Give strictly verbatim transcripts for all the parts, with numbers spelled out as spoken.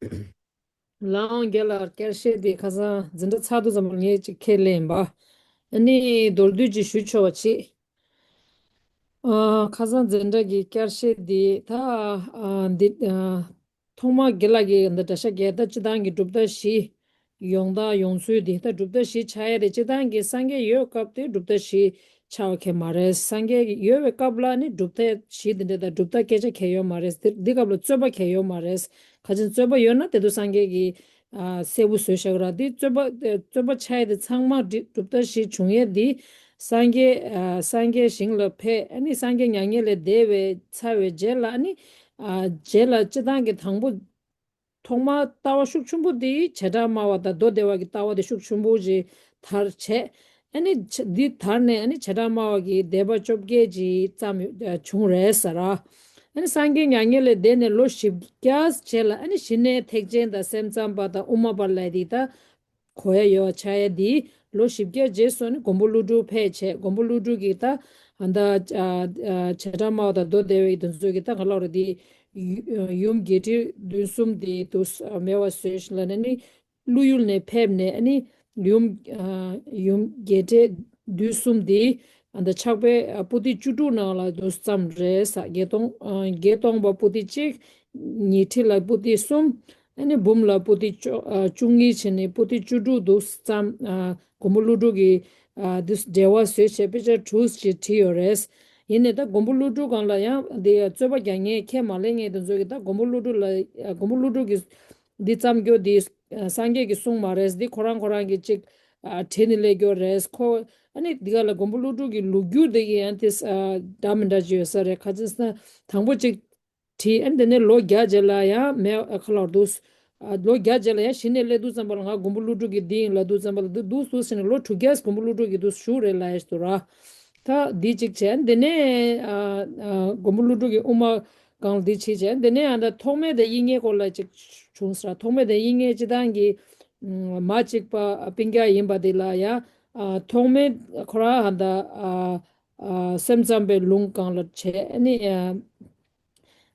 ལའང་རྒན་ལགས་བསྐྱར་བཤད་དེ་ཁ་སང་འཛིན་གྲྭ་ཚར་དུས་ཙམ་པར་ངས་ཅིག་ཁས་ལེན་པ། ཨ་ནི་མདོར་བསྡུས་ཅིག་ཞུ་ཆོག་པ་བྱེད། ཨ། ཁ་སང་འཛིན་གྲྭ་གི་བསྐྱར་བཤད་དེ་ད། ཨ། འདི། ཨ། ཐོག་མར་རྒན་ལགས་ཀྱིས་འདི་འདྲ་ཤག་རྒན་ད་སྤྱི་བཏང་གི་གྲུབ་མཐའ་བཞི། ཡོང་སྟངས་ཡོང་ཚུལ་དེ་ད་གྲུབ་མཐའ་བཞི་ཆགས་ཡ་དེ་སྤྱི་བཏང་གི་སངས་རྒྱས་ཡོད་སྐབས་དེ་གྲུབ་མཐའ་བཞི་ཆགས་པ་གང་ཡང་མ་རེད། སངས་རྒྱས་ཡོད་པའི་སྐབས་ལ་ནི་གྲུབ་མཐའ་བཞི་དེ་འདྲ་དང་གྲུབ་མཐའ་སྐད་ཆ་གང་ཡང་ཡོད་མ་རེད། དེ་འདི་སྐབས་ལ་རྩོད་པ་གང་ཡང་ཡོད་མ་རེད། ཁ་ཅིག་རྩོད་པ་ཡོད་ན་དེ་དུས་སངས་རྒྱས་ཀྱིས། ཨ། གསལ་པོ་བཟོས་བཞག་ར། དེ་རྩོད་པ་རྩོད་པ་ཆགས་ཡ་དེ་ཚང་མ་འདི་གྲུབ་མཐའ་བཞི་བྱུང་ཡ་དེ་སངས་རྒྱས། ཨ། སངས་རྒྱས་ཞིང་ལ་ཕེབས། ཨ་ནི་སངས་རྒྱས་མྱ་ངན་ལས་འདས་པའི་ཚར་བའི་རྗེས་ལ་ཨ་ནི། ཨ། རྗེས་ལ་སྤྱི་བཏང་གི་དང་པོ། ཐོག་མར་ལྟ་བ་ཤུགས་ཆེན་པོ་དེ་བྱེ་བྲག་སྨྲ་བ་དང་མདོ་སྡེ་པ་གི་ལྟ་བ་དེ་ཤུགས་ཆེན་པོ་ཞིག་དར་བྱས། ཨ་ནི་བྱ་འདི་དར་ནས་ཨ་ནི་བྱེ་བྲག་སྨྲ་བ་གི་སྡེ་པ་བཅོ་བརྒྱད་ཅིག་ཙམ་ཡོད། ཨ། བྱུང་རེད་ཟེར་ར། ཨ་ནི་སངས་རྒྱས་མྱ་ངན་ལས་འདས་ནས་ལོ་བཞི་བརྒྱ་རྗེས་ལ་ཨ་ནི་ཞི་གནས་ཐེག་ཆེན་དང་སེམས་ཙམ་པ་དང་དབུ་མ་པ་ལབ་དེ་ད། གོ་ཡ་ཡོད་ཆགས་ཡ་དེ་ལོ་བཞི་བརྒྱ་རྗེས་སུ་ནི་མགོན་པོ་ཀླུ་སྒྲུབ་ཕེབས་བྱས། མགོན་པོ་ཀླུ་སྒྲུབ་ཀྱིས་ད་ཨ་ད་ཨ་ཨ་བྱེ་བྲག་སྨྲ་བ་དང་མདོ་སྡེ་པའི་དེ་ཚོ་གིས་ད་ག་ལབ་རེད། དེ་ཡུ་ཡུམ་བརྒྱད་ཁྲི་བདུན་གསུམ་དེ་དུ་མེད་པ་བཟོས་ལ་ནི་ནི་ཀླུ་ཡུལ་ནས་ཕེབས་ནས་ཨ་ནི་ཡུམ་ཨ་ཡུམ་བརྒྱད་ཁྲི་བདུན་གསུམ་དེ་ཨ་ད་ཕྱག་དཔེ་ཨ་པོ་ཏི་བཅུ་དྲུག་ནང་ལ་དུ་བརྩམས་རེད་ཟེར། བརྒྱད་སྟོང་ཨ་བརྒྱད་སྟོང་པ་པོ་ཏི་གཅིག་ཉི་ཁྲི་ལ་པོ་ཏི་གསུམ། ཨ་ནི་འབུམ་ལ་པོ་ཏི་བཅུ་ཨ་བཅུ་གཉིས་བྱས་ནས་པོ་ཏི་བཅུ་དྲུག་འདུག་བརྩམས། ཨ་མགོན་པོ་ཀླུ་སྒྲུབ་ཀྱིས་ཨ་འདི་འགྲེལ་པ་བཟོས་བྱས་དཔེ་ཆ་དྲུག་ཅིག་བྲིས་ཡོད་རེད། ཡིན་ནའི་ད་མགོན་པོ་ཀླུ་སྒྲུབ་སྒང་ལ་ཡང་འདི་རྩོད་པ་རྒྱག་མཁན་ཁས་མ་ལེན་མཁན་དེ་ཚོ་གིས་ད་མགོན་པོ་ཀླུ་སྒྲུབ་ལ་ཨ་མགོན་པོ་ཀླུ་སྒྲུབ་ཀྱིས་འདི་བརྩམས་རྒྱུ་འདི་ཨ་སངས་རྒྱས་ཀྱིས་གསུངས་མ་རེད། འདི་ཁོ་རང་ཁོ་རང་གིས་ཅིག་ཨ་བྲིས་ནས་སླེབས་རྒྱུ་རེད། ཁོ་ཨ་ནི་འདི་ག་ལ་མགོན་པོ་ཀླུ་སྒྲུབ་ཀྱི་ལོ་རྒྱུས་འདི་གི་ཡང་དེ་ཨ་འདྲ་མི་འདྲ་ཅིག་ཡོད་ས་རེད། ཁ་ཅིག་ན་དང་པོ་ཅིག་བྲིས། ཨ་ནི་དེ་ནས་ལོ་བརྒྱ་རྗེས་ལ་ཡང་མེད་ཨ་ཁ་ལོར་འདུག་ཨ་ལོ་བརྒྱ་རྗེས་ལ་ཡང་གཞི་ནས་སླེབས་དུས་ཙམ་པ་ལ་ང་མགོན་པོ་ཀླུ་སྒྲུབ་ཀྱི་འདི་ཡིན་ལབ་དུས་ཙམ་པ་ལ་འདུག་འདུག་འདུག་ཟེར་ནས་ལོ་དྲུག་བརྒྱ་མགོན་པོ་ཀླུ་སྒྲུབ་ཀྱི་འདུག་བཞུགས་རེད་ལབ་ཡ་ཞིག་འདུག་ར། ད་འདི་གཅིག་བྱས། ཨ་ནི་དེ་ནས་ཨ་ཨ་མགོན་པོ་ཀླུ་སྒྲུབ་ཀྱི་དབུ་མ་སྒང་ལ་འདི་བྱས་བྱས། ཨ་ནི་དེ་ནས་ཨ་ད་ཐོགས་མེད་དང་དབྱིག་གཉེན་སྐོར་ལ་ཅིག་བྱུང་ཟེར། ཐོགས་མེད་དང་དབྱིག་གཉེན་སྤྱི་བཏང་གི་ཨ་མ་གཅིག་པ་ཨ་སྤུན་ཀྱག་ཡིན་པ་འདི་ལ་ཡང་ཨ་ཐོགས་མེད་ཁོ་རང་ཨ་ད་ཨ་ཨ་སེམས་ཙམ་པའི་ལུང་སྒང་ལ་བྱས། ཨ་ནི་ཨ་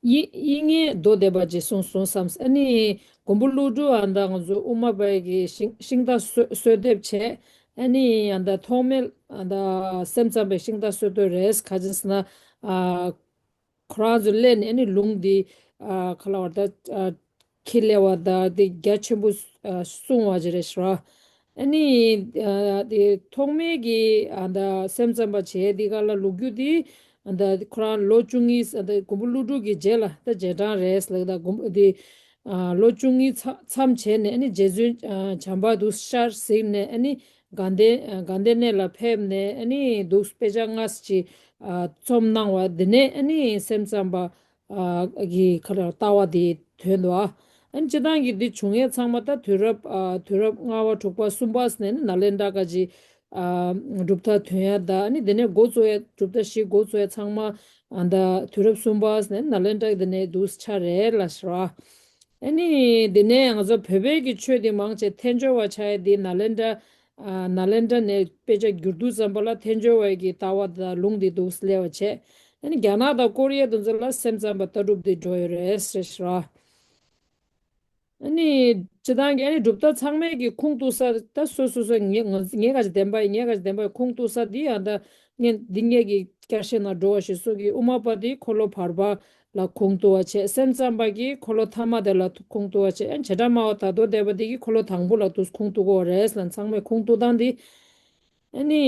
དབྱིག་དབྱིག་གཉེན་མདོ་སྡེ་པ་ཅིག་གསུངས་སོང་བསམ། ཨ་ནི་མགོན་པོ་ཀླུ་སྒྲུབ་ཨ་ད་ང་ཚོ་དབུ་མ་པའི་གི་ཤིང་ཤིང་རྟ་གསོལ་གསོལ་འདེབས་བྱས། ཨ་ནི་ཨ་ད་ཐོགས་མེད་ཨ་ད་སེམས་ཙམ་པའི་ཤིང་རྟ་གསོལ་འདེབས་རེད། ག་ཅི་ཟེར་ན་ཨ་ཁོ་རང་ཚོ་སླེབས་ནས་ཨ་ནི་ལུང་འདི་ཨ་ག་ལབ་ར་ད་ཨ་ཁས་ལེན་པ་དང་དེ་རྒྱ་ཆེན་པོ་ཨ་གསུང་བ་ཅིག་རེད་ཤག་ཨ་ནི་ཨ་དེ་ཐོགས་མེད་ཀྱི་ཨ་ད་སེམས་ཙམ་པ་བྱས་དེ་ག་ལ་ལོ་རྒྱུས་དེ་ཨ་ད་ཁོ་རང་ལོ་བཅུ་གཉིས་ཨ་ད་མགོན་པོ་ཀླུ་སྒྲུབ་ཀྱི་རྗེས་ལ་ད་རྗེས་འབྲང་རེད་ལབ། ད་མགོན་པོ་དེ་ཨ་ལོ་བཅུ་གཉིས་མཚམས་མཚམས་བྱས་ནས་ཨ་ནི་རྗེ་བཙུན་ཨ་བྱམས་པ་དུ་ཤར་གཟིགས་ནས་ཨ་ནི་དགའ་ལྡན་ཨ་དགའ་ལྡན་གནས་ལ་ཕེབས་ནས་ཨ་ནི་འདུག་དཔེ་ཆ་སྔ་ཕྱི་ཨ་རྩོམ་གནང་བ་དེ་ནས་ཨ་ནི་སེམས་ཙམ་པ་ཨ་གི་ཁ་ལ་ལྟ་བ་དེ་ཐོན་འདུག་ཨ་ནི་སྤྱིར་བཏང་གི་འདི་བྱུང་ཡས་ཚང་མ་ད་དུས་རབས་ཨ་དུས་རབས་ལྔ་པ་དྲུག་པ་གསུམ་པ་ནས་ནི་ནཱ་ལེནྡྲ་ག་ཅི་ཨ་གྲུབ་མཐའ་ཐོན་ཡ་ད་ཨ་ནི་དེ་ནས་འགོ་བཙུགས་ཡ་གྲུབ་མཐའ་བཞི་འགོ་བཙུགས་ཡ་ཚང་མ་ཨ་ད་དུས་རབས་གསུམ་པ་ནས་ནཱ་ལེནྡྲ་གི་དེ་ནས་འདུག་ཆ་རེད་ལ་ཟེར་བ། ཨ་ནི་དེ་ནས་ང་ཚོ་བོད་པའི་གི་ཆོས་དེ་མང་ཆེ་ཐལ་འགྱུར་བ་ཆགས་ཡ་དེ་ནཱ་ལེནྡྲ་ཨ་ནཱ་ལེནྡྲ་ནས་དཔེ་ཆ་བསྒྱུར་དུས་ཙམ་པ་ལ་ཐལ་འགྱུར་བའི་གི་ལྟ་བ་དང་ལུང་དེ་འདུག་སླེབས་པ་བྱས། ཨ་ནི་རྒྱ་ནག་དང་ཀོ་རི་ཡ་དེ་ཚོ་ལ་སེམས་ཙམ་པ་ལྟ་གྲུབ་དེ་འགྲོ་ཡོད་རེད་ཟེར་ཤག་ཨ་ནི་སྤྱིར་བཏང་གི་ཨ་ནི་གྲུབ་མཐའ་ཚང་མས་ཀྱི་ཁུངས་གཏུགས་ས་ད་སོ་སོ་སོ་ངས་ངས་ངས་ག་ཅི་བདེན་པ་ཡིན། ངས་ག་ཅི་བདེན་པ་ཡིན། ཁུངས་གཏུགས་ས་འདི་ཡང་ད་ངས་འདི་ངས་ཀྱི་བསྐྱར་བཤད་ནང་འགྲོ་བ་ཞིག་སོ་གི་དབུ་མ་པ་དེ་འཁོར་ལོ་བར་པ་ལ་ཁུངས་གཏུགས་པ་བྱས། སེམས་ཙམ་པ་གིས་འཁོར་ལོ་ཐ་མ་དེ་ལ་ཁུངས་གཏུགས་པ་བྱས། ཨ་ནི་བྱེ་བྲག་སྨྲ་བ་དང་མདོ་སྡེ་པ་དེ་གིས་འཁོར་ལོ་དང་པོ་ལ་དུ་ཁུངས་གཏུགས་དགོས་རེད་ལ་ཚང་མས་ཁུངས་གཏུགས་སྟངས་འདི་ཨ་ནི།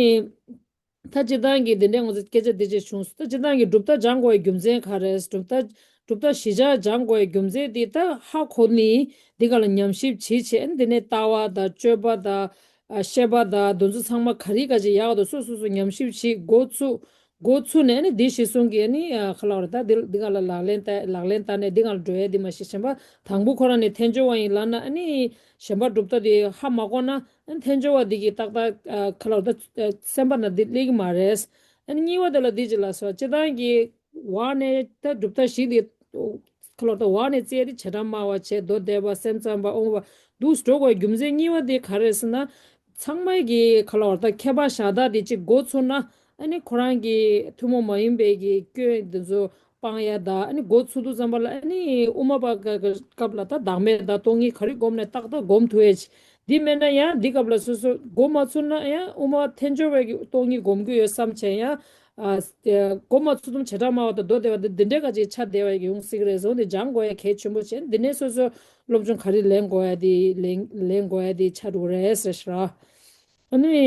ད་སྤྱིར་བཏང་གི་འདི་འདྲའི་ང་ཚོ་སྐད་ཆ་འདི་ཅིག་བྱུང་སོང་། ད་སྤྱིར་བཏང་གི་གྲུབ་མཐའ་སྦྱང་དགོས་པའི་རྒྱུ་མཚན་ག་རེ་རེད། གྲུབ་མཐའ་གྲུབ་མཐའ་བཞི་ཆ་སྦྱང་དགོས་པའི་རྒྱུ་མཚན་འདི་ད་ཧ་གོ་ནི་འདི་ག་ལ་ཉམས་ཞིབ་བྱེད་བྱེད་འདི་ནས་ལྟ་བ་དང་སྤྱོད་པ་དང་ཨ་བཤད་པ་དང་འདི་ཚོ་ཚང་མ་ག་རེ་ག་ཅིག་ཡག་འདུག་སོ་སོ་སོ་ཉམས་ཞིབ་བྱེད་འགོ་ཚུགས་འགོ་ཚུགས་ནས་ནི་འདི་གཞི་བཟུང་གི་ནི་ཨ་ག་ལབ་རེད། ད་འདི་འདི་ག་ལ་ལག་ལེན་བསྟར་ལག་ལེན་བསྟར་ནས་འདི་ག་ལ་འགྲོ་ཡ་འདི་མ་གཞི་གཞན་པ་དང་པོ་ཁོ་རང་ནས་ཐལ་འགྱུར་བ་ཡིན་ལབ་ན་ཨ་ནི་གཞན་པ་གྲུབ་མཐའ་དེ་ཧ་མ་གོ་ན། ཨ་ཐལ་འགྱུར་བ་འདི་གིས་ཏག་ཏག་ཨ་ག་ལབ་ད་ཨ་སེམས་པ་ན་འདི་སླེབས་ཀྱི་མ་རེད། ཨ་ནི་གཉིས་པ་དེ་ལ་འདི་ཅི་ལ་སོགས་སྤྱིར་བཏང་གི་བར་ནས་ད་གྲུབ་མཐའ་བཞི་འདི་ག་ལབ་ད་བར་ནས་བཙལ་ཏེ་བྱེ་བྲག་སྨྲ་བ་བྱས་མདོ་སྡེ་པ་སེམས་ཙམ་པ་དབུ་མ་པ་འདུག་འགྲོ་དགོས་རྒྱུ་མཚན་གཉིས་པ་དེ་ག་རེ་ཟེར་ན། ཚང་མས་ཀྱི་ག་ལབ་ད་མཁས་པ་ཤ་སྟག་དེ་གཅིག་འགོ་ཚུགས་ན་ཨ་ནི་ཁོ་རང་གི་ཐུན་མོང་མ་ཡིན་པའི་གི་སྐྱོན་འདི་ཚོ་ སྤང་ཡ་ད་ཨ་ནི་འགོ་ཚུགས་དུས་ཙམ་པ་ལ་ཨ་ནི་དབུ་མ་པ་ག་ག་སྐབས་ལ་ད་བདག་མེད་ད་སྟོང་ཉིད་ག་རེ་སྒོམ་ནས་ཏག་ཏག་སྒོམ་ཐུབ་ཡས་ཅིག་འདི་མེད་ན་ཡང་འདི་སྐབས་ལ་སོ་སོ་འགོ་མ་ཚུགས་ན་ཡང་དབུ་མ་འཐེན་སྦྱོར་བའི་གི་སྟོང་ཉིད་སྒོམ་གྱི་ཡོད་བསམ་བྱས་ཡང་ཨ་འགོ་མ་ཚུགས་དུས་བྱེ་བྲག་སྨྲ་བ་དང་མདོ་སྡེ་པ་འདི་འདི་འདྲའི་ག་ཅིག་ཆ་བདེ་བ་ཡོང་སྲིད་ཀྱི་རེད་ཟེར་འདི་སྦྱང་དགོས་ཡ་གལ་ཆེན་པོ་བྱས་འདི་ནས་སོ་སོ་སློབ་སྦྱོང་ག་རེ་ལེན་དགོས་ཡ་འདི་ལེན་ལེན་དགོས་ཡ་འདི་ཆ་འགྲོ་གི་རེད་ཟེར་ཞུ་ར། ཨ་ནི།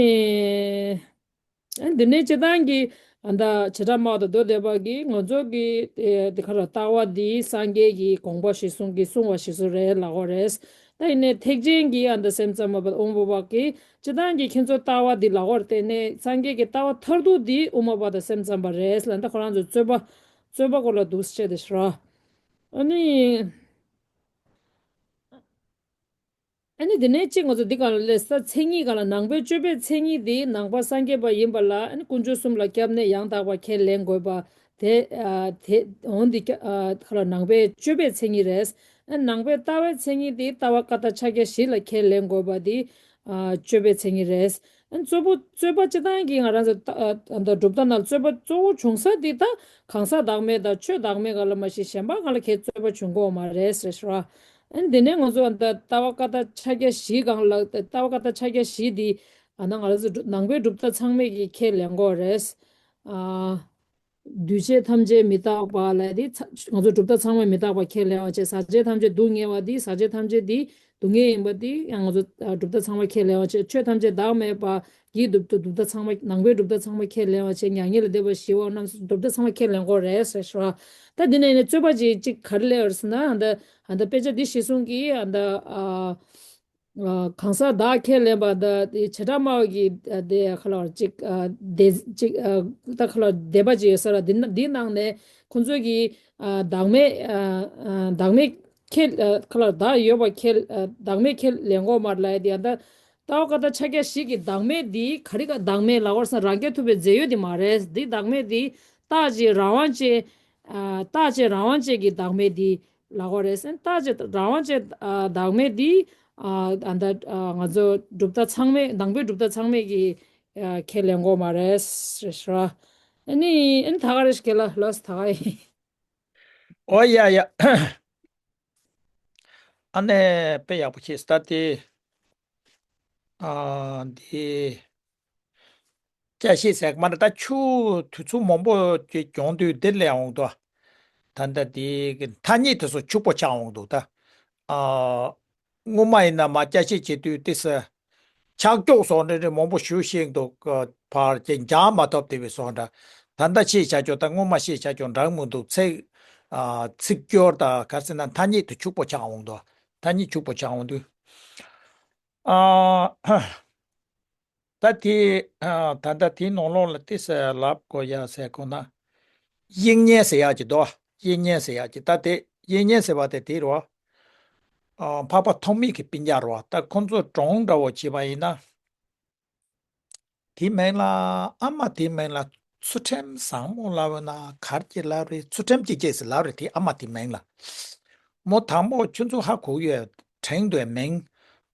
ཨ་འདི་ནས་སྤྱིར་བཏང་གི་ཨ་ད་བྱེ་བྲག་སྨྲ་བ་དང་མདོ་སྡེ་པ་གིས་ང་ཚོ་གི་ཨེ་དེ་ག་ར་ལྟ་བ་འདི་སངས་རྒྱས་ཀྱི་དགོངས་པ་གཞིར་བཟུང་གི་གསུང་བ་གཞིར་བཟུང་རེད་ལབ་ཀྱི་ཡོད་རེད། ད་ཡིན་ནའི་ཐེག་ཆེན་གྱི་ཨ་ད་སེམས་ཙམ་པ་དབང་པོ་པ་གིས་སྤྱིར་བཏང་གི་ཁྱེད་ཚོ་ལྟ་བ་འདི་ལབ་ཀྱི་ཡོད་རེད། དེ་ནས་སངས་རྒྱས་ཀྱི་ལྟ་བ་མཐར་ཐུག་འདི་དབུ་མ་པ་དང་སེམས་ཙམ་པ་རེད་ལབ། ད་ཁོ་རང་ཚོ་རྩོད་པ་རྩོད་པ་སྐོར་ལ་འདུག་སེ་བྱས་ཏེ་ཞུ་ར། ཨ་ནི། ཨ་ནི་དེ་ནས་གཅིག་ང་ཚོ་འདི་ག་ལ་སླེབས་ས་མཚན་ཉིད་ག་ལ་ནང་པའི་སྤྱོད་པའི་མཚན་ཉིད་དེ་ནང་པ་སངས་རྒྱས་པ་ཡིན་པ་ལ་ཨ་ནི་དཀོན་མཆོག་གསུམ་ལ་སྐྱབས་གནས་ཡང་དག་པ་ཁས་ལེན་དགོས་པ་དེ་ཨ་དེ་འོན་ཏེ་ཀྱ་ཨ་ག་ལ་ནང་པའི་སྤྱོད་པའི་མཚན་ཉིད་རེད། ཨ་ནང་པའི་ལྟ་བའི་མཚན་ཉིད་དེ་ལྟ་བ་ཀ་དག་ཕྱག་རྒྱ་བཞི་ལ་ཁས་ལེན་དགོས་པ་དེ་ཨ་སྤྱོད་པའི་མཚན་ཉིད་རེད། ཨ་གཙོ་བོ་རྩོད་པ་སྤྱི་བཏང་གི་ང་རང་ཚོ་ད་ཨ་ད་གྲུབ་མཐའ་ནང་རྩོད་པ་གཙོ་བོ་བྱུང་ས་དེ་ད་གང་ཟག་བདག་མེད་དང་ཆོས་བདག་མེད་ག་ལ་མ་གཞི་གཞན་པ་ག་ལ་ཁའི་རྩོད་པ་བྱུང་གི་ཡོད་མ་རེད་ཟེར་ཞུ་ར། ཨ་ནི་དེ་ནས་ང་ཚོ་ད་ལྟ་བ་ཀ་དག་ཕྱག་རྒྱ་བཞི་སྒང་ལ་ལྟ་བ་ཀ་དག་ཕྱག་རྒྱ་བཞི་འདི་ཨ་ན་ང་རང་ཚོ་གྲུབ་ནང་པའི་གྲུབ་མཐའ་ཚང་མས་ཀྱི་ཁས་ལེན་གྱི་ཡོད་རེད། ཨ། འདུས་བྱས་ཐམས་ཅད་མི་རྟག་པ་ལབ་དེ་ཚ་ང་ཚོ་གྲུབ་མཐའ་ཚང་མས་མི་རྟག་པ་ཁས་ལེན་པ་བྱས། ཟག་བཅས་ཐམས་ཅད་སྡུག་བསྔལ་བ་འདི་ཟག་བཅས་ཐམས་ཅད་འདི་སྡུག་བསྔལ་ཡིན་པ་འདི་ཡང་ང་ཚོ་ཨ་གྲུབ་མཐའ་ཚང་མས་ཁས་ལེན་པ་བྱས། ཆོས་ཐམས་ཅད་བདག་མེད་པ་གི་གྲུབ་མཐའ་གྲུབ་མཐའ་ཚང་མ་ནང་པའི་གྲུབ་མཐའ་ཚང་མ་ཁས་ལེན་པ་བྱས། མྱ་ངན་ལས་འདས་པ་ཞི་བ་རྣམས་སུ་གྲུབ་མཐའ་ཚང་མ་ཁས་ལེན་གྱི་ཡོད་རེད་ཟེར་ཞུ་བ། ད་འདི་ནས་ནི་རྩོད་པ་ཅིག་ཅིག་ག་རེ་སླེབས་ཡོད་རེད་ཟེར་ན་ཨ་ད་ཨ་ད་དཔེ་ཆ་འདི་གཞི་བཟུང་གིས་ཨ་ད་ཨ། ཨ་གང་ཟག་བདག་ཁས་ལེན་པ་དང་དེ་བྱེ་བྲག་སྨྲ་བ་གི་ཨ་དེ་ཁ་ལ་ཅིག་ཨ་དེ་ཅིག་ཨ་ད་ཁ་ལ་དད་པ་ཅིག་ཡོད་ས་ར། འདི་ན་འདི་ནང་ནས་ཁོང་ཚོས་ཀྱི་ཨ་བདག་མེད་ཨ་ཨ་བདག་མེད་ཁས་ཨ་ཁ་ལ་བདག་ཡོད་པ་ཁས་ཨ་བདག་མེད་ཁས་ལེན་གྱི་ཡོད་མ་རེད་ལབ་ཡ་དེ། ཨ་ད་ལྟ་བ་ཀ་དག་ཕྱག་རྒྱ་བཞི་གི་བདག་མེད་འདི་ག་རེ་ག་བདག་མེད་ལབ་ཀྱི་ཡོད་ཟེར་ན་རང་རྐྱ་ཐུབ་པའི་རྫས་ཡོད་དེ་མ་རེད། འདི་བདག་མེད་འདི་རྟག་གཅིག་རང་དབང་ཅན་ཨ་རྟག་གཅིག་རང་དབང་ཅན་གྱི་བདག་མེད་འདི་ལབ་ཀྱི་ཡོད་རེད་ཟེར། རྟག་གཅིག་རང་དབང་ཅན་ཨ་བདག་མེད་འདི་ཨ་ཨ་ད་ཨ་ང་ཚོ་གྲུབ་མཐའ་ཚང་མས་ནང་པའི་གྲུབ་མཐའ་ཚང་མས་ཀྱི་ཨ་ཁས་ལེན་གྱི་ཡོད་མ་རེད་ཟེར་ཞུ་བ། ཨ་ནི་ཨ་ནི་ད་ག་རེ་ཞིག་ལ་ལོས་ད་ག་ཡིན། ཨོ་ཡ་ཡ། ཨ་ནི་དཔེ་ཡག་པོ་བྱས་སྟ་དེ། ཨ་འདི། སྐྱ་ཤེད་ཟེར་གི་མ་རེད། ད་ཆུ་དུས་ཚོད་མང་པོ་ཅིག་གྱོང་དུས་འདིར་སླེབས་འོང་དོ། ད་ལྟ་དེ་གི་ཐ་སྙད་དེ་ཚོ་ཕྱུག་པོ་ཆགས་འོང་འདུག་ད། ཨ། སྔོན་མ་ཡིན་ན་མ་སྐྱ་ཤེད་བྱེད་དུས་དེ་ས། ཆག་ཀྱོག་སོགས་འདྲ་འདྲ་མང་པོ་ཞུ་ཤེས་འདུག་ག་བར་གྱི་འཇགས་མ་ཐོབ་དེ་བས་སོགས་འདྲ། ད་ལྟ་ཤེས་བྱ་ཀྱོག་ད་སྔོན་མ་ཤེས་བྱ་ཀྱོག་འདྲ་མི་འདུག་ཚིག་ཨ། ཚིག་སྐྱོར་དང་ག་རེ་ཟེར་ན་ཐ་སྙད་དེ་ཕྱུག་པོ་ཆགས་འོང་དོ། ཐ་སྙད་ཕྱུག་པོ་ཆགས་འོང་དུས། ཨ། ད་དེ་ད་ལྟ་དེའི་ནང་ལོགས་ལ་ཏི་སེ་ལབ་དགོས་ཡ་ཟེར་དགོས་ན། དབྱིག་གཉེན་ཟེར་ཡག་ཅིག་འདུག་དབྱིག་གཉེན་ཟེར་ཡག་ཅིག་ད་དེ་དབྱིག་གཉེན་ཟེར་བ་དེ་དེ་རེད་བ། འཕགས་པ་ཐོགས་མེད་ཀྱི་སྤུན་ཀྱག་རེད་བ། ད་ཁོང་ཚོ་གྲོངས་འདྲ་བོ་བྱས་པ་ཡིན་ན། དེའི་མིང་ལ་ཨ་མ་དེའི་མིང་ལ་ཚུལ་ཁྲིམས་བཟང་མོ་ལབ་ན་གར་གྱི་ལབ་རེད། ཚུལ་ཁྲིམས་ཀྱི་སྐྱེས་སུ་ལབ་རེད། དེའི་ཨ་མ་དེའི་མིང་ལ། མོ་དང་པོ་ཁྱོད་ཚོ་ཧ་གོ་ཡོད་དྲན་འདུག་མིང་།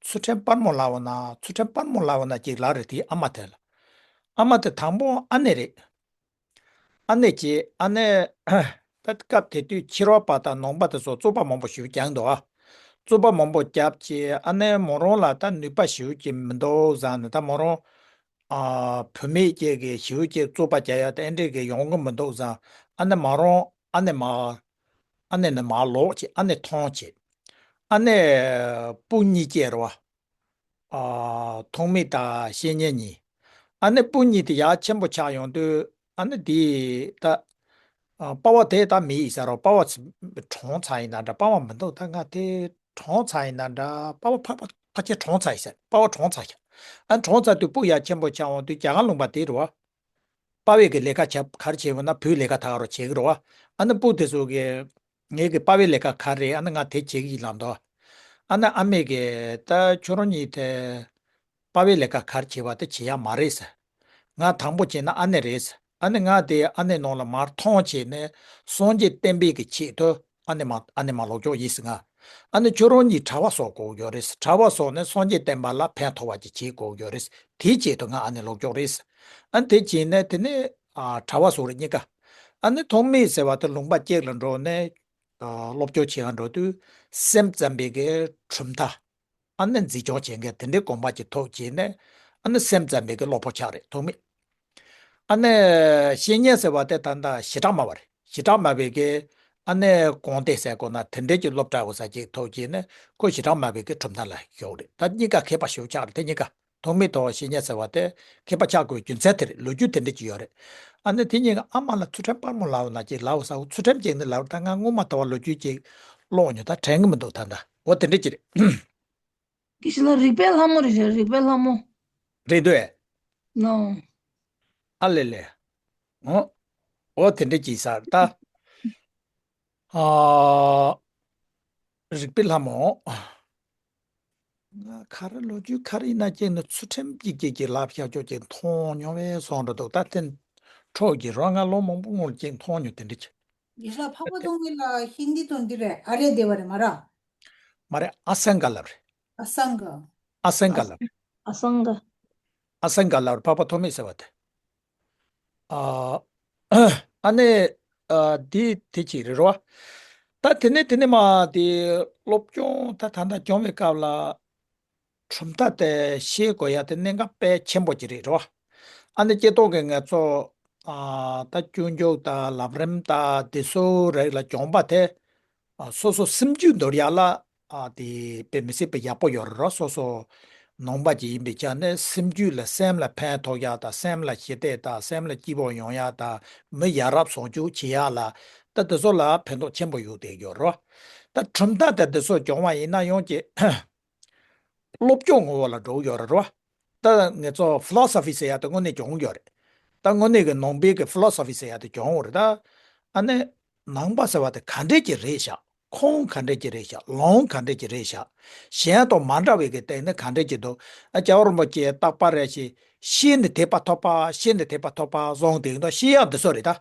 ཚུལ་ཁྲིམས་དཔལ་མོ་ལབ་ན་ཚུལ་ཁྲིམས་དཔལ་མོ་ལབ་ན་ཅིག་ལབ་རེད། དེའི་ཨ་མ་དེ་ལ། ཨ་མ་དེ་དང་པོ་ཨ་ནེ་རེད། ཨ་ནེ་ཅེ་ཨ་ནེ། ད་སྐབས་དེ་དུས་ཕྱི་རོལ་པ་དང་ནང་པ་དེ་ཚོ་རྩོད་པ་མང་པོ་ཞིག་རྒྱག་འདུག་ཨ། རྩོད་པ་མང་པོ་རྒྱབ་ཅེ་ཨ་ནེ་མོ་རང་ལ་ད་ནུས་པ་ཞིག་ཅིག་མི་འདུག་བཟང་ནས་ད་མོ་རང་། ཨ། བུད་མེད་ཅིག་གིས་ཞིག་ཅིག་རྩོད་པ་རྒྱག་ཡ་དེ་འདྲས་ཀྱི་ཡོང་གི་མི་འདུག་བཟང་། ཨ་ནེ་མོ་རང་ཨ་ནེ་མ། ཨ་ནེ་ནས་མར་ལོག་ཅེ་ཨ་ནེ་མཐོང་ཅེ། ཨ་ནེ། སྤུན་གཉིས་སྐྱེས་རེད་བ། ཨ། ཐོགས་མེད་དང་བཤེས་གཉེན་གཉིས། ཨ་ནེ་སྤུན་གཉིས་དེ་ཡར་ཆེན་པོ་ཆགས་ཡོང་དུས་ཨ་ནེ་དེ་ད། ཨ། པ་ཕ་དེ་ད་མི་ཡིན་ས་རོ། པ་ཕ་གྲོངས་ཚར་ཡིན་ན་འདྲ། པ་ཕ་མི་འདུག་ད་ང་དེ་གྲོངས་ཚར་ཡིན་ན་འདྲ། པ་ཕ་ཕ་ཕ་ཕ་ཁྱེད་གྲོངས་ཚར་ཡིན་ས། པ་ཕ་གྲོངས་ཚར་ཤག་ཨ་གྲོངས་ཚར་དུས་སྤུ་ཡར་ཆེན་པོ་ཆགས་འོང་དུས་རྒྱ་གར་ལུང་པ་དེ་རེད་བ། པ་ཕའི་གི་ལས་ཀ་བྱ་ག་རེ་བྱེད་འོང་ན་བུའི་ལས་ཀ་ད་ག་རོ་བྱེད་གི་རེད་བ། ཨ་ནི་སྤུ་དེ་ཚོ་གི། ངེད་ཀྱི་པ་ཕའི་ལས་ཀ་ག་རེ་རེད། ཨ་ནི་ང་དེ་བྱེད་ཀྱི་ཡིན་ལབ་འདུག་ཨ་ནི་ཨ་མས་ཀྱི་ད་ཁྱོད་རང་གཉིས་དེ་པ་ཕའི་ལས་ཀ་ག་རེ་བྱེད་པ་དེ་བྱེད་ཡ་མ་རེད་ཟེར། ང་དང་པོ་བྱས་ན་ཨ་ནེ་རེད་ཟེར། ཨ་ནི་ང་དེ་ཨ་ནེ་ནང་ལ་མར་མཐོང་བྱས་ནས་སངས་རྒྱས་བསྟན་པའི་གི་ཆེད་དུ་ཨ་ནེ་མ་ཨ་ནེ་མ་ལོག་ཀྱོག་ཡིན་ཟེར་ང་། ཨ་ནི་ཁྱོད་རང་གཉིས་གྲྭ་པ་གསོག་དགོས་ཀྱོག་རེད་ཟེར། གྲྭ་པ་གསོག་ནས་སངས་རྒྱས་བསྟན་པ་ལ་ཕན་ཐོགས་པ་ཅིག་བྱེད་དགོས་ཀྱོག་རེད་ཟེར། དེའི་ཆེད་དུ་ང་ཨ་ནེ་ལོག་ཀྱོག་རེད་ཟེར། ཨ་ནི་དེ་བྱས་ནས་དེ་ནས་ཨ་གྲྭ་པ་གསོག་རེད་གཉིས་ཀ། ཨ་ནི་ཐོགས་མེད་ཟེར་བ་དེ་ལུང་པ་གཅིག་ལ་འགྲོ་ནས་ཨ་སློབ་སྦྱོང་བྱེད་ཡ་འགྲོ་དུས་སེམས་ཙམ་པའི་གི་གྲུབ་མཐའ། ཨ་ནི་འཛིན་སྐྱོང་བྱེད་མཁན་དེ་འདྲའི་དགོངས་པ་ཅིག་ཐོགས་བྱས་ནས། ཨ་ནི་སེམས་ཙམ་པའི་གི་སློབ་ཕྲུག་ཆགས་རེད། ཐོགས་མེད། ཨ་ནི་བཤེས་གཉེན་ཟེར་བ་དེ་ད་ལྟ་ཞེ་དྲག་དམའ་བ་རེད། ཞེ་དྲག་དམའ་བའི་གི་ཨ་ནི་དགོངས་གཏེར་ཟེར་དགོས་ན་དེ་འདྲའི་གི་སློབ་གྲྭ་འོ་ས་ཅིག་ཐོགས་བྱས་ནས་ཁོ་ཞེ་དྲག་དམའ་བའི་གི་གྲུབ་མཐའ་ལ་ཞུགས་རེད། ད་གཉིས་ཀ་ཁྱད་པར་ཞེ་པོ་ཆགས་རེད། དེ་གཉིས་ཀ་ཐོགས་མེད་དང་བཤེས་གཉེན་ཟེར་བ་དེ་ཁྱད་པར་ཆགས་དགོས་རྒྱུ་མཚན་དེ་རེད། ལོ་རྒྱུས་དེ་འདྲ་ཅིག་ཡོད་རེད། ཨ་ནི་དེ་གཉིས་ཀ་ཨ་མ་ལགས་ཚུལ་ཁྲིམས་དཔལ་མོ་ལབ་ན་ཅིག་ལབ་ས་ཚུལ་ཁྲིམས་ཅིག་ནི་ལབ། ད་ང་སྔོན་མ་ད་བར་ལོ་རྒྱུས་ཅིག་ཀློག་མྱོང་། ད་དྲན་གི་མི་འདུག་ད་ལྟ། འོ་དེ་འདྲ་ཅིག་རེད། དགེ་བཤེས་ལགས། རིག་པའི་ལྷ་མོ་རེད་ཤག་རིག་པའི་ལྷ་མོ། རེད་འདུག་ཨེ། ནོ། ཨ་ལེ་ལེ། འོ། འོ་དེ་འདྲ་ཅིག་ཟེར་ད། ཨ། རིག་པའི་ལྷ་མོ། ང་ག་རེ་ལོ་རྒྱུས་ག་རེ་ཡིན་ན་ཅིག་ནི་ཚུལ་ཁྲིམས་ཀྱི་ཅིག་ཅིག་ལབ་ཤག་ཅོག་ཅིག་མཐོང་མྱོང་བས་སོང་འགྲོ་འདུག་ད་དེ་འཕྲོ་གི་རོ་ང་ལོ་མང་པོ་སྔོན་ལ་ཅིག་མཐོང་མྱོང་དེ་འདྲ་ཅིག་ཡིན་ས། འཕགས་པ་ཐོགས་མེད་ལ་ཧིན་དི་དང་འདི་རེད། ཨ་རེ་སྡེ་བ་རེད་མ་ར། མ་རེད། ཨ་སང་ག་ལབ་རེད། ཨ་སང་ག་ཨ་སང་ག་ལབ་རེད། ཨ་སང་ག་ཨ་སང་ག་ལབ་རེད། འཕགས་པ་ཐོགས་མེད་ཟེར་བ་དེ། ཨ། ཨ་ནི། ཨ། འདི་དེ་གཅིག་རེད་རོ། ད་དེ་ནས་དེ་ནས་མ་དེ་སློབ་སྦྱོང་ད་ད་ལྟ་སྦྱོང་བའི་སྐབས་ལ། གྲུབ་མཐའ་དེ་ཤེས་དགོས་ཡ་དེ་གནད་འགག་དཔེ་ཆེན་པོ་ཅིག་རེད་རོ། ཨ་ནི་སྐྱེ་སྟོང་གི་ང་ཚོ། ཨ། ད་སྤྱོད་འཇུག་དང་ལམ་རིམ་དང་དེ་ཚོ་རིགས་ལ་སྦྱོང་བ་དེ། ཨ། སོ་སོ་སེམས་རྒྱུད་འདོར་ཡ་ལ། ཨ། དེ་དཔེ་མི་སྲིད་པའི་ཡག་པོ་ཡོད་རེད་རོ། སོ་སོ་ནང་པ་ཅིག་ཡིན་པའི་ཆ་ནས་སེམས་རྒྱུད་ལ་སེམས་ལ་ཕན་ཐོགས་ཡ་དང་སེམས་ལ་ཞི་བདེ་དང་སེམས་ལ་སྐྱིད་པོ་ཡོང་ཡ་དང་མི་ཡ་རབས་བཟང་ཕྱུག་བྱེད་ཡ་ལ། ད་དེ་ཚོ་ལ་ཕན་ཐོགས་ཆེན་པོ་ཡོད་དེ་ཡོད་རོ། ད་གྲུབ་མཐའ་དང་དེ་ཚོ་སྦྱོང་བ་ཡིན་ན་ཡང་ཅིག་སློབ་སྦྱོང་ངོ་བོ་ལ་འགྲོ་གི་ཡོད་རེད་རོ། ད་ང་ཚོ་ཕི་ལོ་སོ་ཕི་ཟེར་ཡ་དེ་དངོས་གནས་སྦྱོང་གི་ཡོད་རེད། ད་དངོས་གནས་ཀྱི་ནང་པའི་གི་ཕི་ལོ་སོ་ཕི་ཟེར་ཡ་དེ་སྦྱོང་གི་རེད་ད། ཨ་ནི་ནང་པ་ཟེར་བ་དེ་ག་འདྲས་ཀྱི་རེད་ཤག་ཁུངས་ག་འདྲས་ཀྱི་རེད་ཤག་ལུང་ག་འདྲས་ཀྱི་རེད་ཤག་གཞན་དང་མ་འདྲ་བའི་གི་སྟེང་ནས་ག་འདྲས་ཀྱི་འདུག་ཨ། རྒྱལ་བ་རིན་པོ་ཆེའི་རྟག་པ་རེ་ཞིག་ཤེས་ནས་དད་པ་ཐོབ་པ། ཤེས་ནས་དད་པ་ཐོབ་པ་བཟུང་དེ་ཡིན་ད་ཤེས་ཡག་འདི་ཚོ་རེད་ད།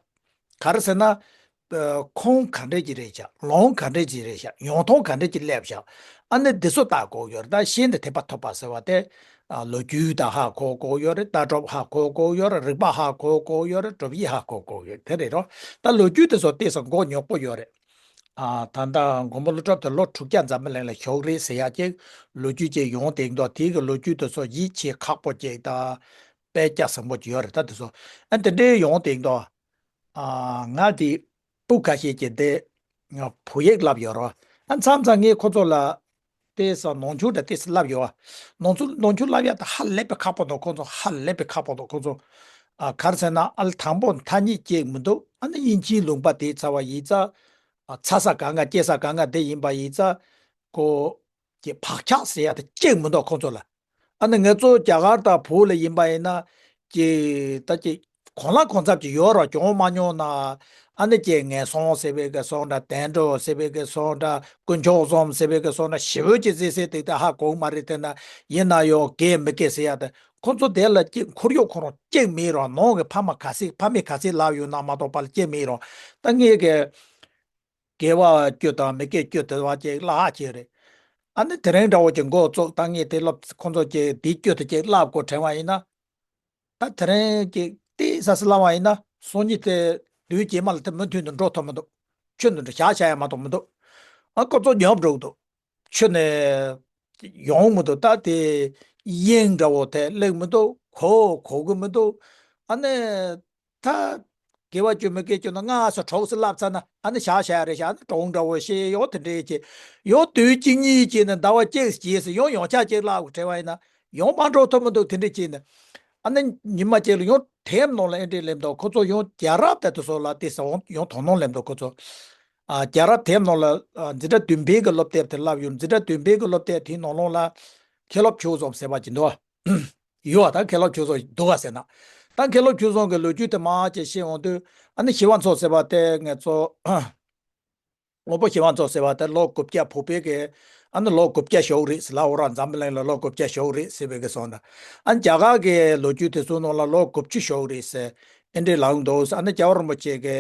ག་རེ་ཟེར་ན། ཨ། ཁུངས་ག་འདྲས་ཀྱི་རེད་ཤག་ལུང་ག་འདྲས་ཀྱི་རེད་ཤག་ཡོང་སྟངས་ག་འདྲས་ཀྱི་སླེབས་ཤག་ཨ་ནི་འདི་ཚོ་ལྟ་དགོས་ཡོད་རེད། ད་ཤེས་ནས་དད་པ་ཐོབ་པ་ཟེར་བ་དེ། ཨ། ལོ་རྒྱུས་དང་ཧ་གོ་དགོས་ཡོད་རེད། ལྟ་གྲུབ་ཧ་གོ་དགོས་ཡོད་རེད། རིགས་པ་ཧ་གོ་དགོས་ཡོད་རེད། སྒྲུབ་ཡིག་ཧ་གོ་དགོས་ཡོད་དེ་རེད་རོ། ད་ལོ་རྒྱུས་དེ་ཚོ་ཏོག་ཙམ་མགོ་རྙོག་པོ་ཡོད་རེད། ཨ། ད་ལྟ་མགོན་པོ་ཀླུ་སྒྲུབ་དེ་ལོ་དྲུག་བརྒྱ་འཛམ་བུ་གླིང་ལ་བཞུགས་རེད་ཟེར་ཡ་ཅིག་ལོ་རྒྱུས་ཅིག་ཡོང་དེ་འདུག་དེའི་གི་ལོ་རྒྱུས་དེ་ཚོ་ཡིད་ཆེས་ཁག་པོ་ཅིག་དང་། དཔེ་སྐྱ་བཟང་པོ་ཅིག་ཡོད་རེད་ད་དེ་ཚོ། ཨ། དེ་འདྲའི་ཡོང་དེ་འདུག་ཨ། ང་དེ་སྤུ་ཁ་ཤས་ཀྱིས་དེ་བོད་ཡིག་བསླབ་ཡོད་རོ། ཨ། མཚམས་མཚམས་ངས་ཁོ་ཚོ་ལ་ཏོག་ཙམ་ནང་ཆོས་འདྲ་ཏོག་ཙམ་བསླབ་ཡོད། ནང་ཆོས་ནང་ཆོས་བསླབ་ཡ་ད་ཧ་ལས་པའི་ཁག་པོ་འདུག་ཁོ་ཚོ་ཧ་ལས་པའི་ཁག་པོ་འདུག་ཁོ་ཚོ། ཨ། ག་རེ་ཟེར་ན་ཨ་ལ་དང་པོ་ཐ་སྙད་གཅིག་མི་འདུག་ཨ་ནི་དབྱིན་ཇིའི་ལུང་པ་དེ་ཚར་བ་ཡིན་ཙང་། ཨ། ཚ་ས་གང་ག་སྐྱེ་ས་གང་ག་དེ་ཡིན་པ་ཡིན་ཙང་། ཁོ། ཀྱི་བག་ཆགས་ཟེར་ཡ་དེ་གཅིག་མི་འདུག་ཁོང་ཚོ་ལ། ཨ་ནི་ང་ཚོ་རྒྱ་གར་དང་བོད་ལ་ཡིན་པ་ཡིན་ན། ཀྱི་ད་ཀྱི་གང་ལ་གང་འཚམ་ཅིག་ཡོད་ར་གྱོང་མ་མྱོང་ན། ཨ་ནི་ཀྱི་ངན་སོང་ཟེར་བའི་གི་སོང་འདྲ། བདེ་འགྲོ་ཟེར་བའི་གི་སོང་འདྲ། དཀོན་མཆོག་གསུམ་ཟེར་བའི་གི་སོང་འདྲ་ཞེ་པོ་ཅིག་ཟེར་ཟེར་དེ་ད་ཧ་གོ་གི་མ་རེད། དེ་ན་ཡིན་ན་ཡང་དགེ་མི་དགེ་ཟེར་ཡ་དེ་ཁོང་ཚོ་དེ་ལ་ཀྱི་ཁོར་ཡུག་ཁོ་རང་གཅིག་མེད་ར་ནང་གི་ཕ་མ་ག་ཚད་ཕ་མས་ག་ཚད་ལབ་ཡོད་ན་མ་གཏོགས་པ་ལ་གཅིག་མེད་ར། ད་ངས་གི་དགེ་བ་སྐྱོ་དང་མི་དགེ་སྐྱོ་དེ་བ་ཅིག་བསླབ་ཧ་ཅིག་རེད། ཨ་ནི་དེ་རིང་འདྲ་བོ་ཅིག་འགོ་བཙུགས་ད་ངས་དེ་སློབ་ཁོང་ཚོ་ཅིག་འདི་སྐྱོ་དེ་ཅིག་བསླབ་དགོས་དྲན་བ་ཡིན་ན། ད་དེ་རིང་ཅིག་ཏོག་ཙམ་བསླབ་པ་ཡིན་ན་སང་ཉིན་དེ་དུས་རྗེས་མ་ལ་དེ་མུ་མཐུད་དུ་འགྲོ་ཐུབ་མི་འདུག་ཆུ་འདི་འདྲ་བཞག་བྱ་ཡ་མ་གཏོགས་མི་འདུག་ཨ་ཁོ་ཚོ་ཉོབ་འགྲོ་གི་འདུག་ཆུ་ནས་ཡོང་མི་འདུག་ད་དེ་གཡེང་འདྲ་བོ་དེ་སླེབས་མི་འདུག་གོ་གོ་གི་མི་འདུག་ཨ་ནི། ད། དགེ་བ་སྐྱོ་མི་དགེ་སྐྱོ་ན་སྔ་ས་གྲོགས་སུ་བསླབ་ཚར་ན་ཨ་ནི་བཞག་བཞག་རེད་བཞག་ཨ་ནི་གྲོགས་འདྲ་བོ་ཞེས་ཡོང་དེ་འདྲས་ཀྱི། ཡོང་དུས་གཅིག་གཉིས་ཀྱིས་ནི་ཟླ་བ་གཅིག་རྗེས་སུ་ཡོང་ཡོང་ཆ་གཅིག་བསླབ་དགོས་དྲན་བ་ཡིན་ན་ཡོང་མ་འགྲོ་ཐུབ་མི་འདུག་དེ་འདྲས་ཀྱིས་ནི། ཨ་ནི་ཉི་མ་གཅིག་ལ་ཡོང་དེབ་ནང་ལ་ཨེ་འདྲས་སླེབས་འདུག་ཁོ་ཚོ་ཡོང་རྒྱལ་རབས་དེ་དུ་སོགས་ལ་དེ་ས་འོང་ཡོང་དོ་སྣང་སླེབས་འདུག་ཁོ་ཚོ། ཨ་རྒྱལ་རབས་དེབ་ནང་ལ་ཨ་འཛིན་གྲྭ་བདུན་པའི་གི་སློབ་དེབ་དེ་བསླབ་ཡོང་། འཛིན་གྲྭ་བདུན་པའི་གི་སློབ་དེབ་དེའི་ནང་ལོགས་ལ་མཁན་སློབ་ཆོས་བཟང་ཟེར་བ་ཅིག་འདུག་ཡོད་པ་དང་མཁན་སློབ་ཆོས་བཟང་འདུག་ག་ཟེར་ན། ད་མཁན་སློབ་ཆོས་བཟང་གི་ལོ་རྒྱུས་དེ་མར་ཅིག་ཤེས་འོང་དུས་ཨ་ནི་ཞི་བ་འཚོ་ཟེར་བ་དེ་ངེད་ཚོ། དབང་པོ་ཞི་བ་འཚོ་ཟེར་བ་དེ་ལོ་དགུ་བརྒྱ་བོད་པའི་གི་ཨ་ནི་ལོ་དགུ་བརྒྱ་བཞུགས་རེད་ཟེར་ལ། འོ་ར་འཛམ་བུ་གླིང་ལ་ལོ་དགུ་བརྒྱ་བཞུགས་རེད་ཟེར་བའི་གི་སོང་ན། ཨ་ནི་རྒྱ་གར་གི་ལོ་རྒྱུས་དེ་ཚོ་ནང་ལ་ལོ་དགུ་བཅུ་བཞུགས་རེད་ཟེར་ཨེ་འདྲས་ལབ་འདུག་ཨ་ནི་རྒྱལ་བ་རིན་པོ་ཆེ་གི་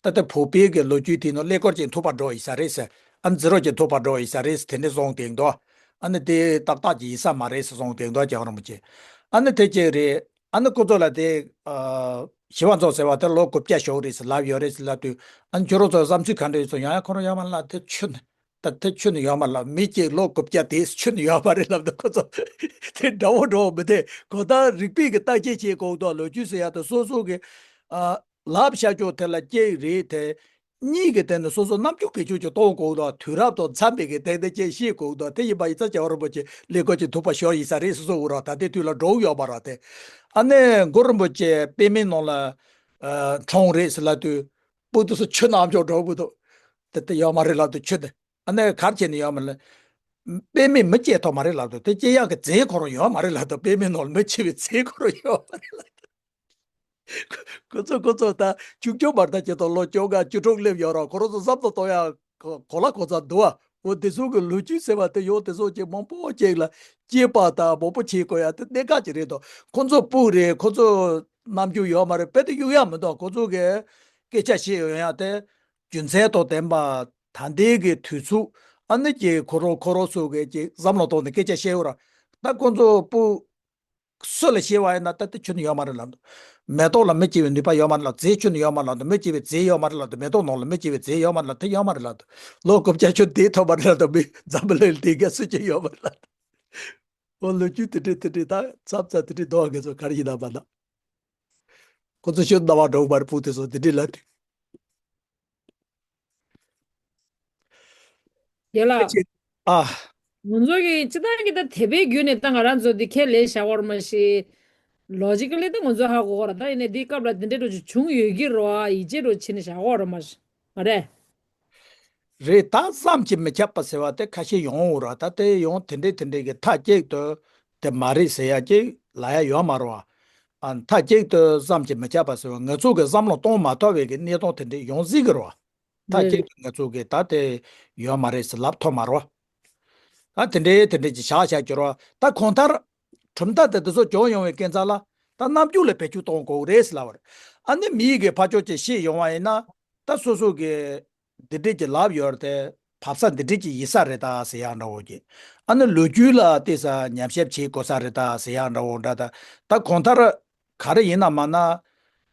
ད་ལྟ་བོད་པའི་གི་ལོ་རྒྱུས་དེ་ནང་ཀླད་ཀོར་ཅིག་ཐུག་པ་འགྲོ་ཡི་ས་རེད་ཟེར། ཨ་ནི་ཛི་རོ་ཅིག་ཐུག་པ་འགྲོ་ཡི་ས་རེད་ཟེར་དེ་འདྲས་གསུངས་བསྡད་འདུག་ཨ་ནི་དེ་ཏག་ཏག་ཅིག་ཡིན་ས་མ་རེད་ཟེར་གསུངས་བསྡད་འདུག་རྒྱལ་བ་རིན་པོ་ཆེ། ཨ་ནི་དེ་གཅིག་རེད། ཨ་ནི་ཁོ་ཚོ་ལ་དེ་ཨ་ཞི་བ་འཚོ་ཟེར་བ་དེ་ལོ་དགུ་བརྒྱ་ཞོག་རེད་ཟེར་ལབ་ཡོད་རེད་ཟེར་ལབ་དུས། ཨ་ནི་ཁྱོད་རང་ཚོ་བསམ་ཚུལ་ག་འདྲ་ཡོད་ཚོ་ཡང་ཡང་ཁོ་རང་ཡོད་མ་ལ་དེ་ཆུ་ནི་ད་དེ་ཆུ་ནི་ཡོད་མ་ལ། མི་གཅིག་ལོ་དགུ་བརྒྱ་དེ་ཆུ་ནི་ཡོད་མ་རེད་ལབ་དུས། ཁོ་ཚོ་དེ་འདྲ་བོ་འདྲ་བོ་མི་དེ་གོ་ད་རིག་པའི་གི་བརྟག་དཔྱད་བྱེད་དགོས་འདུག་ལོ་རྒྱུས་ཟེར་ཡ་དེ་སོ་སོ་གི་ཨ་ལབ་བྱ་ཆོག་དེ་ལ་སྐྱེས་རེད་དེ། གཉིས་ཀྱི་སྟེང་ནས་སོ་སོ་རྣམ་འགྱུར་གྱི་ཆོས་ཀྱི་གཏོང་དགོས་དང་། དུས་རབས་དང་འཚམ་པའི་གི་སྟེང་ནས་ཅེས་ཤེས་དགོས་དང་། དེ་ཡིན་པ་ཡིན་ཙང་རྒྱལ་བ་རིན་པོ་ཆེ་ཀླད་ཀོར་གྱི་ཐུག་པ་ཤོར་ཡིན་ས་རེད་སོ་སོ་འུ་ར་ད་ལྟའི་དུས་ལ་འགྲོ་ཡོད་པ་ར་དེ། ཨ་ནི་གུ་རུ་རིན་པོ་ཆེ་པད་མའི་ནང་ལ་ཨ་འཁྲུངས་རེད་ཟེར་ལབ་དུས་སྤུ་དུ་སུ་ཆུ་ནང་འཇོག་འགྲོ་དགོས་འདུག་དེ་དེ་ཡོད་མ་རེད་ལབ་དུས་ཆུ་དེ་ཨ་ནི་གར་བྱས་ནས་ཡོད་མ་རེད། པད་མས་མི་སྐྱེ་ཐུབ་མ་རེད་ལབ་དུས་དེ་སྐྱེ་ཡག་གི་རྫས་ཁོ་རང་ཡོད་མ་རེད་ལབ་དུས་པད་མའི་ནང་ལ་མི་སྐྱེ་བའི་རྫས་ཁོ་རང་ཡོད་མ་རེད་ལབ་དུས། ཁོ་ཚོ་ཁོ་ཚོ་ད་ཆུང་ཆུང་བར་ཐག་ཆེ་དང་ལོ་བཅོ་ལྔ་བཅུ་དྲུག་སླེབས་ཡོད་ར། ཁོ་རང་ཚོ་བསམ་བློ་གཏོང་ཡ་གོ་གོ་ལ་གོ་ཚ་འདུག་བ། འོ་དེ་ཚོ་གི་ལོ་རྒྱུས་ཟེར་བ་དེ་ཡོང་དེ་ཚོ་ཅིག་མང་པོ་ཅིག་ལ་སྐྱེས་པ་དང་མང་པོ་བྱེད་དགོས་ཡ་དེ་གནད་འགག་ཅིག་རེད་དོ། ཁོ་ཚོ་སྤུ་རེད། ཁོ་ཚོ་རྣམ་འགྱུར་ཡོད་མ་རེད། དཔེ་དེ་གཡུག་ཡ་མི་འདུག་ཁོ་ཚོ་གི་སྐད་ཆ་བཤད་ཡོང་ཡ་དེ་རྒྱུ་མཚན་དང་ལྡན་པ། ད་ལྟའི་གི་དུས་ཚོད་ཨ་ནི་ཀྱི་ཁོ་རང་ཁོ་རང་ཚོ་གི་ཅིག་བསམ་བློ་གཏོང་ནས་སྐད་ཆ་བཤད་ཡོད་ར། ད་ཁོ་ཚོ་སྤུ་སུ་ལ་བཤད་པ་ཡིན་ན་ད་ལྟ་ཆུ་ནི་ཡོད་མ་རེད་ལབ་འདུག་མེ་ཏོག་ལ་མི་སྐྱེ་བའི་ནུས་པ་ཡོད་མ་རེད་ལབ། རྫས་ཆུ་ནི་ཡོད་མ་རེད་ལབ་འདུག་མི་སྐྱེ་བའི་རྫས་ཡོད་མ་རེད་ལབ་འདུག་མེ་ཏོག་ནང་ལ་མི་སྐྱེ་བའི་རྫས་ཡོད་མ་རེད་ལབ། དེ་ཡོད་མ་རེད་ལབ་འདུག་ལོ་དགུ་བརྒྱ་ཆུ་དེ་ཐོབ་པ་རེད་ལབ་འདུག་མི་འཛམ་བུ་གླིང་དེ་ག་སུ་སྐྱེ་ཡོད་མ་རེད་ལབ་འདུག་འོ་ལོ་རྒྱུས་དེ་འདྲས་དེ་འདྲས་ད་མཚམས་མཚམས་དེ་འདྲས་འདུག་ག་ཚོ་ག་རེ་ཡིན་ན་མ་ན། ཁོ་ཚོ་ཤོད་ཟླ་བ་འགྲོ་བར་སྤུ་དེ་ཚོ་དེ་འདྲས་ལབ་འདུག་ཡ་ལ། ཨ། ང་ཚོ་གི་སྤྱི་བཏང་གི་ད་དད་པའི་བརྒྱུད་ནས་ད་ང་རང་ཚོ་འདི་ཁས་ལེན་བཞག་པ་རེད་མ་གཞི། ལོ་ཇི་ཀ་ལི་ད་ང་ཚོ་ཧ་གོ་གོ་ར། ད་ཡིན་ནའི་འདི་སྐབས་ལ་འདི་འདྲའི་འགྲོ་རྒྱུ་བྱུང་ཡོད་ཀྱི་རེད་བ། ཡིད་ཆེས་འགྲོ་བྱེད་ནས་བཞག་གོ་རེད་མ་གཞི། མ་རེད། རེད། ད་བསམ་གྱིས་མི་ཁྱབ་པ་ཟེར་བ་དེ་ཁ་ཤས་ཡོང་འོ་ར། ད་དེ་ཡང་དེ་འདྲས་དེ་འདྲས་ཀྱི་མཐའ་གཅིག་ཏུ་དེ་མ་རེད་ཟེར་ཡ་གཅིག་ལབ་ཡ་ཡོད་མ་རེད་བ། ཨ་མཐའ་གཅིག་ཏུ་བསམ་གྱིས་མི་ཁྱབ་པ་ཟེར་བ་ང་ཚོ་གི་བསམ་བློ་གཏོང་མ་ཐུབ་པའི་གི་གནས་སྟངས་དེ་འདྲས་ཡོང་སྲིད་ཀྱི་རེད་བ། མཐའ་རེད། གཅིག་ཏུ་ང་ཚོ་གིས་ད་དེ་ཡོད་མ་རེད་ཟེར་ལབ་ཐུབ་མ་རེད་བ། ད་དེ་འདྲའི་དེ་འདྲའི་ཅིག་བཞག་བཞག་གི་རེད་བ། ད་གང་ལྟར་གྲུབ་མཐའ་དེ་འདི་ཚོ་བྱུང་ཡོང་བའི་སྐས་འཛེགས་ལ་ད་རྣམ་འགྱུར་ལ་བེད་སྤྱོད་གཏོང་དགོས་རེད་ཟེར་ལབ་པ་རེད། ཨ་ནི་མིའི་གི་ཕར་ཕྱོགས་ཅིག་ཤེས་ཡོང་བ་ཡིན་ན་ད་སོ་སོ་གི་འདི་འདྲས་ཀྱི་ལབ་ཡོད་རེད་དེ། བབ་ས་འདི་འདྲས་ཀྱི་ཡིན་ས་རེད་ད་ཟེར་ཡག་འདྲ་བོ་གི། ཨ་ནི་ལོ་རྒྱུས་ལ་བལྟས་ས་ཉམས་ཞིབ་བྱེད་དགོས་ས་རེད་ད་ཟེར་ཡག་འདྲ་བོ་འདྲ་ད། ད་གང་ལྟར་ག་རེ་ཡིན་ན་མ་ན།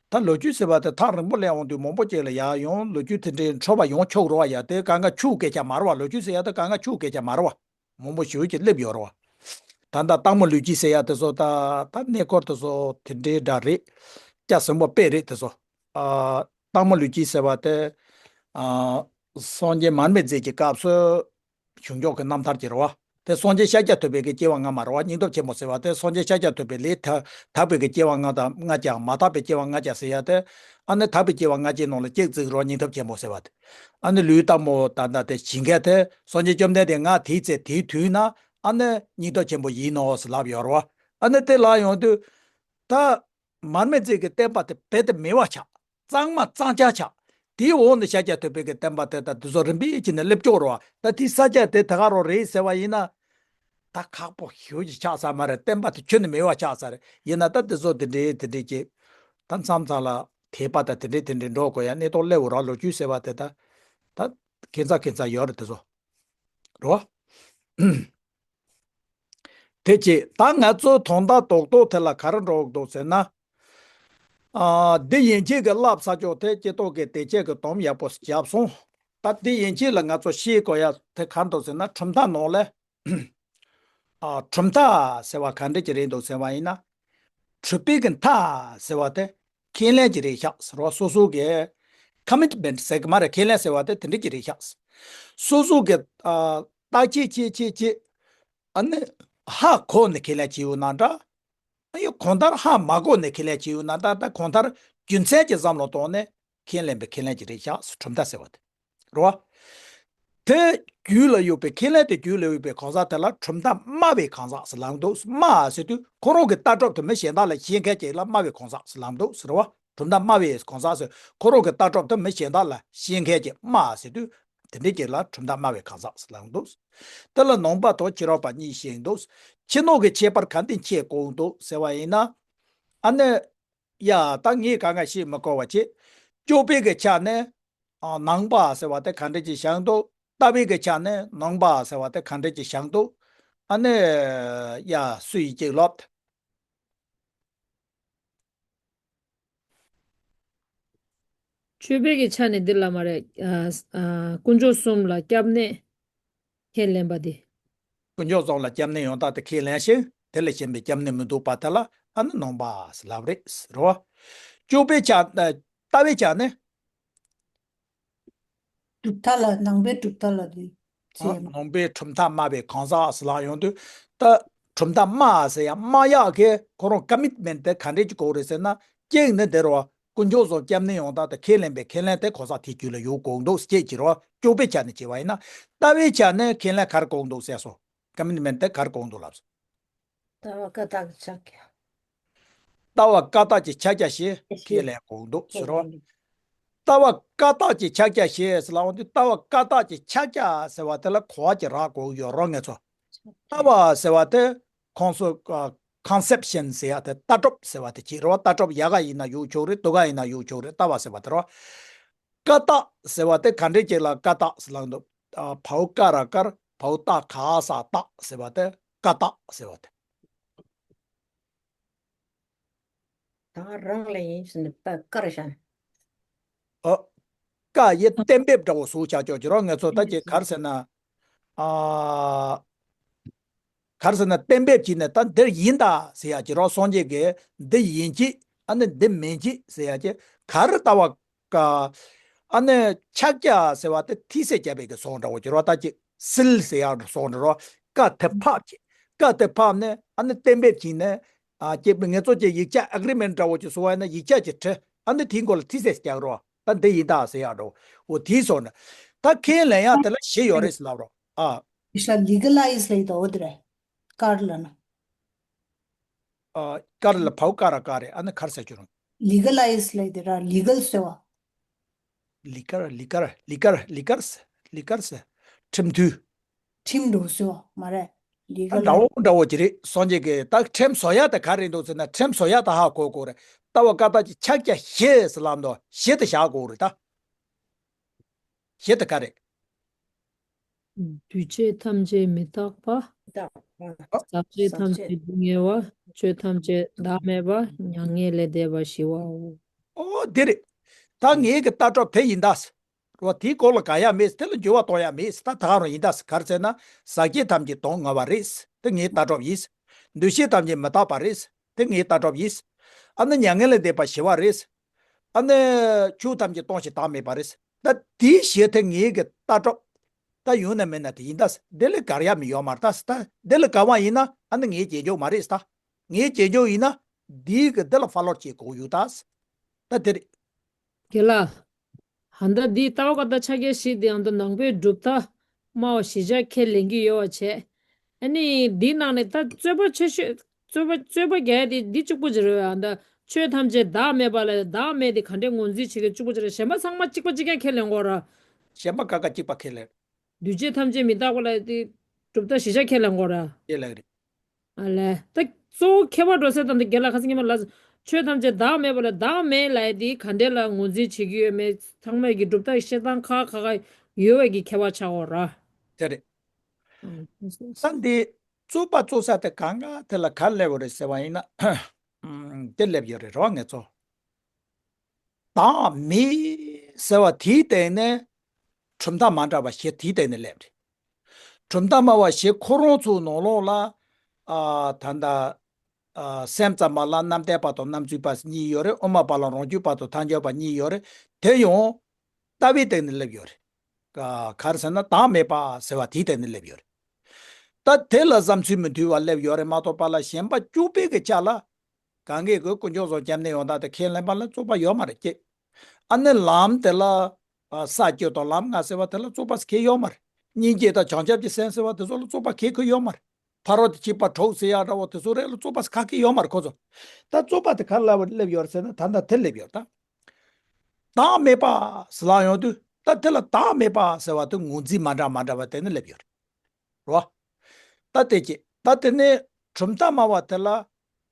ད་ལོ་རྒྱུས་ཟེར་བ་དེ་ཐག་རིང་པོ་སླེབས་འོང་དུས་མང་པོ་ཅིག་ལ་ཡར་ཡོང་ལོ་རྒྱུས་དེ་འདྲའི་འཕྲོ་བ་ཡོང་ཆོག་རེད་བ། ཡ་དེ་གང་ག་ཆུ་སྐད་ཆ་མ་རེད་བ། ལོ་རྒྱུས་ཟེར་ཡ་དེ་གང་ག་ཆུ་སྐད་ཆ་མ་རེད་བ། མང་པོ་ཞེ་པོ་ཅིག་སླེབས་ཡོད་རེད་བ། ད་ལྟ་སྟག་མོ་ལུས་སྐྱིད་ཟེར་ཡ་དེ་ཚོ་ད་ད་གནས་སྐོར་དེ་ཚོ་དེ་འདྲའི་འདྲ་རེད། སྐྱ་ཟིང་པོ་དཔེ་རེད་དེ་ཚོ། ཨ། སྟག་མོ་ལུས་སྐྱིད་ཟེར་བ་དེ། ཨ། སངས་རྒྱས་མར་མེ་མཛད་ཀྱི་སྐབས་སུ་བྱུང་ཆོག་གི་རྣམ་ཐར་གྱི་རེད་བ། དེ་སངས་རྒྱས་ཤཱཀྱ་ཐུབ་པའི་གི་སྐྱེ་བ་སྔ་མ་རེད་བ། སྙིང་སྟོབས་ཆེན་པོ་ཟེར་བ་དེ་སངས་རྒྱས་ཤཱཀྱ་ཐུབ་པའི་ལས་ད་དག་པའི་གི་སྐྱེ་བ་ལྔ་དང་ལྔ་བརྒྱ། མ་དག་པའི་སྐྱེ་བ་ལྔ་བརྒྱ་ཟེར་ཡ་དེ། ཨ་ནི་དག་པའི་སྐྱེ་བ་ལྔ་བརྒྱའི་ནང་ལ་གཅིག་བརྩི་གི་རེད་བ། སྙིང་སྟོབས་ཆེན་པོ་ཟེར་བ་དེ། ཨ་ནི་ལུས་སྟག་མོ་ད་ལྟ་དེ་བྱིན་མཁན་དེ་སངས་རྒྱས་བཅོམ་ལྡན་འདས་ང་དེའི་ཚེ་དེའི་དུས་ན་ཨ་ནི་སྙིང་སྟོབས་ཆེན་པོ་ཡིན་ནོ་ཟེར་ལབ་ཡོད་རེད་བ། ཨ་ནི་དེ་ལབ་ཡོང་དུས་ད། མར་མེ་མཛད་ཀྱི་བསྟན་པ་དེ་རྦད་དེ་མེད་པ་ཆགས། གཙང་མ་གཙང་རྐྱང་ཆགས། དེའི་འོག་ནས་ཤཱཀྱ་ཐུབ་པའི་གི་བསྟན་པ་དེ་དང་དེ་ཚོ་རིམ་པས་བྱས་ནས་སླེབས་ཀྱོག་རེད་བ། ད་དེའི་ས་ཆ་དེ་ད་ག་རང་རེད་ཟེར་བ་ཡིན་ན། ད་ཁག་པོ་ཞེ་པོ་ཅིག་ཆགས་ས་མ་རེད། བསྟན་པ་དེ་ཁྱོན་ནས་མེད་པ་ཆགས་ས་རེད། ཡིན་ན་ད་དེ་ཚོ་དེ་འདྲའི་དེ་འདྲའི་ཅིག་ད་མཚམས་མཚམས་ལ་དད་པ་དང་དེ་འདྲའི་དེ་འདྲའི་འགྲོ་དགོས་ཡ་གནས་སྟངས་སླེབས་འོ་ར། ལོ་རྒྱུས་ཟེར་བ་དེ་ད་ད་ཁྱད་མཚར་ཁྱད་མཚར་ཡོད་རེད་དེ་ཚོ། རེད་བ། དེ་བྱས་ད་ང་ཚོའི་དོན་དག་རྡོག་རྡོག་དེ་ལ་ག་རེ་འགྲོ་གི་འདུག་ཟེར་ན། ཨ། འདི་ཡན་ཆད་ཀྱི་བསླབ་ས་ཕྱོགས་དེ་སྤྱི་ཚོགས་ཀྱི་བདེ་སྐྱིད་ཀྱི་དོན་ཡག་པོ་བརྒྱབ་སོང་། ད་འདི་ཡན་ཆད་ལ་ང་ཚོ་ཤེས་དགོས་ཡ་དེ་ག་རེ་འདུག་ཟེར་ན་གྲུབ་མཐའ་ནང་ལ། ཨ། གྲུབ་མཐའ་ཟེར་བ་ག་འདྲ་ཅིག་རེད་འདུག་ཟེར་བ་ཡིན་ན། གྲུབ་པའི་གི་མཐའ་ཟེར་བ་དེ་ཁས་ལེན་གྱི་རེད་ཤག་ཟེར་བ། སོ་སོ་གི་ཀོ་མིཊ་མེན་ཊི་ཟེར་གི་མ་རེད། ཁས་ལེན་ཟེར་བ་དེ་དེ་འདྲ་ཅིག་རེད་ཤག་སོ་སོ་གི་ཨ་བརྟག་དཔྱད་བྱེད་བྱེད་བྱེད། ཨ་ནི་ཧ་གོ་ནས་ཁས་ལེན་བྱེད་ཡོད་ན་འདྲ། ཨ་ཡོ་གང་ལྟར་ཧ་མ་གོ་ནས་ཁས་ལེན་བྱེད་ཡོད་ན་འདྲ། ད་གང་ལྟར་རྒྱུ་མཚན་གྱི་བསམ་བློ་གཏོང་ནས་ཁས་ལེན་པའི་ཁས་ལེན་གྱི་རེད་ཤག་གྲུབ་མཐའ་ཟེར་བ་དེ། རེད་བ། དེ་རྒྱུད་ལ་ཡོད་པའི་ཁས་ལེན་དེ་རྒྱུད་ལ་ཡོད་པའི་གང་ཟག་དེ་ལ་གྲུབ་མཐའ་སྨྲ་བའི་གང་ཟག་ཟེར་ལབ་འདུག་སྨྲ་ཟེར་དུས་ཁོ་རང་གི་ལྟ་གྲུབ་དེ་མི་གཞན་དག་ལ་བཤད་མཁན་ཅིག་ལ་སྨྲ་བའི་གང་ཟག་ཟེར་ལབ་འདུག་ཟེར་བ། གྲུབ་མཐའ་སྨྲ་བའི་གང་ཟག་ཟེར་ཁོ་རང་གི་ལྟ་གྲུབ་དེ་མི་གཞན་དག་ལ་བཤད་མཁན་ཅིག་སྨྲ་ཟེར་དུས་དེ་འདྲའི་ཅིག་ལ་གྲུབ་མཐའ་སྨྲ་བའི་གང་ཟག་ཟེར་ལབ་འདུག་དེ་ལ་ནང་པ་དང་ཕྱི་རོལ་པ་གཉིས་བཤད་འདུག་ཕྱི་ནང་གི་ཁྱད་པར་ག་འདྲ་ཕྱེ་དགོས་འདུག་ཟེར་བ་ཡིན་ན། ཨ་ནི། ཡ་ད་ངས་གང་ག་ཤེས་མི་དགོས་པ་བྱེད། སྤྱོད་པའི་གི་ཆ་ནས། ཨ། ནང་པ་ཟེར་བ་དེ་ག་འདྲ་ཅིག་བཞག་འདུག་ལྟ་བའི་གི་ཆ་ནས་ནང་པ་ཟེར་བ་དེ་ག་འདྲ་ཅིག་བཞག་འདུག་ཨ་ནི། ཡ་སུ་ཡིས་ཅིག་ལབ། སྤྱོད་པའི་གི་ཆ་ནས་འདི་ལ་མ་རེད། ཨ་ཨ་དཀོན་མཆོག་གསུམ་ལ་སྐྱབས་གནས་ཁས་ལེན་པ་དེ། དཀོན་མཆོག་གསུམ་ལ་སྐྱབས་གནས་ཡང་དག་དེ་ཁས་ལེན་ཞིང་། དེ་ལས་གཞན་པའི་སྐྱབས་གནས་མི་འདུག་པ་དེ་ལ་ཨ་ནི་ནང་པ་ཟེར་ལབ་རེད་ཟེར་རོ། སྤྱོད་པའི་ཆ་ཨ་ལྟ་བའི་ཆ་ནས། གྲུབ་མཐའ་ལ་ནང་པའི་གྲུབ་མཐའ་ལ་དེ་ཨ་ཟེར་ཡ་མ། ནང་པའི་གྲུབ་མཐའ་སྨྲ་བའི་གང་ཟག་ཟེར་ལབ་ཡོང་དུས། ད་གྲུབ་མཐའ་སྨྲ་ཟེར་ཡ་སྨྲ་ཡག་གི་ཁོ་རང་ཀ་མིཊ་མེན་ཊི་དེ་ག་འདྲས་ཅིག་དགོས་རེད་ཟེར་ན། གཅིག་ནི་དེ་རེད་བ། དཀོན་མཆོག་གསུམ་སྐྱབས་གནས་ཡང་དག་དེ་ཁས་ལེན་པའི་ཁས་ལེན་དེ་གང་ཟག་དེའི་རྒྱུད་ལ་ཡོད་དགོས་འདུག་ཟེར་གྱི་རེད་བ། སྤྱོད་པའི་ཆ་ནས་བྱས་པ་ཡིན་ན། ལྟ་བའི་ཆ་ནས་ཁས་ལེན་ག་རེ་དགོས་འདུག་ཟེར་སོ། ཀ་མིཊ་མེན་ཊི་དེ་ག་རེ་དགོས་འདུག་ལབ་སོ། ལྟ་བ་ཀ་དག་གི་ཕྱག་རྒྱ། ལྟ་བ་ཀ་དག་གི་ཕྱག་རྒྱ་ཞེས་ཁས་ལེན་དགོས་འདུག་ཟེར་རོ། ལྟ་བ་ཀ་དག་གི་ཕྱག་རྒྱ་ཞེས་ཟེར་ལབ་འོང་དུས། ལྟ་བ་ཀ་དག་གི་ཕྱག་རྒྱ་ཟེར་བ་དེ་ལ་གོ་བ་གྱི་རག་དགོས་ཡོད་རོ་ངེས་ཚོ། ལྟ་བ་ཟེར་བ་དེ་ཁོང་ཚོ་ཀོན་སེབ་ཤན་ཟེར་ཡ་དེ་ལྟ་གྲུབ་ཟེར་བ་དེ་ཅིག་རེད་བ། ལྟ་གྲུབ་ཡག་ག་ཡིན་ན་ཡོད་ཆོག་རེད། སྡུག་ག་ཡིན་ན་ཡོད་ཆོག་རེད། ལྟ་བ་ཟེར་བ་དེ་རེད་བ། ཀ་དག་ཟེར་བ་དེ་ག་འདྲས་ཅིག་ལ་ཀ་དག་ཟེར་ལབ་འདུག་ཨ་བའོ་ཀ་ར་ཀར་བའོ་ཏ་ག་ས་དག་ཟེར་བ་དེ་ཀ་དག་ཟེར་བ་དེ། ད་རང་ལ་ཡིན་ཟེར་ནས་པ་ཀར་བཞག་ཨ་ཀ་ཡི་གཏན་འབེབས་འདྲ་བོ་བཟོ་བྱ་ཆོག་གི་རོ། ངེས་ཚོ་ད་ཅིག་ག་རེ་ཟེར་ན། ཨ་ག་རེ་ཟེར་ན། གཏན་འབེབས་བྱས་ནས་ད་འདིར་ཡིན་ད་ཟེར་ཡ་གྱི་རོ། སངས་རྒྱས་ཀྱིས་འདི་ཡིན་གྱི་ཨ་ནི་འདི་མིན་གྱི་ཟེར་ཡ་གྱི། ག་རེ་ལྟ་བ་ཀ་ཨ་ནི་ཕྱག་རྒྱ་ཟེར་བ་དེ་ཐིག་ཚད་རྒྱབ་པའི་གི་སོང་འདྲ་བོ་གྱི་རོ། ད་ཅིག་སིལ་ཟེར་ཡ་སོང་འདྲ་རོ། ཀ་དེ་ཕབ་ཀྱི། ཀ་དེ་ཕབ་ནས་ཨ་ནི་གཏན་འབེབས་བྱས་ནས། ཨ་ཅེ་ངེད་ཚོ་ཅེ་ཡིག་ཆ་ཨེག་རི་མེན་ཊི་འདྲ་བོ་ཅིག་བཟོ་བ་ཡིན་ན། ཡིག་ཆ་ཅིག་བྲི། ཨ་ནི་དེའི་མགོ་ལ་ཐིག་ཚད་རྒྱག་རོགས། ད་འདི་ཡིན་ད་ཟེར་ཡག་འགྲོ། འོ་དེའི་སོགས་ནི། ད་ཁས་ལེན་ཡག་དེ་ལ་བཞི་ཡོད་རེད་ཟེར་ལབ་རོགས། ཨ། ཨི་ཤ་ལི་ག་ལའི་ཛི་ལབ་ཡི་ད། འོ་དེ་རེད། ཀར་ལ་ན། ཨ་ཀར་ལ་བའོ་ཀ་ར་ཀ་རེད། ཨ་ནི་ག་རེ་ཟེར་རྒྱུ་རུང་། ལི་ག་ལའི་ཛི་ལབ་ཡི་དེ་ར། ལི་གལ་ཟེར་བ། ལི་ཀར་ལི་ཀར་ལི་ཀར་ལི་ཀར་ཟེར། ལི་ཀར་ཟེར། ཁྲིམས་མཐུན། ཁྲིམས་འགྲོ་ཟེར་བ་མ་རེད། ལི་གལ། འདྲ་བོ་འདྲ་བོ་ཅིག་རེད། སངས་རྒྱས་ཀྱིས་ད་ཁྲིམས་བཟོ་ཡག་དེ་ག་རེ་འདུག་ཟེར་ན། ཁྲིམས་བཟོ་ཡག་ད་ཧ་གོ་དགོས་རེད། ལྟ་བ་ཀ་དག་གི་ཕྱག་རྒྱ་བཞི་ཟེར་ལབ་འདུག་བཞི་དེ་བཞག་དགོས་རེད་ད། བཞི་དེ་ག་རེད། འདུས་བྱས་ཐམས་ཅད་མི་རྟག་པ། རྟག་པ། ཟག་བཅས་ཐམས་ཅད་སྡུག་བསྔལ་བ། ཆོས་ཐམས་ཅད་བདག་མེད་པ། མྱ་ངན་ལས་འདས་པ་ཞི་བའོ། ཨོ་དེ་རེད། ད་ངའི་གི་ལྟ་གྲུབ་དེ་ཡིན་ད། རོ། དེའི་སྐོར་ལ་དགག་ཡག་མེད། དེ་ལ་འགྱུར་བ་གཏོང་ཡག་མེད། ད་ད་ག་རང་ཡིན་ད། ག་རེ་ཟེར་ན། ཟག་བཅས་ཐམས་ཅད་སྡུག་བསྔལ་བ་རེད། དེ་ངའི་ལྟ་གྲུབ་ཡིན། འདུས་བྱས་ཐམས་ཅད་མི་རྟག་པ་རེད། དེ་ངའི་ལྟ་གྲུབ་ཡིན། ཨ་ནི་མྱ་ངན་ལས་འདས་པ་ཞི་བ་རེད། ཨ་ནི་ཆོས་ཐམས་ཅད་སྟོང་ཞིང་བདག་མེད་པ་རེད། ད་དེའི་ཞེ་དེ་ངའི་གི་ལྟ་གྲུབ། ད་ཡོང་ན་མེད་ན་དེ་ཡིན་ད། དེ་ལས་བཀར་ཡག་མི་ཡོད་མ་རེད་ད། ད་དེ་ལས་བཀར་བ་ཡིན་ན་ཨ་ནི་ངའི་རྗེས་འཇུག་མ་རེད་ད། ངའི་རྗེས་འཇུག་ཡིན་ན་འདིའི་གི་འདི་ལ་ཧྥ་ལོ་བྱེད་དགོས་ཡོད་ད། ད་དེ་རེད། རྒན་ལགས། ཧ་ད་འདི་ལྟ་བ་ཀ་དག་ཕྱག་རྒྱ་བཞི་དེ་ཡང་དུ་ནང་པའི་གྲུབ་མཐའ་སྨྲ་བ་བཞི་ཆ་ཁས་ལེན་གྱི་ཡོད་པ་བྱས། ཨ་ནི་འདིའི་ནང་ནས་ད་རྩོད་པ་ཆེ་ཤོས། རྩོད་པ་རྩོད་པ་རྒྱག་ཡ་དེ་འདི་གཅིག་པོ་ཅིག་རེད་པ། ཨ་ད་ཆོས་ཐམས་ཅད་བདག་མེད་པ་ལ་བདག་མེད་དེ་ག་འདྲས་ངོས་འཛིན་བྱེད་མཁན་གཅིག་པོ་ཅིག་རེད། གཞན་པ་ཚང་མ་གཅིག་པ་གཅིག་རྐྱང་ཁས་ལེན་དགོས་ར། གཞན་པ་ཀ་ཀ་གཅིག་པ་ཁས་ལེན། འདུས་བྱས་ཐམས་ཅད་མི་རྟག་པ་ལ་དེ་གྲུབ་མཐའ་བཞི་ཆ་ཁས་ལེན་དགོས་ར། ཁས་ལེན་རེད། ཨ་ལས། ད་གཙོ་བོ་ཁྱད་པར་འགྲོ་ས་ད་འདི་རྒན་ལགས་ཁ་སང་ཉི་མ་ལ་ཆོས་ཐམས་ཅད་བདག་མེད་པ་ལ་བདག་མེད་ལབ་ཡ་དེ་ག་འདྲས་ལ་ངོས་འཛིན་བྱེད་ཀྱི་ཡོད་མེད། ཚང་མས་ཀྱི་གྲུབ་མཐའ་བཤད་སྟངས་ཁག་ཁག་ཡོད་པའི་གི་ཁྱད་པར་ཆགས་འོ་ར། དེ་རེད། ཨ་ད་འདི་རྩོད་པ་རྩོད་ས་དེ་གང་ག་དེ་ལ་ག་རེ་སླེབས་པ་རེད་ཟེར་བ་ཡིན་ན། ཨམ། དེ་སླེབས་ཡོད་རེད་རོ་ངེད་ཚོ། བདག་མེད་ཟེར་བ་དེའི་སྟེང་ནས་གྲུབ་མཐའ་མ་འདྲ་བ་བཞི་དེའི་སྟེང་ནས་སླེབས་རེད། གྲུབ་མཐའ་སྨྲ་བ་བཞི་ཁོ་རང་ཚོའི་ནང་ལོགས་ལ། ཨ་ད་ལྟ་ཨ་སེམས་ཙམ་པ་ལ་རྣམ་བལྟས་པ་དང་རྣམ་རྩོད་པ་གཉིས་ཡོད་རེད། དབུ་མ་པ་ལ་རང་རྒྱུད་པ་དང་ཐལ་འགྱུར་བ་གཉིས་ཡོད་རེད། དེ་ཡང་ལྟ་བའི་སྟེང་ནས་སླེབས་ཡོད་རེད། ག་ག་རེ་ཟེར་ན་བདག་མེད་པ་ཟེར་བ་དེའི་སྟེང་ནས་སླེབས་ཡོད་རེད། ད་དེ་ལ་བསམ་ཚུལ་མི་མཐུན་པ་སླེབས་ཡོད་རེད་མ་གཏོགས་པ་ལ། གཞན་པ་སྤྱོད་པའི་གི་ཆ་ལ། གང་གིས་གི་དཀོན་མཆོག་གསུམ་སྐྱབས་གནས་ཡང་དག་དེ་ཁས་ལེན་པ་ལ་རྩོད་པ་ཡོད་མ་རེད་ཀྱེ། ཨ་ནི་ལམ་དེ་ལ། ཨ་ས་བཅུ་དང་ལམ་ལྔ་ཟེར་བ་དེ་ལ་རྩོད་པ་ཁེལ་ཡོད་མ་རེད། སྙིང་རྗེ་དང་བྱང་ཆུབ་ཀྱི་སེམས་ཟེར་བ་དེ་ཚོ་ལ་རྩོད་པ་ཁེལ་ཁེལ་ཡོད་མ་རེད། ཕ་རོལ་ཏུ་ཕྱིན་པ་དྲུག་ཟེར་ཡག་འདྲ་བོ་དེ་ཚོ་རེད་ལ་རྩོད་པ་ཁ་ཁེལ་ཡོད་མ་རེད་ཁོ་ཚོ། ད་རྩོད་པ་དེ་ག་ལ་སླེབས་ཡོད་རེད་ཟེར་ན་ད་ལྟ་དེ་སླེབས་ཡོད་ད། བདག་མེད་པ་ཟེར་ལབ་ཡོང་དུས་ད་དེ་ལ་བདག་མེད་པ་ཟེར་བ་དེ་ངོས་འཛིན་མ་འདྲ་མ་འདྲ་བ་དེ་ནི་སླེབས་ཡོད་རེད། རོ། ད་དེ་ཅི། ད་དེ་ནས་གྲུབ་མཐའ་སྨྲ་བ་དེ་ལ་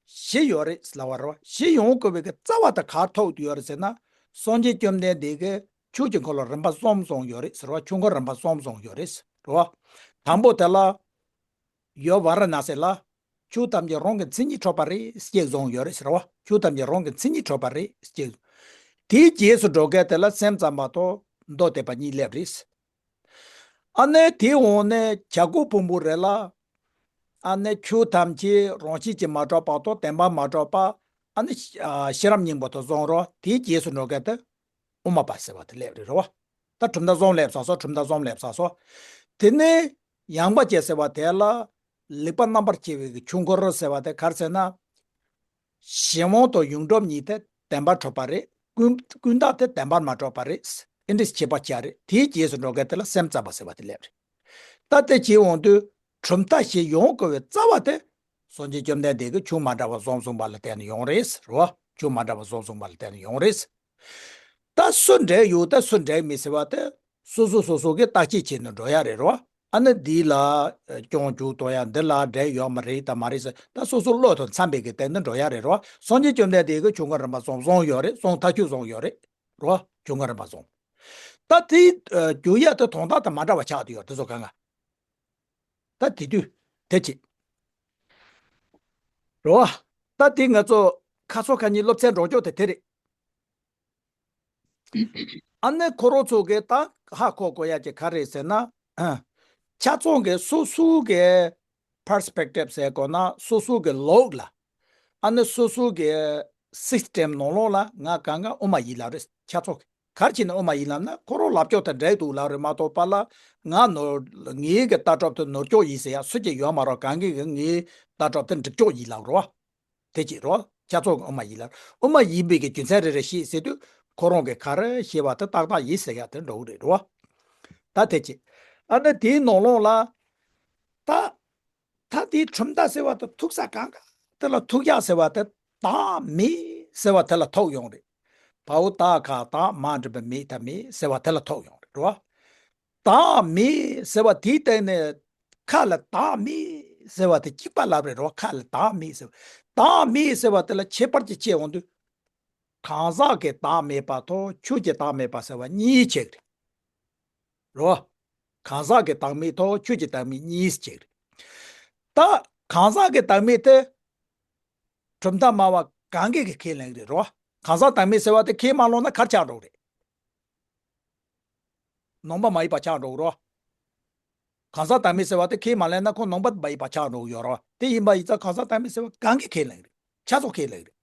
བཞི་ཡོད་རེད་ལབ་པ་རེད་བ། བཞི་ཡོང་དགོས་པའི་གི་རྩ་བ་དེ་ག་ཐོག་ཏུ་ཡོད་རེད་ཟེར་ན། སངས་རྒྱས་བཅོམ་ལྡན་འདས་ཀྱིས་ཆོས་ཀྱི་འཁོར་ལོ་རིམ་པ་གསུམ་བཟུང་ཡོད་རེད་ཟེར་བ། ཆོས་འཁོར་རིམ་པ་གསུམ་བཟུང་ཡོད་རེད་ཟེར་བ། དང་པོ་དེ་ལ་ཡོ་ཝཱ་ར་ཎ་སི་ལ་ཆོས་ཐམས་ཅད་རང་གི་མཚན་ཉིད་གྲུབ་པ་རེད་ཅེས་བཟུང་ཡོད་རེད་ཟེར་བ། ཆོས་ཐམས་ཅད་རང་གི་མཚན་ཉིད་གྲུབ་པ་རེད་ཅེས། དེའི་རྗེས་སུ་འགྲོ་མཁན་དེ་ལ་སེམས་ཙམ་པ་དང་མདོ་སྡེ་པ་གཉིས་སླེབས་རེད། ཨ་ནི་དེའི་འོག་ནས་བྱ་རྒོད་ཕུང་པོ་རེད་ལ། ཨ་ནི་ཆོས་ཐམས་ཅད་རང་བཞིན་གྱིས་མ་གྲུབ་པ་དང་བདེན་པར་མ་གྲུབ་པ། ཨ་ནི་ཤེས་རབ་སྙིང་པོ་དང་གསུམ་རོ། དེའི་རྗེས་སུ་འགྲོ་མཁན་དེ་དབུ་མ་པ་ཟེར་བ་དེ་སླེབས་རེད་རོ། ད་གྲུབ་མཐའ་གསུམ་སླེབས་ཚར་སོང་། གྲུབ་མཐའ་གསུམ་སླེབས་ཚར་སོང་། དེ་ནས་ཡངས་པ་ཅན་ཟེར་བ་དེ་ལ་ལེགས་པ་རྣམ་པར་ཕྱེ་བའི་གི་ཆོས་འཁོར་ཟེར་བ་དེ་ག་རེ་ཟེར་ན། གཞན་དབང་དང་ཡོངས་གྲུབ་གཉིས་དེ་བདེན་པར་གྲུབ་པ་རེད། ཀུན་ཀུན་བརྟགས་དེ་བདེན་པར་མ་གྲུབ་པ་རེད། ཨེ་འདྲས་ཁྱད་པར་ཅིག་རེད། དེའི་རྗེས་སུ་འགྲོ་མཁན་དེ་ལ་སེམས་ཙམ་པ་ཟེར་བ་དེ་སླེབས་རེད། ད་དེ་བྱས་འོང་དུས་གྲུབ་མཐའ་བཞི་ཡོངས་བསྐོར་བའི་རྩ་བ་དེ་སངས་རྒྱས་བཅོམ་ལྡན་འདས་ཀྱིས་ཆོས་མ་འདྲ་བ་གསུམ་གསུངས་པ་ལ་བརྟེན་ནས་ཡོང་རེད་རོ། ཆོས་མ་འདྲ་བ་གསུམ་གསུངས་པ་ལ་བརྟེན་ནས་ཡོང་རེད། ད་སུ་འགྲིག་ཡོད་ད་སུ་འགྲིག་མེད་ཟེར་བ་དེ་སོ་སོ་སོ་སོ་གིས་བརྟག་དཔྱད་བྱས་ནས་འགྲོ་ཡ་རེད་རོ། ཨ་ནི་འདི་ལ་སྐྱོན་འཇུག་གཏོང་ཡ། འདི་ལ་འགྲིག་ཡོད་མ་རེད་ད་མ་རེད་ཟེར། ད་སོ་སོ་བློ་དང་འཚམ་པའི་གི་སྟེང་ནས་འགྲོ་ཡ་རེད་རོ། སངས་རྒྱས་བཅོམ་ལྡན་འདས་ཀྱིས་ཆོས་འཁོར་རིམ་པ་གསུམ་གསུངས་ཡོད་རེད། གསུངས་ཐག་ཆོད་གསུངས་ཡོད་རེད་རོ། ཆོས་འཁོར་རིམ་པ་གསུམ། ད་དེའི་ཨ་རྒྱུ་ཡ་དེ་དོན་དག་དང་མ་འདྲ་བ་ཆགས་བསྡད་ཡོད་དེ་ཚོ་གང་ག་ད་དེ་དུས་དེ་ཅི་རོ། ད་དེ་ང་ཚོ་ཁ་སང་ཁ་ཉིན་སློབ་ཚན་འགྲོ་ཕྱོགས་དེ་དེ་རེད། ཨ་ནི་ཁོ་རང་ཚོ་གིས་ད་ཧ་གོ་དགོས་ཡ་ཅིག་ག་རེ་ཟེར་ན། ཆ་ཚང་གི་སོ་སོའི་གི་པར་སི་པེག་ཊིབ་ཟེར་དགོས་ན་སོ་སོའི་གི་ལོག་ལ། ཨ་ནི་སོ་སོའི་གི་སིས་ཊེམ་ནང་ལོགས་ལ་ང་གང་ག་དབུ་མ་ཡིན་ལབ་རེད། ཆ་ཚང་གི་ག་རེ་བྱས་ནས་དབུ་མ་ཡིན་ལབ་ན་ཁོ་རང་ལབ་ཕྱོགས་དེ་འགྲིག་འདུག་ལབ་རེད་མ་གཏོགས་པ་ལ་ང་ནོར་ངའི་གི་ལྟ་གྲུབ་དེ་ནོར་ཕྱོགས་ཡིན་ཟེར་ཡ་སུ་གཅིག་ཡོད་མ་རེད། གང་གི་གི་ངའི་ལྟ་གྲུབ་དེ་འགྲིག་ཕྱོགས་ཡིན་ལབ་རོ། དེ་གཅིག་རོ། ཆ་ཚང་གི་དབུ་མ་ཡིན་ལ། དབུ་མ་ཡིན་པའི་གི་རྒྱུ་མཚན་རེ་རེ་བཤད་ཟེར་དུས་ཁོ་རང་གི་ག་རེ་བཤད་པ་དེ་ཏག་ཏག་ཡིན་ཟེར་ཡ་དེ་འགྲོ་གི་རེད་རོ། ད་དེ་གཅིག་ཨ་ནི་དེའི་ནང་ལོགས་ལ་ད་ད་དེའི་གྲུབ་མཐའ་ཟེར་བ་དེ་ཐུག་ས་གང་ག་དེ་ལ་ཐུག་ཡག་ཟེར་བ་དེ་བདག་མེད་ཟེར་བ་དེ་ལ་ཐུག་ཡོང་རེད། བའོ་ད་ག་བདག་མ་འདྲེས་པའི་མེད་ད་མེད་ཟེར་བ་དེ་ལ་ཐུག་ཡོང་རེད་རོ། བདག་མེད་ཟེར་བ་དེའི་སྟེང་ནས་ཁ་ལ་བདག་མེད་ཟེར་བ་དེ་གཅིག་པ་ལབ་རེད་རོ། ཁ་ལ་བདག་མེད་ཟེར་བ། བདག་མེད་ཟེར་བ་དེ་ལ་ཁྱད་པར་གྱི་ཕྱེ་འོང་དུས། གང་ཟག་གི་བདག་མེད་པ་དང་ཆོས་ཀྱི་བདག་མེད་པ་ཟེར་བ་གཉིས་ཕྱེ་གི་རེད་རོ། གང་ཟག་གི་བདག་མེད་དང་ཆོས་ཀྱི་བདག་མེད་གཉིས་ཕྱེ་གི་རེད། ད་གང་ཟག་གི་བདག་མེད་དེ་གྲུབ་མཐའ་སྨྲ་བ་གང་གིས་གི་ཁས་ལེན་གི་རེད་རོ། གང་ཟག་བདག་མེད་ཟེར་བ་དེ་ཁས་མ་ལོངས་ན་ག་རེ་ཆགས་འགྲོ་གི་རེད། ནང་པ་མ་ཡིན་པ་ཆགས་འགྲོ་གི་རོ། གང་ཟག་བདག་མེད་ཟེར་བ་དེ་ཁས་མ་ལེན་ན་ཁོ་ནང་པ་མ་ཡིན་པ་ཆགས་འགྲོ་གི་ཡོད་རོ། དེ་ཡིན་པ་ཡིན་ཙང་གང་ཟག་བདག་མེད་ཟེར་བ་གང་གིས་ཁས་ལེན་གི་རེད། ཆ་ཚང་ཁས་ལེན་གི་རེད།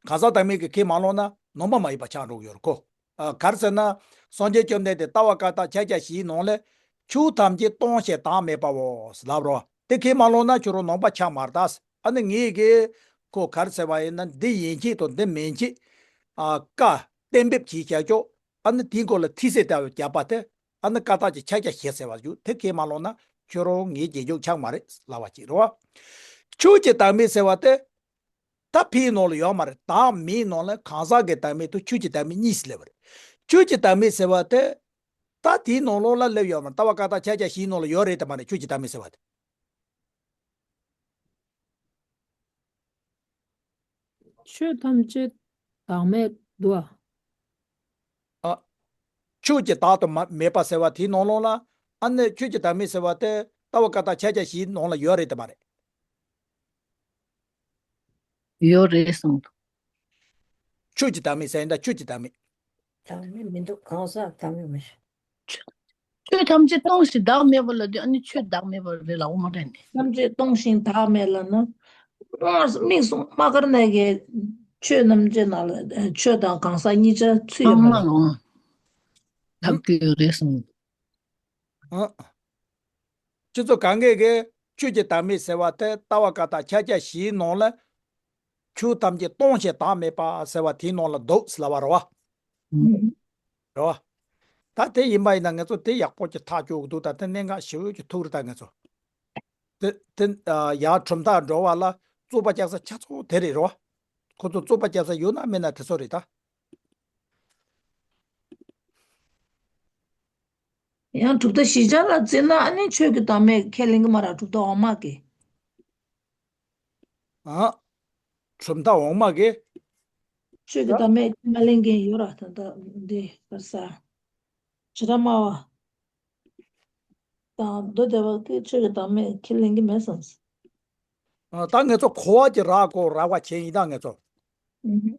གང་ཟག་བདག་མེད་ཀྱིས་ཁས་མ་ལོངས་ན་ནང་པ་མ་ཡིན་པ་ཆགས་འགྲོ་གི་ཡོད་རོ་ཁོ། ཨ། ག་རེ་ཟེར་ན། སངས་རྒྱས་བཅོམ་ལྡན་འདས་ལྟ་བ་བཀའ་རྟགས་ཕྱག་རྒྱ་བཞིའི་ནང་ལས། ཆོས་ཐམས་ཅད་སྟོང་ཞིང་བདག་མེད་པའོ་ལབ་རོ། དེ་ཁས་མ་ལོངས་ན་ཁྱོད་རང་ནང་པ་ཆགས་མ་རེད་ད། ཨ་ནི་ངས་གི་ཁོ་ག་རེ་ཟེར་བ་ཡིན་ན་འདི་ཡིན་གཅིག་དང་འདི་མིན་གཅིག་ཨ། བཀའ་གཏན་འབེབས་བྱས་བཞག་ཆོག་ཨ་ནི་དེའི་སྐོར་ལ་ཐིག་ཚད་ལྟ་བུ་བརྒྱབ་པ་དེ། ཨ་ནི་བཀའ་རྟགས་ཀྱི་ཕྱག་རྒྱ་བཞི་ཟེར་བ་ཞིག་དེ་ཁས་མ་ལོངས་ན་ཁྱོད་རང་ངའི་རྗེས་འཇུག་ཆགས་མ་རེད་ལབ་པ་ཅིག་རེད་བ། ཆོས་ཀྱི་བདག་མེད་ཟེར་བ་དེ། ད་ཕའི་ནང་ལ་ཡོད་མ་རེད། བདག་མེད་ནང་ལ་གང་ཟག་གི་བདག་མེད་དང་ཆོས་ཀྱི་བདག་མེད་གཉིས་སུ་སླེབས་པ་རེད། ཆོས་ཀྱི་བདག་མེད་ཟེར་བ་དེ། ད་དེའི་ནང་ལོགས་ལ་སླེབས་ཡོད་མ་རེད། ལྟ་བ་བཀའ་རྟགས་ཕྱག་རྒྱ་བཞིའི་ནང་ལ་ཡོད་རེད་དམ་མ་རེད། ཆོས་ཀྱི་བདག་མེད་ཟེར་བ་དེ། ཆོས་ཐམས་ཅད་བདག་མེད་འདུག་ཨ། ཨ། ཆོས་ཀྱི་བདག་ཏུ་མ་མེད་པ་ཟེར་བ་དེའི་ནང་ལོགས་ལ། ཨ་ནི་ཆོས་ཀྱི་བདག་མེད་ཟེར་བ་དེ་ལྟ་བ་བཀའ་རྟགས་ཕྱག་རྒྱ་བཞིའི་ནང་ལ་ཡོད་རེད་དམ་མ་རེད། ཡོད་རེད་གསུངས་འདུག་ཆོས་ཀྱི་བདག་མེད་ཟེར་ཡིན་ད་ཆོས་ཀྱི་བདག་མེད། བདག་མེད་མི་འདུག་གང་ཟག་བདག་མེད་མ་རེད། ཆོས་ཐམས་ཅད་སྟོང་ཞིང་བདག་མེད་པ་ལ་དེ་ཨ་ནི་ཆོས་བདག་མེད་པ་རེད་ལ་འོ་མ་རེད་ནི། ཐམས་ཅད་སྟོང་ཞིང་བདག་མེད་ལ་ནི། དམིགས་སུ་མ་དཀར་ནས་ཀྱི་ཆོས་རྣམས་ཀྱི་ནང་ལ་ཆོས་དང་གང་ཟག་གཉིས་ཆ་ཚུད་ཡོད་མ་རེད། ལ་འོ་མ་ལ་འོ་མ་ལ་ལབ་ཀྱི་ཡོད་རེད་གསུངས། ཨ། སྤྱི་ཚོགས་གང་གས་ཀྱི་ཆོས་ཀྱི་བདག་མེད་ཟེར་བ་དེ་ལྟ་བ་བཀའ་རྟགས་ཕྱག་རྒྱ་བཞིའི་ནང་ལ། ཆོས་ཐམས་ཅད་སྟོང་ཞིང་བདག་མེད་པ་ཟེར་བ་དེའི་ནང་ལ་འདུག་ཟེར་ལབ་པ་རེད་བ། ཨུམ། རེད་བ། ད་དེ་ཡིན་པ་ཡིན་ན་ང་ཚོ་དེ་ཡག་པོ་ཅིག་ཐག་གཅོད་དགོས་འདུག་ད་དེ་གནད་འགག་ཞེ་པོ་ཅིག་ཐུག་རེད་ད་ང་ཚོ། དེ་དེ་ཨ་ཡར་གྲུབ་མཐའ་འགྲོ་བ་ལ་རྩོད་པ་རྒྱག་ས་ཆ་ཚང་དེ་རེད་རེད་བ། ཁོ་ཚོ་རྩོད་པ་རྒྱག་ས་ཡོད་ན་མེད་ན་དེ་ཚོ་རེད་ད། ཡང་གྲུབ་མཐའ་བཞི་ཆ་ལ་བརྩིས་ན་ཨ་ནི་ཆོས་ཀྱི་བདག་མེད་ཁས་ལེན་གྱི་མ་རེད། གྲུབ་མཐའ་འོག་མ་གི། ཨ། གྲུབ་མཐའ་འོག་མ་གི། ཆོས་ཀྱི་བདག་མེད་ཁས་མ་ལེན་མཁན་ཡོད་ར་ད་ལྟ་འདི་ག་རེ་ཟ། བྱེ་བྲག་སྨྲ་བ་དང་མདོ་སྡེ་པ་གིས་ཆོས་ཀྱི་བདག་མེད་ཁས་ལེན་གྱི་མེད་བསམ། ཨ། ད་ངེད་ཚོ་གོ་བ་གྱི་རག་གོ་རག་པ་བྱས་ཡིན་ད་ངེད་ཚོ། ཨུ་ཧུ།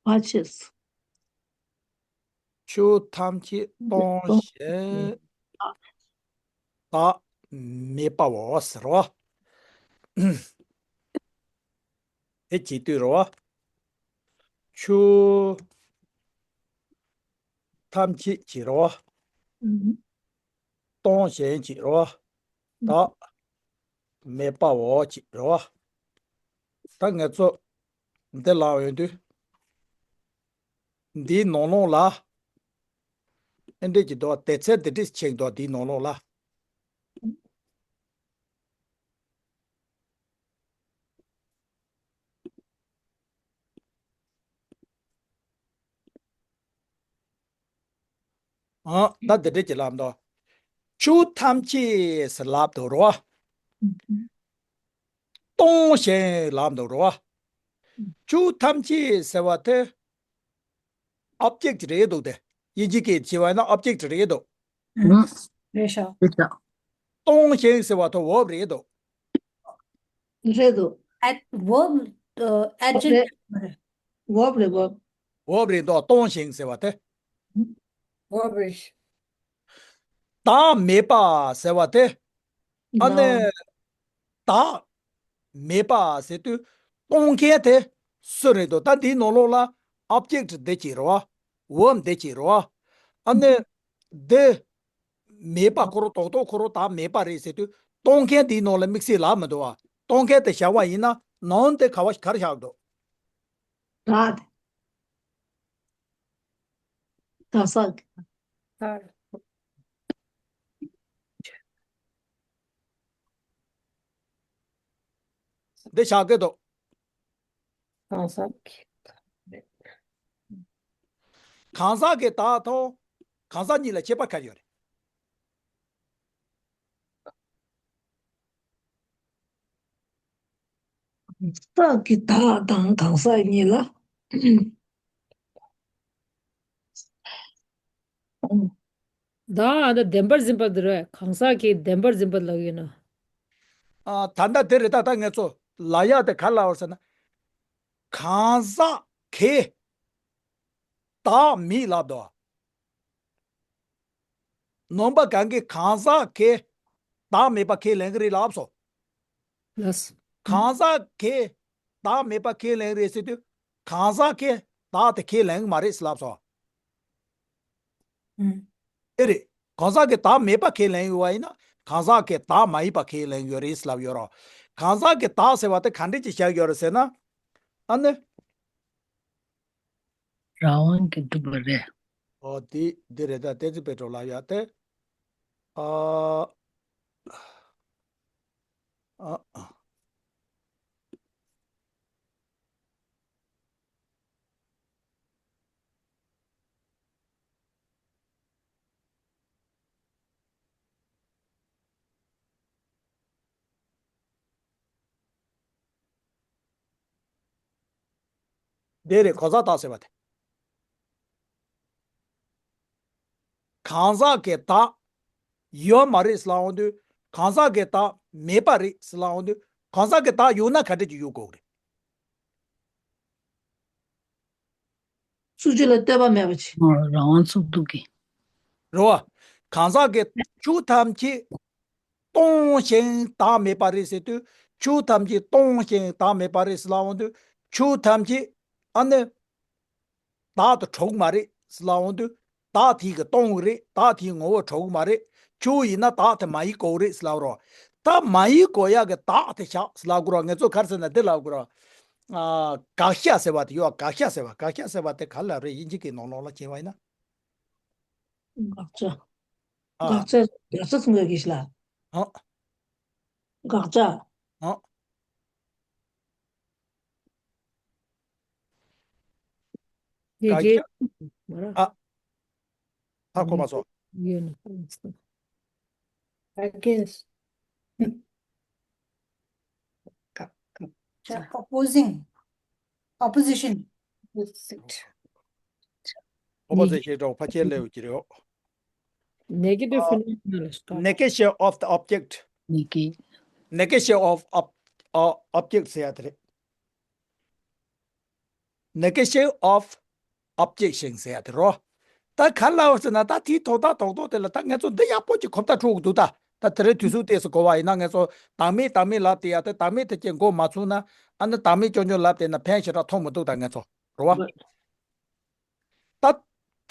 བ་ཆེས། ཆོས་ཐམས་ཅད་སྟོང་ཞིང་བདག་མེད་པའོ་ཟེར་རོ། དེ་བྱེད་དུས་རོ། ཆོས་ཐམས་ཅད་ཀྱི་རོ། སྟོང་ཞིང་ཀྱི་རོ། བདག་མེད་པའོ་ཀྱི་རོ། ད་ང་ཚོ་འདི་ལ་ཡོང་དུས། འདིའི་ནང་ལོགས་ལ། ཨེ་འདྲས་ཀྱི་འདུག་དེ་ཚེ་འདི་འདྲས་ཆེན་འདུག་འདིའི་ནང་ལོགས་ལ། ཨ། ད་འདི་འདྲས་ཀྱི་ལབ་འདུག་ཆོས་ཐམས་ཅད་ཟེར་ལབ་འདུག་རོ། སྟོང་ཞིང་ལབ་འདུག་རོ། ཆོས་ཐམས་ཅད་ཟེར་བ་དེ། ཨོབ་ཇེག་ཊི་རེད་འདུག་སྟེ། དབྱིན་ཇི་སྐད་བྱས་པ་ན་ཨོབ་ཇེག་ཊི་རེད་འདུག་ཨང་། རེད་ཤག་རེད་ཤག་སྟོང་ཞིང་ཟེར་བ་དེ་བར་བ་རེད་འདུག་རེད་འདུག་ཨེད་བར་བ་ཨ་ཨེད་ཇེག་ཊིབ་རེད། བར་བ་རེད། བར་བ། བར་བ་རེད་འདུག་སྟོང་ཞིང་ཟེར་བ་དེ། བར་བ་རེད། བདག་མེད་པ་ཟེར་བ་དེ། ཨ་ནི། བདག་མེད་པ་ཟེར་དུས་སྟོང་མཁན་དེ་སུ་རེད་འདུག་ད་འདིའི་ནང་ལོགས་ལ་ཨོབ་ཇེག་ཊི་འདི་བྱེད་རོ། བར་བ་འདི་བྱེད་རོ། ཨ་ནི། འདི་མེད་པ་ཁོ་རང་རྡོག་རྡོག་ཁོ་རང་བདག་མེད་པ་རེད་ཟེར་དུས་སྟོང་མཁན་འདིའི་ནང་ལ་དམིགས་བསལ་ལབ་མི་འདུག་བ། སྟོང་མཁན་དེ་བཞག་པ་ཡིན་ན་ནང་དེ་ག་བ་ག་རེ་བཞག་འདུག་བདག་དེ། བདག་ས། འདི་བཞག་གི་འདུག་གང་ཟག་གི། གང་ཟག་གི་བདག་དང་གང་ཟག་གཉིས་ལ་ཁྱད་པར་ག་རེ་ཡོད་རེད། གང་ཟག་གི་བདག་དང་གང་ཟག་གཉིས་ལ། བདག་ཨ་ད་བདེན་པར་འཛིན་པ་འདི་རེད། གང་ཟག་གི་བདེན་པར་འཛིན་པ་ལབ་ཡོད་ན། ཨ། ད་ལྟ་དེ་རེད། ད་ལྟ་ངས་ཚོ་ལ་ཡག་དེ་ག་ལ་བར་ཟེར་ན། གང་ཟག་གི་བདག་མེད་ལབ་དོ། ནོམ་པ་གང་གི་གང་ཟག་གི་བདག་མེད་པ་ཁས་ལེན་གི་རེད་ལབ་སོ། ལགས། གང་ཟག་གི་བདག་མེད་པ་ཁས་ལེན་གི་རེད་ཟེར་དུས་གང་ཟག་གི་བདག་དེ་ཁས་ལེན་གི་མ་རེད་ལབ་སོ། ཨུམ། ཨེ་རེད། གང་ཟག་གི་བདག་མེད་པ་ཁས་ལེན་ཡོད་པ་ཡིན་ན་གང་ཟག་གི་བདག་མ་ཡིན་པ་ཁས་ལེན་ཡོད་རེད་ལབ་ཡོད་རོ། གང་ཟག་གི་བདག་ཟེར་བ་དེ་ག་འདྲས་ཅིག་བཞག་ཡོད་རེད་ཟེར་ན། ཨ་ནི། རང་དབང་གིས་གྲུབ་པ་རེད། ཨོ་དེ་འདི་རེད། ད་བསྟན་འཛིན་དཔལ་སྒྲོན་ལབ་ཡག་དེ། ཨ། ཨ། དེ་རེད། གང་ཟག་བདག་ཟེར་བ་དེ། གང་ཟག་གི་བདག་ཡོད་མ་རེད་ཟེར་ལབ་འོང་དུས། གང་ཟག་གི་བདག་མེད་པ་རེད་ཟེར་ལབ་འོང་དུས། གང་ཟག་གི་བདག་ཡོད་ན་ག་འདྲ་ཅིག་ཡོད་དགོས་རེད། ཚུགས་གཅིག་ལ་ལྟོས་པ་མེད་པ་ཅིག་རང་དབང་ཚུགས་ཐུབ་ཀྱི། རེད་བ། གང་ཟག་གི་ཆོས་ཐམས་ཅད་སྟོང་ཞིང་བདག་མེད་པ་རེད་ཟེར་དུས། ཆོས་ཐམས་ཅད་སྟོང་ཞིང་བདག་མེད་པ་རེད་ཟེར་ལབ་འོང་དུས། ཆོས་ཐམས་ཅད་ཨ་ནི་བདག་ཏུ་གྲུབ་ཀྱི་མ་རེད་ཟེར་ལབ་འོང་དུས། བདག་དེ་གིས་སྟོང་གི་རེད། བདག་དེའི་ངོ་བོར་གྲུབ་ཀྱི་མ་རེད། ཆོས་ཡིན་ན་བདག་དེ་མ་ཡིན་དགོས་རེད་ཟེར་ལབ་རོ། ད་མ་ཡིན་དགོས་ཡག་གི་བདག་དེ་བཞག་ཟེར་ལབ་དགོས་རོ། ངས་ཚོ་ག་རེ་ཟེར་ན་འདི་ལབ་དགོས་རོ། ཨ། དགག་བྱ་ཟེར་བ་དེ་ཡོད། དགག་བྱ་ཟེར་བ། དགག་བྱ་ཟེར་བ་དེ་ག་ལ་རེད། དབྱིན་ཇི་གི་ནང་ལོགས་ལ་བྱས་པ་ཡིན་ན། དགག་བྱ། ཨ། དགག་བྱ། དགག་བྱ་གསུང་གི་ཞིག་ལ། ཨ། དགག་བྱ། ཨ། ཡི་གེ། དགག་བྱ། ཨ། ཧ་གོ་མ་སོང་། ཡོད་ན། Against. Opposing. Opposition. Opposite. Opposite ཞེས་གྲོགས་ཕལ་ཆེར་ལེའུ་ཀྱི་རེད། Negative phenomenon. Negation of the object. Neg- Negation of ob- uh, object ཟེར་ཡ་དེ་རེད། negation of objections ཟེར་ཡ་དེ་རོ། ད་ག་ལ་བ་ཟེར་ན་ད་དེའི་དོན་དག་རྡོག་རྡོག་དེ་ལ་ད་ངེད་ཚོ་འདི་ཡག་པོ་ཅིག་གོ་བརྡ་འཕྲོད་ཀྱི་འདུག་ད་ད་དེ་རིང་དུས་ཚོད་ཏོག་ཙམ་འགོར་བ་ཡིན་ན་ངེད་ཚོ་བདག་མེད་བདག་མེད་ལབ་བསྡད་ཡ་དེ་བདག་མེད་དེ་ཅིག་འགོ་མ་ཚུགས་ན་ཨ་ནི་བདག་མེད་སྐྱོ་སྐྱོ་ལབ་བསྡད་ན་ཕན་ཞེ་དྲག་ཐོགས་མི་འདུག་ད་ངེད་ཚོ་རོ་བ། ད་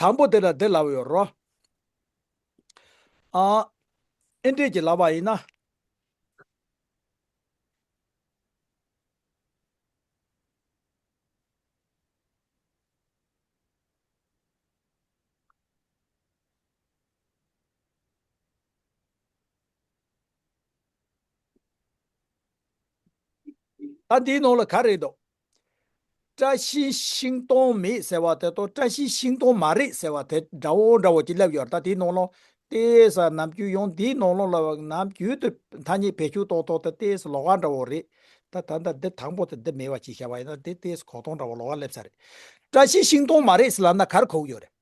དང་པོ་དེ་ལ་འདི་ལབ་ཡོད་རོ། ཨ། ཨེ་འདྲས་ཀྱི་ལབ་པ་ཡིན་ན། ད་འདིའི་ནང་ལ་ག་རེ་འདུག་བཀྲ་ཤིས་ཤིང་སྡོང་མེད་ཟེར་བ་དེ་དང་བཀྲ་ཤིས་ཤིང་སྡོང་མ་རེད་ཟེར་བ་དེ་འདྲ་བོ་འདྲ་བོ་ཅིག་སླེབས་ཡོད་རེད། ད་དེའི་ནང་ལོགས་ཏོག་ཙམ་ནམ་རྒྱུན་ཡང་འདིའི་ནང་ལོགས་ལ་ནམ་རྒྱུན་དུ་ཐ་སྙད་བེད་སྤྱོད་གཏོང་སྟངས་དེ་ཏོག་ཙམ་ལོགས་ཀ་འདྲ་བོ་རེད། ད་ད་ལྟ་འདི་དང་པོ་དེ་འདི་མེད་པ་ཅིག་བྱས་པ་ཡིན་ན་འདི་ཏོག་ཙམ་གོ་སྟངས་འདྲ་བོ་ལོགས་ཀ་སླེབས་ས་རེད། བཀྲ་ཤིས་ཤིང་སྡོང་མ་རེད་ཟེར་ལབ་ན་ག་རེ་གོ་གི་ཡོད་རེད།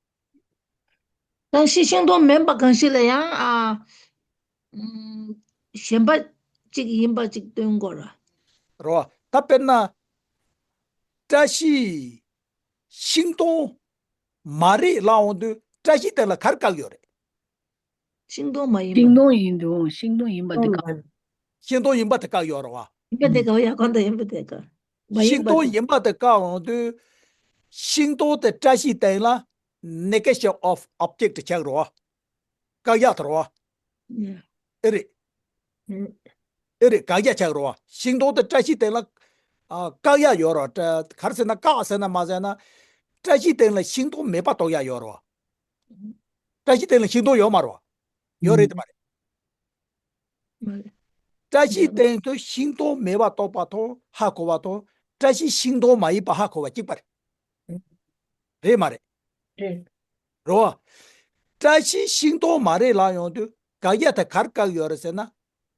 བཀྲ་ཤིས་ཤིང་སྡོང་མིན་པ་གང་ཞིག་ལ་ཡང་ཨ། ཨམ། གཞན་པ་གཅིག་ཡིན་པ་གཅིག་སྟོན་དགོས་ར། རོ། ད་དཔེར་ན། བཀྲ་ཤིས་ཤིང་སྡོང་མ་རེད་ལབ་འོང་དུས་བཀྲ་ཤིས་སྟེང་ལ་ག་རེ་བཀག་ཡོད་རེད། ཤིང་སྡོང་མ་ཡིན་པ། ཤིང་སྡོང་ཡིན་འདུག་ཤིང་སྡོང་ཡིན་པ་དེ་བཀག་ཤིང་སྡོང་ཡིན་པ་དེ་བཀག་ཡོད་རེད་བ། ཡིན་པ་དེ་བཀག་ཡ་གང་དུ་ཡིན་པ་དེ་བཀག་མ་ཡིན་ཤིང་པ་སྡོང་དེ། ཡིན་པ་དེ་བཀག་འོང་དུས། ཤིང་སྡོང་དེ་བཀྲ་ཤིས་སྟེང་ལ་negation of object ཆགས་རེད་བ། བཀག་ཡག་ཐོར་བ། ཨེ་རེད། ཨེ་རེད། བཀག་ཡག་ཆགས་རེད་བ། ཤིང་སྡོང་དེ་བཀྲ་ཤིས་སྟེང་ལ། ཨ། བཀག་ཡག་ཡོད་རེད་བ། ག་རེ་ཟེར་ན་བཀག་ཟེར་ན་མ་ཟེར་ན། བཀྲ་ཤིས་སྟེང་ལ་ཤིང་སྡོང་མེད་པ་གཏོང་ཡག་ཡོད་རེད་བ། བཀྲ་ཤིས་སྟེང་ལ་ཤིང་སྡོང་ཡོད་མ་རེད་བ། ཡོད་རེད་དེ་མ་རེད། མ་རེད། བཀྲ་ཤིས་སྟེང་དུ་ཤིང་སྡོང་མེད་པ་རྟོགས་པ་དང་ཧ་གོ་བ་དང་བཀྲ་ཤིས་ཤིང་སྡོང་མ་ཡིན་པ་ཧ་གོ་བ་གཅིག་པ་རེད། རེད་མ་རེད། རེད། རོ། བཀྲ་ཤིས་ཤིང་སྡོང་མ་རེད་ལབ་ཡོང་དུས་བཀག་ཡག་དེ་ག་རེ་བཀག་ཡོད་རེད་ཟེར་ན།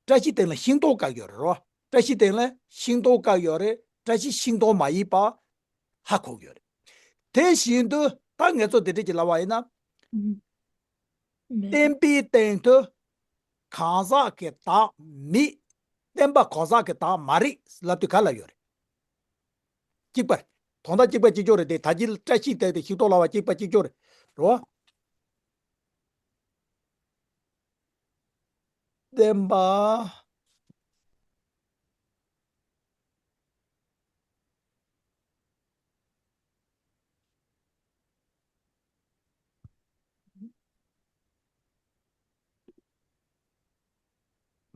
བཀྲ་ཤིས་སྟེང་ལ་ཤིང་སྡོང་བཀག་ཡོད་རེད་རོ། བཀྲ་ཤིས་སྟེང་ལ་ཤིང་སྡོང་བཀག་ཡོད་རེད། བཀྲ་ཤིས་ཤིང་སྡོང་མ་ཡིན་པ་ཧ་གོ་གི་ཡོད་རེད། དེ་བཞིན་དུ་ད་ངེད་ཚོ་འདི་འདྲ་ཅིག་ལབ་པ་ཡིན་ན། བསྟན་པའི་སྟེང་དུ་གང་ཟག་གི་བདག་མེད། བསྟན་པ་གང་ཟག་གི་བདག་མ་རེད་ལབ་དུས་ག་ལ་ཡོད་རེད། གཅིག་པ་རེད། དོན་དག་གཅིག་པ་གཅིག་རྐྱང་རེད་དེ། ད་ཅི་བཀྲ་ཤིས་སྟེང་དུ་ཤིང་སྡོང་ལབ་པ་གཅིག་པ་གཅིག་རྐྱང་རེད་རོ། བསྟན་པ།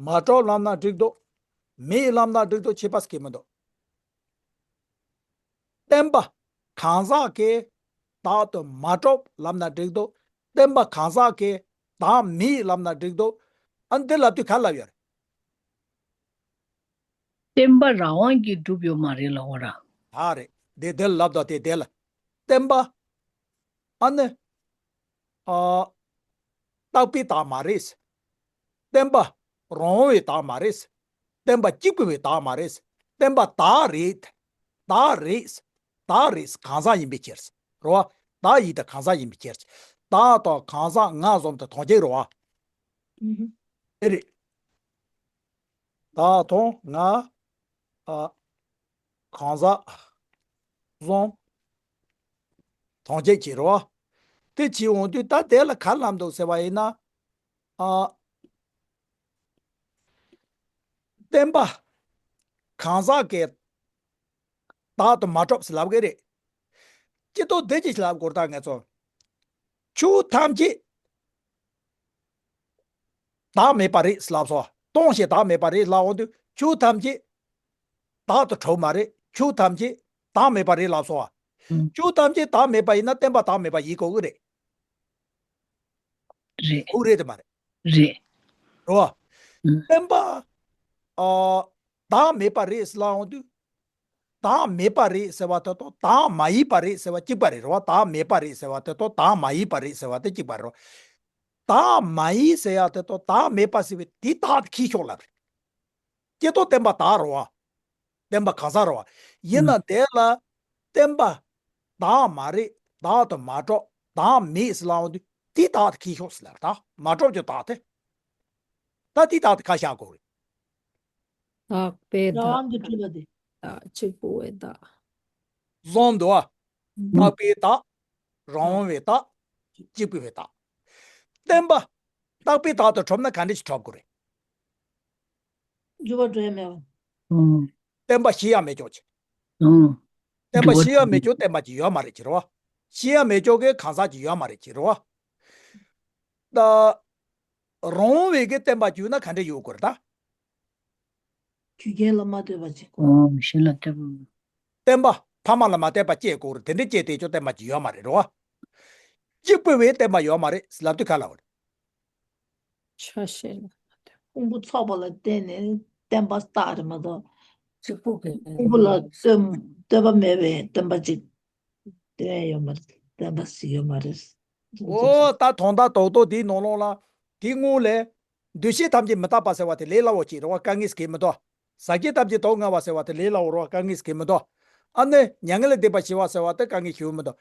མ་གྲུབ་ལབ་ན་འགྲིག་འདུག་མེད་ལབ་ན་འགྲིག་འདུག་ཁྱད་པར་གང་ཡང་མི་འདུག་བསྟན་པ་གང་ཟག་གི་བདག་ཏུ་མ་གྲུབ་ལབ་ན་འགྲིག་འདུག་བསྟན་པ་གང་ཟག་གི་བདག་མེད་ལབ་ན་འགྲིག་འདུག་ཨ་འདི་ལབ་དུས་ག་ལབ་ཡོད་རེད། བསྟན་པ་རང་དབང་གིས་གྲུབ་ཡོད་མ་རེད་ལབ་པ་ར། ད་རེད། དེ་དེ་ལབ་དང་དེ་དེ་ལ། བསྟན་པ། ཨ་ནི། ཨ། རྟག་པའི་བདག་མ་རེད། བསྟན་པ། རང་དབང་བའི་བདག་མ་རེད། བསྟན་པ་གཅིག་པུའི་བདག་མ་རེད། བསྟན་པ་བདག་རེད། བདག་རེད། བདག་རེད། གང་ཟག་ཡིན་པའི་ཕྱིར། རེད་བ། བདག་ཡིན་དང་གང་ཟག་ཡིན་པའི་ཕྱིར། བདག་དང་གང་ཟག་ང་གསུམ་དེ་དོན་གཅིག་རེད་བ། ཨེ་རེད། བདག་དང་ང་། ཨ། གང་ཟག་གསུམ་དོན་གཅིག་རེད་བ། དེ་བྱེད་འོང་དུས་ད་དེ་ལ་ག་ལབ་འདུག་ཟེར་བ་ཡིན་ན། ཨ། བསྟན་པ་གང་ཟག་གི་བདག་ཏུ་མ་གྲུབ་ཟེར་ལབ་ཀྱི་རེད། སྤྱིར་བཏང་བདེ་སྐྱིད་ལབ་དགོས་ད་ངེད་ཚོ། ཆོས་ཐམས་ཅད་བདག་མེད་པ་རེད་ལབ་སོང་། སྟོང་ཞིང་བདག་མེད་པ་རེད་ལབ་འོང་དུས་ཆོས་ཐམས་ཅད་བདག་ཏུ་གྲུབ་མ་རེད། ཆོས་ཐམས་ཅད་བདག་མེད་པ་རེད་ལབ་སོང་། ཨང་། ཆོས་ཐམས་ཅད་བདག་མེད་པ་ཡིན་ན་བསྟན་པ་བདག་མེད་པ་ཡིན་དགོས་ཀྱི་རེད། རེད། ཁུག་རེད་དེ་མ་རེད། རེད། རེད་བ། ཨང་། བསྟན་པ། ཨ། བདག་མེད་པ་རེད་ལབ་འོང་དུས། བདག་མེད་པ་རེད་ཟེར་བ་དེ་དང་བདག་མ་ཡིན་པ་རེད་ཟེར་བ་གཅིག་པ་རེད། རེད་བ། བདག་མེད་པ་རེད་ཟེར་བ་དེ་དང་བདག་མ་ཡིན་པ་རེད་ཟེར་བ་དེ་གཅིག་པ་རེད། བདག་མ་ཡིན་ཟེར་ཡ་དེ་དང་བདག་མེད་པ་ཟེར་བའི་དེ་བདག་དེ་ཁྱི་ཤོག་ལབ་རེད། སྐྱེ་ཐོག་བསྟན་པ་བདག་རེད་བ། བསྟན་པ་གང་ཟག་རེད་བ། ཡིན་ན་དེ་ལ་བསྟན་པ་བདག་མ་རེད། བདག་ཏུ་མ་གྲུབ། བདག་མེད་ཟེར་ལབ་འོང་དུས་དེ་བདག་དེ་ཁྱི་ཤོག་ཟེར་ལབ་རེད། ད་མ་གྲུབ་ཀྱི་བདག་དེ། ད་དེ་བདག་དེ་ཁ་བཞག་དགོས་རེད། བདག་པའི་བདག་རང་དབང་གིས་གྲུབ་པ་དེ། བདག་གཅིག་པུ་བའི་བདག་བཟུང་འདུག་བ། རྟག་པའི་བདག་རང་དབང་བའི་བདག་གཅིག་པུ་བའི་བདག་བརྟན་པ། རྟག་པའི་བདག་ཏུ་གྲུབ་ན་ག་འདྲ་ཞིག་གྲུབ་དགོས་རེད། འགྱུར་བ་འགྲོ་ཡ་མེད་པ། ཨང་། བརྟན་པ་ཤི་ཡ་མེད་ཅོག་ཅིག་ཨང་། བརྟན་པ་ཤི་ཡ་མེད་ཅོག་བརྟན་པ་ཅིག་ཡོད་མ་རེད་ཅེས་རེད་བ། ཤི་ཡ་མེད་ཅོག་གི་གང་ཟག་ཅིག་ཡོད་མ་རེད་ཅེས་རེད་བ། ད། རང་དབང་བའི་གི་བརྟན་པ་ཅིག་ཡོད་ན་ག་འདྲ་ཡོད་དགོས་རེད་ད། རྒྱུ་རྐྱེན་ལ་མ་ལྟོས་པ་ཅིག་གོ། ཨང་། གཞན་ལ་ལྟོས་པ་མ། བརྟན་པ་ཕ་མ་ལ་མ་ལྟོས་པ་སྐྱེ་དགོས་རེད། དེ་འདྲ་སྐྱེ་དེ་ཅོག་བརྟན་པ་ཅིག་ཡོད་མ་རེད་རེད་བ། གཅིག་པུ་བའི་བརྟན་པ་ཡོད་མ་རེད་ལབ་དུས་ག་ལ་བ་རེད། ཆ་ཤས་ལ་མ་ལྟོས། ཕུང་པོ་ཚོགས་པ་ལ་བརྟེན་ནས་བརྟན་པ་རྟགས་རེད་མ་གཏོགས། གཅིག་པུ་གི། ཕུང་པོ་ལ་ལྟོས་ལྟོས་པ་མེད་པའི་བརྟན་པ་ཅིག་དེ་ཡང་ཡོད་མ་རེད། བརྟན་པ་ཞིག་ཡོད་མ་རེད། འོ་ད་དོན་དག་རྡོག་རྡོག་དེའི་ནང་ལོགས་ལ་དེའི་སྔོན་ལས། འདུ་ཤེས་ཐམས་ཅད་མི་རྟག་པ་ཟེར་བ་དེ་ལས་སླ་བོ་ཅིག་རེད་བ། དཀའ་ངལ་ཞིག་མི་འདུག་ཟག་བཅས་ཐམས་ཅད་སྡུག་བསྔལ་བ་ཟེར་བ་དེ་ལས་སླ་བོ་རེད་བ། དཀའ་ངལ་ཞིག་མི་འདུག་ཨ་ནི་མྱ་ངན་ལས་འདས་པ་ཞི་བ་ཟེར་བ་དེ་དཀའ་ངལ་ཞིག་མི་འདུག་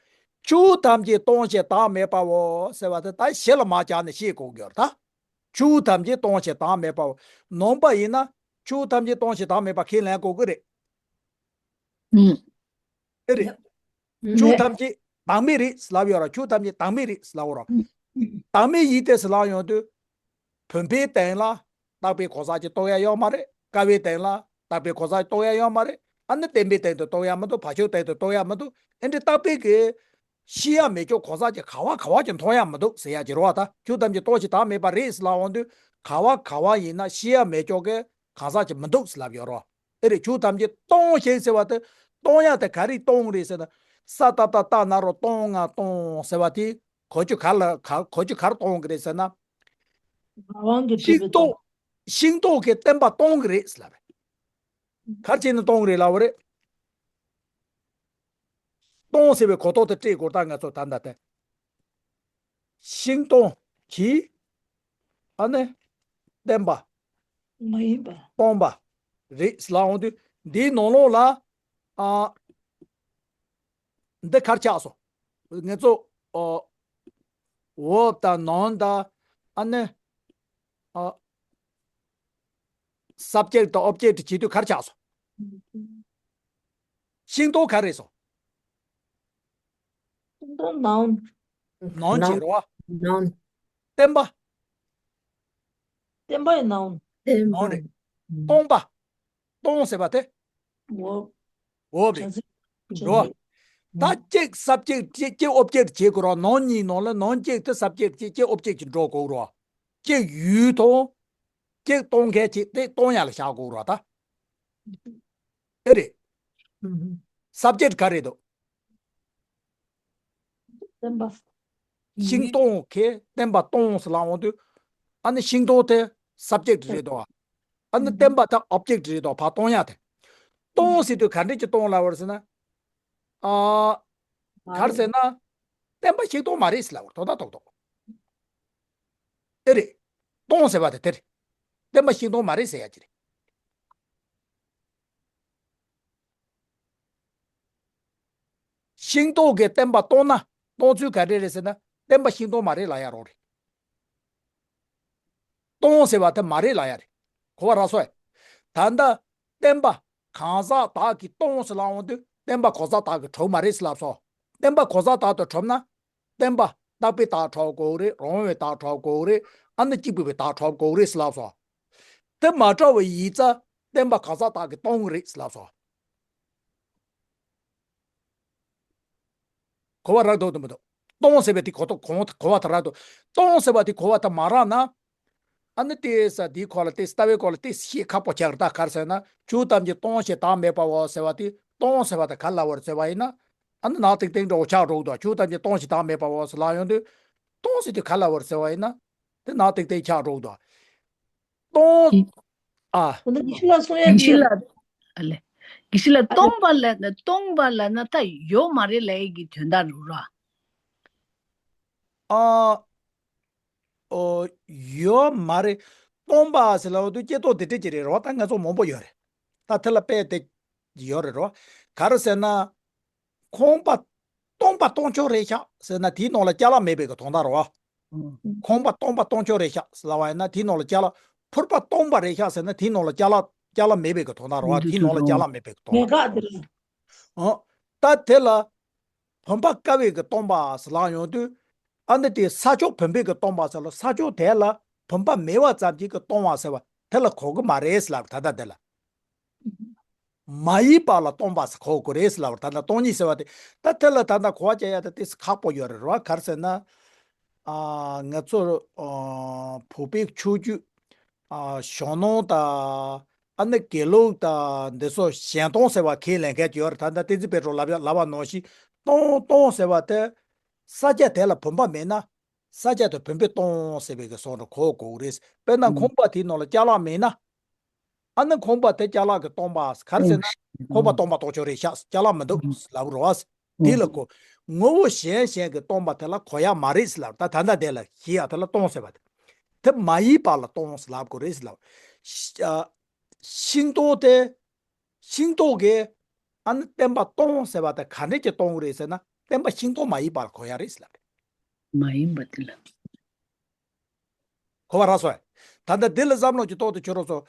ཆོས་ཐམས་ཅད་སྟོང་ཞིང་བདག་མེད་པའོ་ཟེར་བ་དེ་ད་གཞི་ལ་མ་བཅག་ནས་ཤེས་དགོས་ཀྱི་ཡོད་རེད་ད། ཆོས་ཐམས་ཅད་སྟོང་ཞིང་བདག་མེད་པའོ། ནང་པ་ཡིན་ན་ཆོས་ཐམས་ཅད་སྟོང་ཞིང་བདག་མེད་པ་ཁས་ལེན་དགོས་ཀྱི་རེད། ཨང་། ཨེ་རེད། ཆོས་ཐམས་ཅད་བདག་མེད་རེད་ལབ་ཡོད་ར། ཆོས་ཐམས་ཅད་བདག་མེད་རེད་ལབ་ཡོད་ར། བདག་མེད་ཡིན་ཏེ་ཟེར་ལབ་ཡོང་དུས། བུམ་པའི་སྟེང་ལ་རྟག་པའི་གང་ཟག་ཅིག་རྟོགས་ཡ་ཡོད་མ་རེད། ཀ་བའི་སྟེང་ལ་རྟག་པའི་གང་ཟག་རྟོགས་ཡ་ཡོད་མ་རེད། ཨ་ནི་བརྟན་པའི་སྟེང་དུ་རྟོགས་ཡ་མི་འདུག་བ་ཕྱོགས་སྟེང་དུ་རྟོགས་ཡ་མི་འདུག་ཨེ་འདྲ་རྟག་པའི་གི་ཤི་ཡ་མེད་ཅོག་གང་ཟག་ཅིག་ག་བ་ག་བ་ཅིག་མཐོང་ཡ་མི་འདུག་ཟེར་ཡ་ཅིག་རེད་བ། ད་ཆོས་ཐམས་ཅད་སྟོང་ཞིང་བདག་མེད་པ་རེད་ཟེར་ལབ་ཡོང་དུས་ག་བ་ག་བ་ཡིན་ན་ཤི་ཡ་མེད་ཅོག་གི་གང་ཟག་ཅིག་མི་འདུག་ཟེར་ལབ་ཡོད་ར། ཨེ་རེད། ཆོས་ཐམས་ཅད་སྟོང་ཞིང་ཟེར་བ་དེ་སྟོང་ཡ་དེ་ག་རེ་སྟོང་རེད་ཟེར་ན། ས་ཏ་བཏགས་སྟ་ན་རོ་སྟོང་ང་སྟོང་ཟེར་བ་དེ་གོ་ཆོད་ག་ལ་ག་གོ་ཆོད་ག་རེ་སྟོང་གི་རེད་ཟེར་ན། ངག་དབང་གི་གྲུབ་ཤིང་པའི་ཏོག་ཤིང་ཏོག་གི་བརྟན་པ་སྟོང་གི་རེད་ཟེར་ལབ་རེད། ག་རེ་བྱས་ནས་སྟོང་གི་རེད་ལབ་པ་རེད། སྟོང་ཟེར་བའི་གོ་རྟོགས་དེ་སྤྲད་དགོས་ད་ང་ཚོ་ད་ལྟ་དེ། ཤིང་སྟོང་གི་ཨ་ནི་བརྟན་པ་མ་ཡིན་པ། སྟོང་པ་རེད་ལབ་འོང་དུས་འདིའི་ནང་ལོགས་ལ་ཨ་འདི་གར་ཆགས་སོང་། ང་ཚོ་ཨོ་འོབ་དང་ནོན་དང་ཨ་ནི་ཨ་སབ་ཇེག་དང་ཨོབ་ཇེག་བྱེད་དུས་གར་ཆགས་སོང་། ཤིང་སྟོང་ག་རེ་སོང་། ཤིང་སྟོང་ནའུན། ནོན་བྱེད་རོ། ནོན། བརྟན་པ། བརྟན་པ་ཡི་ནའུན། ནོན་རེད། སྟོང་པ། སྟོང་ཟེར་བ་དེ། འོབ། འོབ་རེད། རོ། ད་ཅིག་སབ་ཇེག་ཅིག་ཅིག་ཨོབ་ཇེག་བྱེད་དགོས་རོ། ནོན་གཉིས་ནང་ལ་ནོན་ཅིག་དེ་སབ་ཇེག་ཅིག་ཅིག་ཨོབ་ཇེག་ཅིག་འགྲོ་དགོས་རོ། ཅིག་ཡུལ་དང་། ཅིག་སྟོང་མཁན་ཅིག་དེ་སྟོང་ཡ་ལ་བཞག་དགོས་རོ་ད། ཨེ་རེད། སབ་ཇེག་ག་རེད་དོ། བརྟན་པ། ཤིང་སྟོང་གི་བརྟན་པ་སྟོང་ཟེར་ལབ་འོང་དུས། ཨ་ནི་ཤིང་སྟོང་དེ་སབ་ཇེག་རེད་དོ། ཨ་ནི་བརྟན་པ་དེ་ཨོབ་ཇེག་རེད་དོ། ཕར་སྟོང་ཡ་དེ། སྟོང་ཟེར་དུས་ག་འདྲ་ཅིག་སྟོང་ལབ་པ་རེད་ཟེར་ན། ཨ། ག་རེ་ཟེར་ན། བརྟན་པ་ཤིང་སྟོང་མ་རེད་ཟེར་ལབ་པ་རེད་དོ། ད་རྡོག་རྡོག་ཨེ་རེད། སྟོང་ཟེར་བ་དེ་དེ་རེད། བརྟན་པ་ཤིང་སྟོང་མ་རེད་ཟེར་ཡ་ཅིག་རེད། ཤིང་ཏོག་གི་བརྟན་པ་སྟོང་ན་སྟོང་ཚུལ་ག་རེ་རེད་ཟེར་ན་བརྟན་པ་ཤིང་ཏོག་མ་རེད་ལབ་ཡ་རོགས་རེད། སྟོང་ཟེར་བ་དེ་མ་རེད་ལབ་ཡ་རེད། གོ་བ་རག་སོང་ངས། ད་ལྟ་བརྟན་པ་གང་ཟག་བདག་གིས་སྟོང་ཟེར་ལབ་འོང་དུས་བརྟན་པ་གང་ཟག་བདག་གིས་གྲུབ་མ་རེད་ཟེར་ལབ་སོང་། བརྟན་པ་གང་ཟག་བདག་ཏུ་གྲུབ་ན་བརྟན་པ་རྟག་པའི་བདག་གྲུབ་དགོས་རེད། རང་དབང་བའི་བདག་གྲུབ་དགོས་རེད། ཨ་ནི་གཅིག་པུ་པའི་བདག་གྲུབ་དགོས་རེད་ཟེར་ལབ་སོང་། དེ་མ་གྲུབ་པ་ཡིན་ཙང་བརྟན་པ་གང་ཟག་བདག་གིས་སྟོང་གི་རེད་ཟེར་ལབ་སོང་། གོ་བ་རག་འདུག་དང་མི་འདུག་སྟོང་ཟེར་བའི་དེ་གོ་ཐོག་གོ་གོ་བ་དེ་རག་འདུག་སྟོང་ཟེར་བ་དེ་གོ་བ་དེ་མ་རག་ན། ཨ་ནི་ཏེ་ས་དེའི་སྐོར་ལ་ཏེ་ལྟ་བའི་སྐོར་ལ་ཏེ་ཤེས་ཁག་པོ་ཆགས་རེད། ད་ག་རེ་ཟེར་ན་ཆོས་ཐམས་ཅད་སྟོང་ཞིང་བདག་མེད་པའོ་ཟེར་བ་དེ་སྟོང་ཟེར་བ་དེ་ག་ལ་བར་ཟེར་བ་ཡིན་ན། ཨ་ནི་ནག་ཏིང་ཏིང་འདྲ་བོ་ཆགས་འགྲོ་གི་འདུག་ཆོས་ཐམས་ཅད་སྟོང་ཞིང་བདག་མེད་པའོ་ཟེར་ལབ་ཡོང་དུས། སྟོང་ཟེར་དུས་ག་ལ་བར་ཟེར་བ་ཡིན་ན། དེ་ནག་ཏིང་ཏིང་ཆགས་འགྲོ་གི་འདུག་སྟོང་། ཨ། འོ་ན་དགེ་བཤེས་ལགས་གསུང་ཡ་དགེ་བཤེས་དེ། ལགས། ཨ་ལེ། དགེ་བཤེས་ལགས། སྟོང་པ་ལ་ན་སྟོང་པ་ལ་ན་ད་ཡོད་མ་རེད་ལབ་ཡས་ཀྱི་དོན་དག་རེད་ར། ཨ། ཨོ། ཡོད་མ་རེད། སྟོང་པ་ཟེར་ལབ་དུས་སྐྱེ་ཐོག་དེ་འདྲ་ཅིག་རེད་རོ། ད་ང་ཚོ་མང་པོ་ཡོད་རེད། ད་དེ་ལ་དཔེ་དེ་ཡོད་རེད་རོ། ག་རེ་ཟེར་ན། ཁང་པ་སྟོང་པ་སྟོང་ཆོག་རེད་ཤག་ཟེར་ན་དེའི་ནང་ལ་ཅ་ལག་མེད་པའི་གི་དོན་དག་རེད་བ། ཁང་པ་སྟོང་པ་སྟོང་ཆོག་རེད་ཤག་ཟེར་ལབ་པ་ཡིན་ན་དེའི་ནང་ལ་ཅ་ལག་ཕོར་པ་སྟོང་པ་རེད་ཤག་ཟེར་ན་དེའི་ནང་ལ་ཅ་ལག་ཅ་ལག་མེད་པའི་གི་དོན་དག་རེད་བ། དེའི་ནང་ལ་ཅ་ལག་མེད་པའི་གི་དོན་དག་རེད་བ། ཨོ། ད་དེ་ལ། བུམ་པ་ཀ་བའི་གི་སྟོང་པ་ཟེར་ལབ་ཡོང་དུས། ཨ་ནི་དེ་ས་ཕྱོགས་བུམ་པའི་གི་སྟོང་པ་ཟེར་ལ་ས་ཕྱོགས་དེ་ལ་བུམ་པ་མེད་པ་ཙམ་གྱིས་གི་སྟོང་པ་ཟེར་བ་དེ་ལ་གོ་གི་མ་རེད་ཟེར་ལབ་ད་ལྟ་དེ་ལ། མ་ཡིན་པ་ལ་སྟོང་པ་ཟེར་གོ་དགོས་རེད་ཟེར་ལབ་པར་ད་ལྟ་སྟོང་ཉིད་ཟེར་བ་དེ་ད་དེ་ལ་ད་ལྟ་གོ་བ་རྒྱག་ཡ་ད་ཏོག་ཙམ་ཁག་པོ་ཡོད་རེད་རོ། ག་རེ་ཟེར་ན། ཨ་ང་ཚོ་ཨ་བོད་པའི་ཆོས་བརྒྱུད་ཨ་ཞང་ནང་དང་ཨ་ནི་དགེ་ལུགས་དང་འདི་ཚོ་གཞན་སྟོང་ཟེར་བ་ཁས་ལེན་མཁན་ཅིག་ཡོད་རེད། ད་ལྟ་བསྟན་འཛིན་དཔལ་སྤྲུལ་ལབ་ཡ་ལབ་པ་ནང་བཞིན་སྟོང་སྟོང་ཟེར་བ་དེ་ས་ཆ་དེ་ལ་བུམ་པ་མེད་ན། ས་ཆ་དེ་བུམ་པས་སྟོང་ཟེར་བའི་གི་བཟོ་འདྲ་གོ་དགོས་རེད། དཔེར་ན་ཁང་པ་དེའི་ནང་ལ་ཅ་ལག་མེད་ན། ཨ་ནི་ཁང་པ་དེ་ཅ་ལག་གིས་སྟོང་པ་ག་རེ་ཟེར་ན། ཁང་པ་སྟོང་པ་རྟོགས་ཆོག་རེད་ཤག་ཅ་ལག་མི་འདུག་ལབ་རོགས། དེ་ལ་གོ། ངོ་བོ་གཞན་གཞན་གྱི་སྟོང་པ་དེ་ལ་གོ་ཡ་མ་རེད་ཟེར་ལབ། ད་ད་ལྟ་དེ་ལ་ཤེས་ཡ་དེ་ལ་སྟོང་ཟེར་བ་དེ། དེ་མ་ཡིན་པ་ལ་སྟོང་ཟེར་ལབ་དགོས་རེད་ཟེར་ལབ། ཤིང་ཏོག་དེ། ཤིང་ཏོག་གིས་ཨ་ནི་བརྟན་པ་སྟོང་ཟེར་བ་དེ་ག་འདྲས་ཀྱིས་སྟོང་གི་རེད་ཟེར་ན་བརྟན་པ་ཤིང་ཏོག་མ་ཡིན་པ་ལ་གོ་ཡ་རེད་ཟེར་ལབ་རེད། མ་ཡིན་པ་དེ་ལ། གོ་བ་རག་སོང་། ད་ལྟ་འདི་ལ་བསམ་བློ་ཅིག་གཏོང་དུ་ཁྱོད་རང་ཚོ།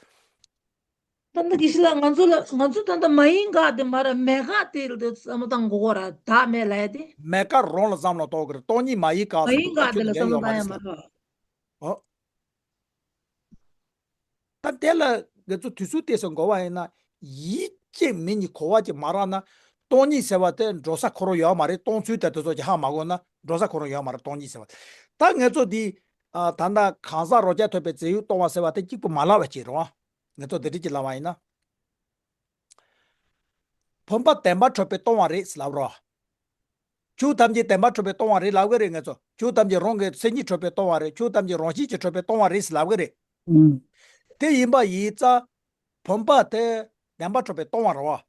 ད་ལྟ་དགེ་བཤེས་ལགས་ང་ཚོ་ལ་ང་ཚོ་ད་ལྟ་མ་ཡིན་ག་དེ་མ་ར་མེད་ག་དེ་ལ་དེ་བསམ་བློ་བཏང་དགོས་གོ་ར་ད་མེད་ལ་ཡ་དེ། མེད་ག་རང་ལ་བསམ་བློ་གཏོང་གི་རེད། སྟོང་ཉིད་མ་ཡིན་ག་མ་ཟེར་ཡིན་ག་ད་དེ་ལ་བསམ་བློ་བཏང་ཡ་མ་རེད། ཨོ། ད་དེ་ལ་ང་ཚོ་དུས་ཚོད་ཏོག་ཙམ་འགོར་བ་ཡིན་ན་ཡིད་ཀྱི་མི་གཉིས་གོ་བ་ཅིག་མ་རག་ན་སྟོང་ཉིད་ཟེར་བ་དེ་འགྲོ་ས་ཁོ་རང་ཡོད་མ་རེད། སྟོང་ཚུལ་དེ་དེ་ཚོ་ཅིག་ཧ་མ་གོ་ན་འགྲོ་ས་ཁོ་རང་ཡོད་མ་རེད། སྟོང་ཉིད་ཟེར་བ་ད་ང་ཚོ་འདི་ཨ་ད་ལྟ་གང་ཟག་རང་རྐྱ་ཐོབ་པའི་རྫས་ཡོད་སྟོང་པ་ཟེར་བ་དེ་གཅིག་པུ་མ་ལབ་པ་ཅིག་རེད་བ། ང་ཚོ་འདི་འདྲ་ཅིག་ལབ་པ་ཡིན་ན། བུམ་པ་བདེན་པར་གྲུབ་པས་སྟོང་པ་རེད་ལབ་རོགས། ཆོས་ཐམས་ཅད་བདེན་པར་གྲུབ་པས་སྟོང་པ་རེད་ལབ་གི་རེད། ང་ཚོ་ཆོས་ཐམས་ཅད་རང་གི་མཚན་ཉིད་གྲུབ་པས་སྟོང་པ་རེད། ཆོས་ཐམས་ཅད་རང་བཞིན་གྱིས་གྲུབ་པས་སྟོང་པ་རེད་ལབ་གི་རེད། ཨུམ། དེ་ཡིན་པ་ཡིན་ཙང་བུམ་པ་དེ་བདེན་པར་གྲུབ་པས་སྟོང་པ་རེད་བ།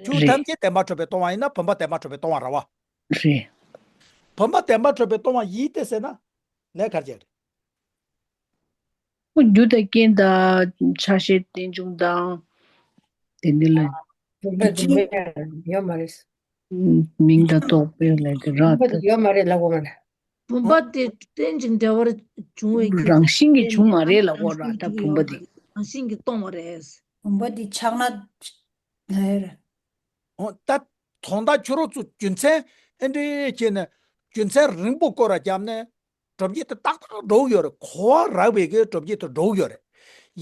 ཆོས་རེད། ཐམས་ཅད་བདེན་པར་གྲུབ་པས་སྟོང་པ་ཡིན་ན་བུམ་པ་བདེན་པར་གྲུབ་པས་སྟོང་པ་རེད་བ། རེད། བུམ་པ་བདེན་པར་གྲུབ་པས་སྟོང་པ་ཡིན་ཏེ་ཟེར་ན་ལས་ག་རེ་བྱས་རེད། ཁོ་རྒྱུ་དང་རྐྱེན་དང་ཆ་ཤས་རྟེན་འབྱུང་དང་། དེ་འདི་ལ་བུམ་པ་དེ་ཡོད་མ་རེད། མིང་དང་རྟོག་པའི་ལས་དེ་རག་བུམ་པ་དེ་ཡོད་མ་རེད་ལབ་དགོས་མ་རེད། བུམ་པ་དེ་རྟེན་ཅིང་འབྲེལ་བར་འབྱུང་བའི་རྒྱུ་རང་བཞིན་གྱིས་བྱུང་མ་རེད་ལབ་དགོས་ར། ད་བུམ་པ་དེ་རང་བཞིན་གྱིས་སྟོང་བ་རེད། བུམ་པ་དེ་ཆགས་ན་ལས་རེད། འོ་ད་དོན་དག་ཁྱོད་རང་ཚོ་རྒྱུ་མཚན་ཨེ་འདྲས་བྱས་ནས་རྒྱུ་མཚན་རིང་པོ་བསྐོར་ར་བརྒྱབ་ནས། གྲུབ་བྱེད་དེ་ཏག་ཏག་འགྲོ་གི་ཡོད་རེད། གོ་བ་རག་པའི་གི་གྲུབ་བྱེད་དེ་འགྲོ་གི་ཡོད་རེད།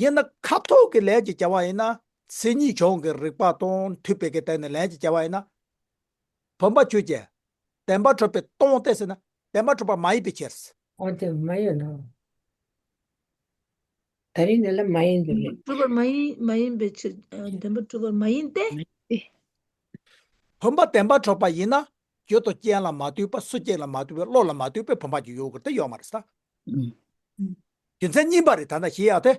ཡིན་ན་ཁ་ཐུག་གི་ལན་གཅིག་བྱ་བ་ཡིན་ན་མཚན་ཉིད་བྱུང་གི་རིགས་པ་དང་མཐུན་པའི་གི་སྟེང་ནས་ལན་གཅིག་བྱ་བ་ཡིན་ན། བུམ་པ་ཁྱོད་ཀྱིས་བདེན་པར་གྲུབ་པས་སྟོང་སྟེ་ཟེར་ན་བདེན་པར་གྲུབ་པ་མ་ཡིན་པའི་ཕྱིར། འོ་དེ་མ་ཡིན་ནོ། ད་རིང་འདི་ལ་མ་ཡིན་འདི་རེད། གྲུབ་པར་མ་ཡིན་མ་ཡིན་པའི་ཕྱིར། ཨ་བདེན་པར་གྲུབ་པར་མ་ཡིན་ཏེ། བུམ་པ་བདེན་པར་གྲུབ་པ་ཡིན་ན་རྒྱུ་དང་རྐྱེན་ལ་མ་ལྟོས་པར་སུ་གཅིག་ལ་མ་ལྟོས་པའི་བློ་ལ་མ་ལྟོས་པའི་བུམ་པ་ཅིག་ཡོད་དགོས་དེ་ཡོད་མ་རེད་ས། ཨུམ། རྒྱུ་མཚན་གཉིས་པ་རེད། ད་ལྟ་ཤེས་ཡག་དེ།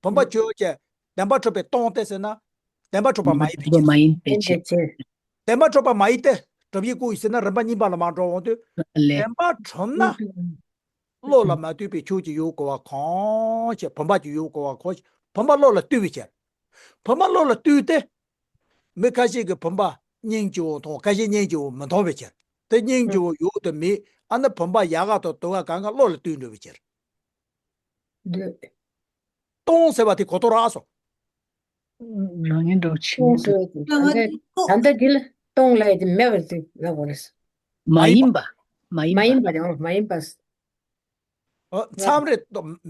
བུམ་པ་ཁྱོད་ཀྱིས་བདེན་པར་གྲུབ་པས་སྟོང་སྟེ་ཟེར་ན་བདེན་པར་གྲུབ་པ་མ་ཡིན་པའི་ཕྱིར། མ་ཡིན་པའི་ཕྱིར། བདེན་པར་གྲུབ་པ་མ་ཡིན་ཏེ་གྲུབ་བྱེད་ཀུན་ཡིན་ཟེར་ན་རིམ་པ་གཉིས་པ་ལ་མ་འགྲོ་འོང་དུས། ལས། བདེན་པར་གྲུབ་ན་བློ་ལ་མ་ལྟོས་པའི་ཆོས་ཅིག་ཡོད་དགོས་པ་གང་ཞིག་བུམ་པ་ཅིག་ཡོད་དགོས་པ་གང་ཞིག་བུམ་པ་བློ་ལ་ལྟོས་པའི་ཕྱིར། བུམ་པ་བློ་ལ་ལྟོས་ཏེ། མི་ཁ་ཤས་ཀྱིས་བུམ་པ་སྙིང་རྗེ་བོ་མཐོང་། ཁ་ཤས་སྙིང་རྗེ་བོ་མི་མཐོང་བའི་ཕྱིར། དེ་སྙིང་རྗེ་བོ་ཡོད་དུ་མེད། ཨ་ནི་བུམ་པ་ཡག་ག་དང་སྡུག་ག་གང་ག་བློ་ལ་ལྟོས་འགྲོ་བའི་ཕྱིར། འདོད། སྟོང་ཟེར་བ་དེ་གོ་རྟོགས་རག་སོང་། རང་ཉིད་འགྲོ་ཕྱིན། སྟོང་ཟེར་བ་དེ་ད་ལྟ་འདི་ལ་སྟོང་ལབ་ཡ་དེ་མེད་པ་དེ་ལབ་དགོས་རེད། མ་ཡིན་པ། མ་ཡིན་པ། མ་ཡིན་པ་དེ་འོ་མ་ཡིན་པ། ཨོ། མཚམས་རེ་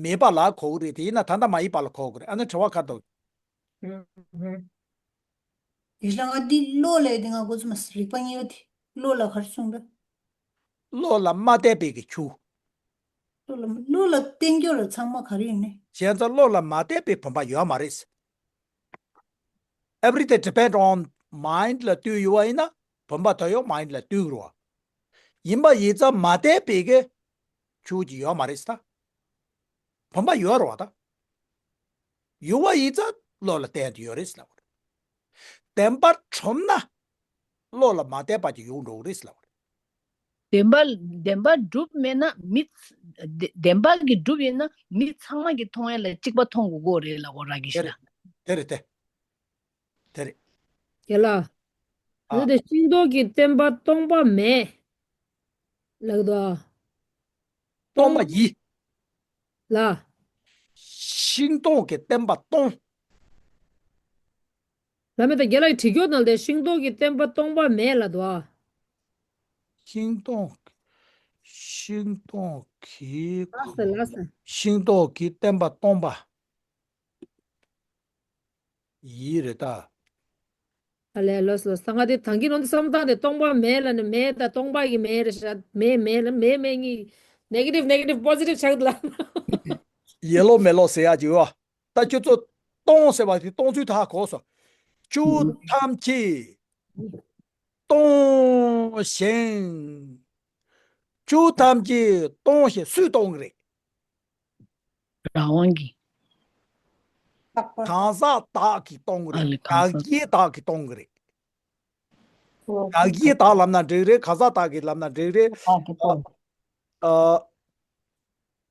མེད་པ་ལ་གོ་གི་རེད། དེ་ཡིན་ན་ད་ལྟ་མ་ཡིན་པ་ལ་གོ་གི་རེད། ཨ་ནི་དྲི་བ་ཁ་དོག་ཨུ་ཧུ། ཡིན་ལ་ང་འདི་བློ་ལས་དེ་ང་གོ་ཚོད་མ་སོང་། རིག་པ་གཉིས་པ་དེ་བློ་ལ་ག་རེ་གསུངས་པ། བློ་ལ་མ་བརྟེན་པའི་གི་ཆོས། བློ་ལ་བློ་ལ་བརྟེན་རྒྱུ་ལ་ཚང་མ་ག་རེ་ཡིན་ནི། བྱས་ཙང་བློ་ལ་མ་བརྟེན་པའི་བུམ་པ་ཡོད་མ་རེད། Everything depend on mind ལ་ལྟོས་ཡོད་པ་ཡིན་ན་བུམ་པ་དོ་ཡོད་mind ལ་ལྟོས་དགོས་རེད་བ། ཡིན་པ་ཡིན་ཙང་མ་བརྟེན་པའི་གི་ཆོས་ཅིག་ཡོད་མ་རེད་ཟེར་ད། བུམ་པ་ཡོད་རེད་བ་ད། ཡོད་པ་ཡིན་ཙང་བློ་ལ་བརྟེན་དུ་ཡོད་རེད་ཟེར་ལབ་པ་རེད། བདེན་པར་གྲུབ་ན་བློ་ལ་མ་བརྟེན་པ་ཅིག་ཡོང་འགྲོ་གི་རེད་ཟེར་ལབ་པ་རེད། བདེན་པ་བདེན་པ་གྲུབ་མེད་ན་མི་ཚ་བདེན་པ་གི་གྲུབ་ཡིན་ན་མི་ཚང་མ་གི་མཐོང་ཡ་ལ་གཅིག་པ་མཐོང་དགོས་གོ་རེད་ལབ་གོ་ར་གི་ཤི་ལ། དེ་རེད་དེ། དེ་རེད། དེ་ལ། ཨ། འདི་དེ་ཤིང་ཏོག་གི་བརྟེན་པ་སྟོང་པ་མེད། ལགས་དོ། སྟོང་པ་ཡིན། ལ། ཤིང་ཏོག་གི་བརྟེན་པ་སྟོང་། ད་མེད་ད་རྒན་ལགས་ཀྱི་བྲིས་སྐྱོར་ནང་ལ་དེ་ཤིང་ཏོག་གི་བརྟེན་པ་སྟོང་པ་མེད་ལབ་འདུག་ཨ། ཤིང་ཏོག་ཤིང་ཏོག་གི་ལགས་སོ་ལགས་སོ། ཤིང་ཏོག་གི་བརྟེན་པ་སྟོང་པ་ཡིན་རེད་ད། ཨ་ལས་ལོས་ལོས། ད་ང་དེ་ཐང་གི་ནང་དུ་བསམ་བཏང་དེ་སྟོང་པ་མེད་ལབ་ནས་མེད་ད་སྟོང་པ་གི་མེད་རེད་ཤག་མེད་མེད་ལ་མེད་མེད་གཉིས་ནེ་གེ་ཊིབ་ནེ་གེ་ཊིབ་པོ་ཟི་ཊིབ་ཆགས་འདུག་ལབ། ཡེ་ལོ་མེ་ལོ་ཟེར་ཡ་ཅིག་ཡོད། ད་ཁྱོད་ཚོ་སྟོང་ཟེར་བ་དེ་སྟོང་ཚུལ་ད་གོ་སོང་། ཆོས་ཐམས་ཅད་སྟོང་ཞིང་། ཆོས་ཐམས་ཅད་སྟོང་ཞིང་སུས་སྟོང་གི་རེད། རང་དབང་གིས། གང་ཟག་བདག་གིས་སྟོང་གི་རེད། ཨ་ལས་གང་ཟག་དགག་བྱའི་བདག་གིས་སྟོང་གི་རེད། དགག་བྱའི་བདག་ལབ་ན་འགྲིག་རེད། གང་ཟག་བདག་གིས་ལབ་ན་འགྲིག་རེད། བདག་གིས་སྟོང་། ཨ།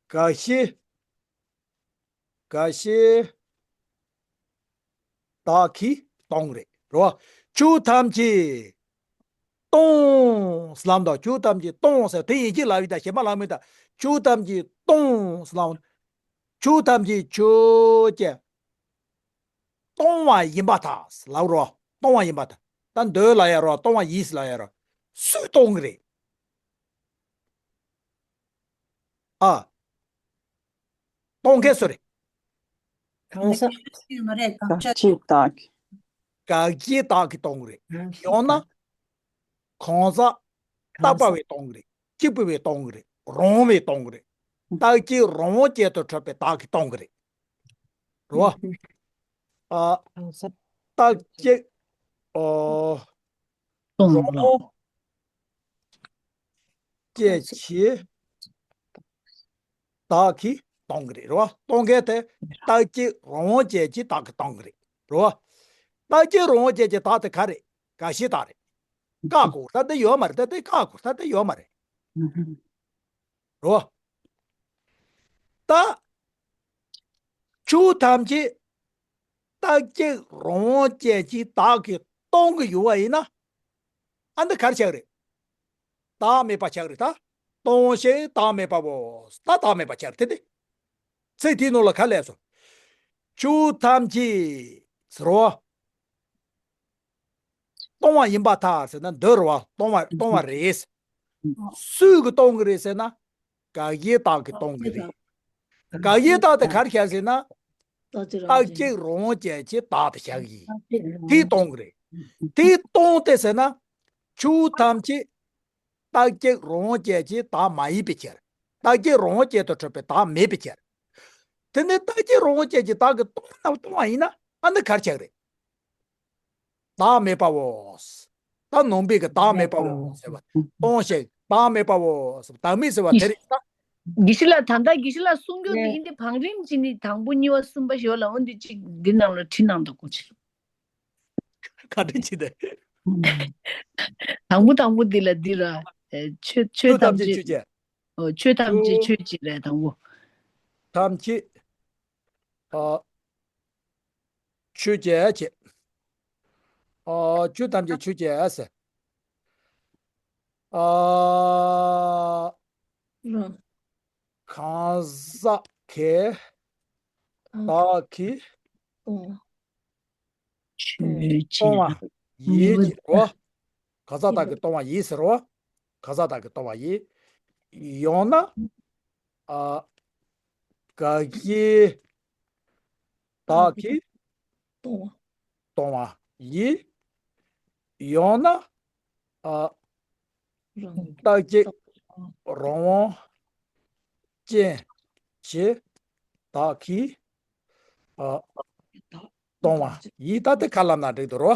དགག་བྱའི། དགག་བྱའི་བདག་གིས་སྟོང་རེད། རེད་བ། ཆོས་ཐམས་ཅད་སྟོང་ལབ་དང་། ཆོས་ཐམས་ཅད་སྟོང་ཟེར་དེ་ཡིན་གཅིག་ལབ་ཡིན་ད། གཞན་པ་ལབ་མིན་ད། ཆོས་ཐམས་ཅད་སྟོང་ལབ། ཆོས་ཐམས་ཅད་ཆོས་ཅན། སྟོང་བ་ཡིན་པར་ཐལ་ལབ་རོ། སྟོང་བ་ཡིན་པར་ཐལ། ད་འདོད་ལ་ཡ་རོ། སྟོང་བ་ཡིན་ལ་ཡ་རོ། སུས་སྟོང་གི་རེད། ཨ། སྟོང་མཁན་སུ་རེད། གང་ཟག་མ་རེད། གང་ཟག་ཅིག་བདག་གིས། དགག་བྱའི་བདག་གིས་སྟོང་གི་རེད། ཡང་ན། གང་ཟག་རྟག་པ་བས་སྟོང་གི་རེད། གཅིག་པུ་བས་སྟོང་གི་རེད། རང་བས་སྟོང་གི་རེད། རྟག་གཅིག་རང་དབང་ཅན་དུ་གྲུབ་པའི་བདག་གིས་སྟོང་གི་རེད། རེད་བ། ཨ། རྟག་གཅིག་ཨོ། སྟོང་རང་དབང་ཅན་གྱི་བདག་གིས་སྟོང་གི་རེད། རེད་བ། སྟོང་མཁན་དེ་རྟག་གཅིག་རང་དབང་ཅན་གྱི་བདག་གིས་སྟོང་གི་རེད། རེད་བ། རྟག་གཅིག་རང་དབང་ཅན་གྱི་བདག་དེ་ག་རེད། དགག་བྱའི་བདག་རེད། བཀག་དགོས་ད་དེ་ཡོད་མ་རེད། ད་དེ་བཀག་དགོས་ད་དེ་ཡོད་མ་རེད། རེད་བ། ད། ཆོས་ཐམས་ཅད་རྟག་གཅིག་རང་དབང་ཅན་གྱི་བདག་གིས་སྟོང་གི་ཡོད་པ་ཡིན་ན། ཨ་འདི་ག་རེ་ཆགས་རེད། བདག་མེད་པ་ཆགས་རེད་ད། སྟོང་ཞིང་བདག་མེད་པའོ། ད་བདག་མེད་པ་ཆགས་རེད་དེ། ཚིག་དེའི་ནང་ལ་ག་ལས་སོ། ཆོས་ཐམས་ཅད་ཟེར་བ། སྟོང་བ་ཡིན་པར་ཐལ་ཟེར་ན་འདོད་རེད་བ། སྟོང་བ་སྟོང་བ་རེད། སུས་གིས་སྟོང་གི་རེད་ཟེར་ན། དགག་བྱའི་བདག་གིས་སྟོང་གི་རེད། དགག་བྱའི་བདག་དེ་ག་རེ་བཞག་ཟེར་ན། རྟག་གཅིག་རང་དབང་ཅན་གྱི་བདག་དེ་བཞག་གི། དེས་སྟོང་གི་རེད། དེས་སྟོང་སྟེ་ཟེར་ན། ཆོས་ཐམས་ཅད་རྟག་གཅིག་རང་དབང་ཅན་གྱི་བདག་མ་ཡིན་པའི་ཕྱིར། རྟག་གཅིག་རང་དབང་ཅན་དུ་གྲུབ་པའི་བདག་མེད་པའི་ཕྱིར། དེ་ནི་རྟག་གཅིག་རང་དབང་ཅན་གྱི་བདག་གིས་སྟོང་ན་སྟོང་བ་ཡིན་ན་ཨ་ནི་ག་རེ་ཆགས་རེད། བདག་མེད་པའོ། ད་ནང་པའི་གི་བདག་མེད་པའོ་ཟེར་བ། སྟོང་ཞིང་བདག་མེད་པའོ་ཟེར་བ། བདག་མེད་ཟེར་བ་དེ་རེད་ད། དགེ་བཤེས་ལགས། ད་ལྟ་དགེ་བཤེས་ལགས་གསུང་རྒྱུ་འདི་ཡིན་ཏེ་བང་རིམ་གཅིག་ནི་དང་པོ་གཉིས་པ་གསུམ་པ་ཞིག་ཡོད་ལ། འོ་འདི་གཅིག་འདི་ནང་ལ་བྲིས་གནང་དང་སྐུ་མཁྱེན། ག་འདྲ་བྱེད་དེ། དང་པོ་དང་པོ་འདི་ལ་འདི་ར། ཆོས་ཆོས་ཆོས་ཐམས་ཐམས་ཅད་ཆོས་ཅན། ཨོ། ཆོས་ཐམས་ཅད་ཆོས་ཅན་རེད་དང་པོ། ཐམས་ཅད། ཨ། ཆོས་ཅན་བྱས། ཨ། ཆོས་ཐམས་ཅད་ཆོས་ཅན་ཟེར། ཨ། རང་། གང་ཟག་གི་བདག་གིས་སྟོང་བ་ཡིན་ཟེར་རོ། གང་ཟག་བདག་གིས་སྟོང་བ་ཡིན་ཟེར་རོ། གང་ཟག་བདག་གིས་སྟོང་བ་ཡིན། ཡང་ན། ཨ། དགག་བྱའི་བདག་གིས་སྟོང་བ་ཡིན། ཡང་ན། ཨ། རྟག་གཅིག་རང་དབང་ཅན་གྱི་བདག་གིས། ཨ། སྟོང་བ་ཡིན། ད་དེ་ག་ལབ་ན་འགྲིག་འདུག་རོ།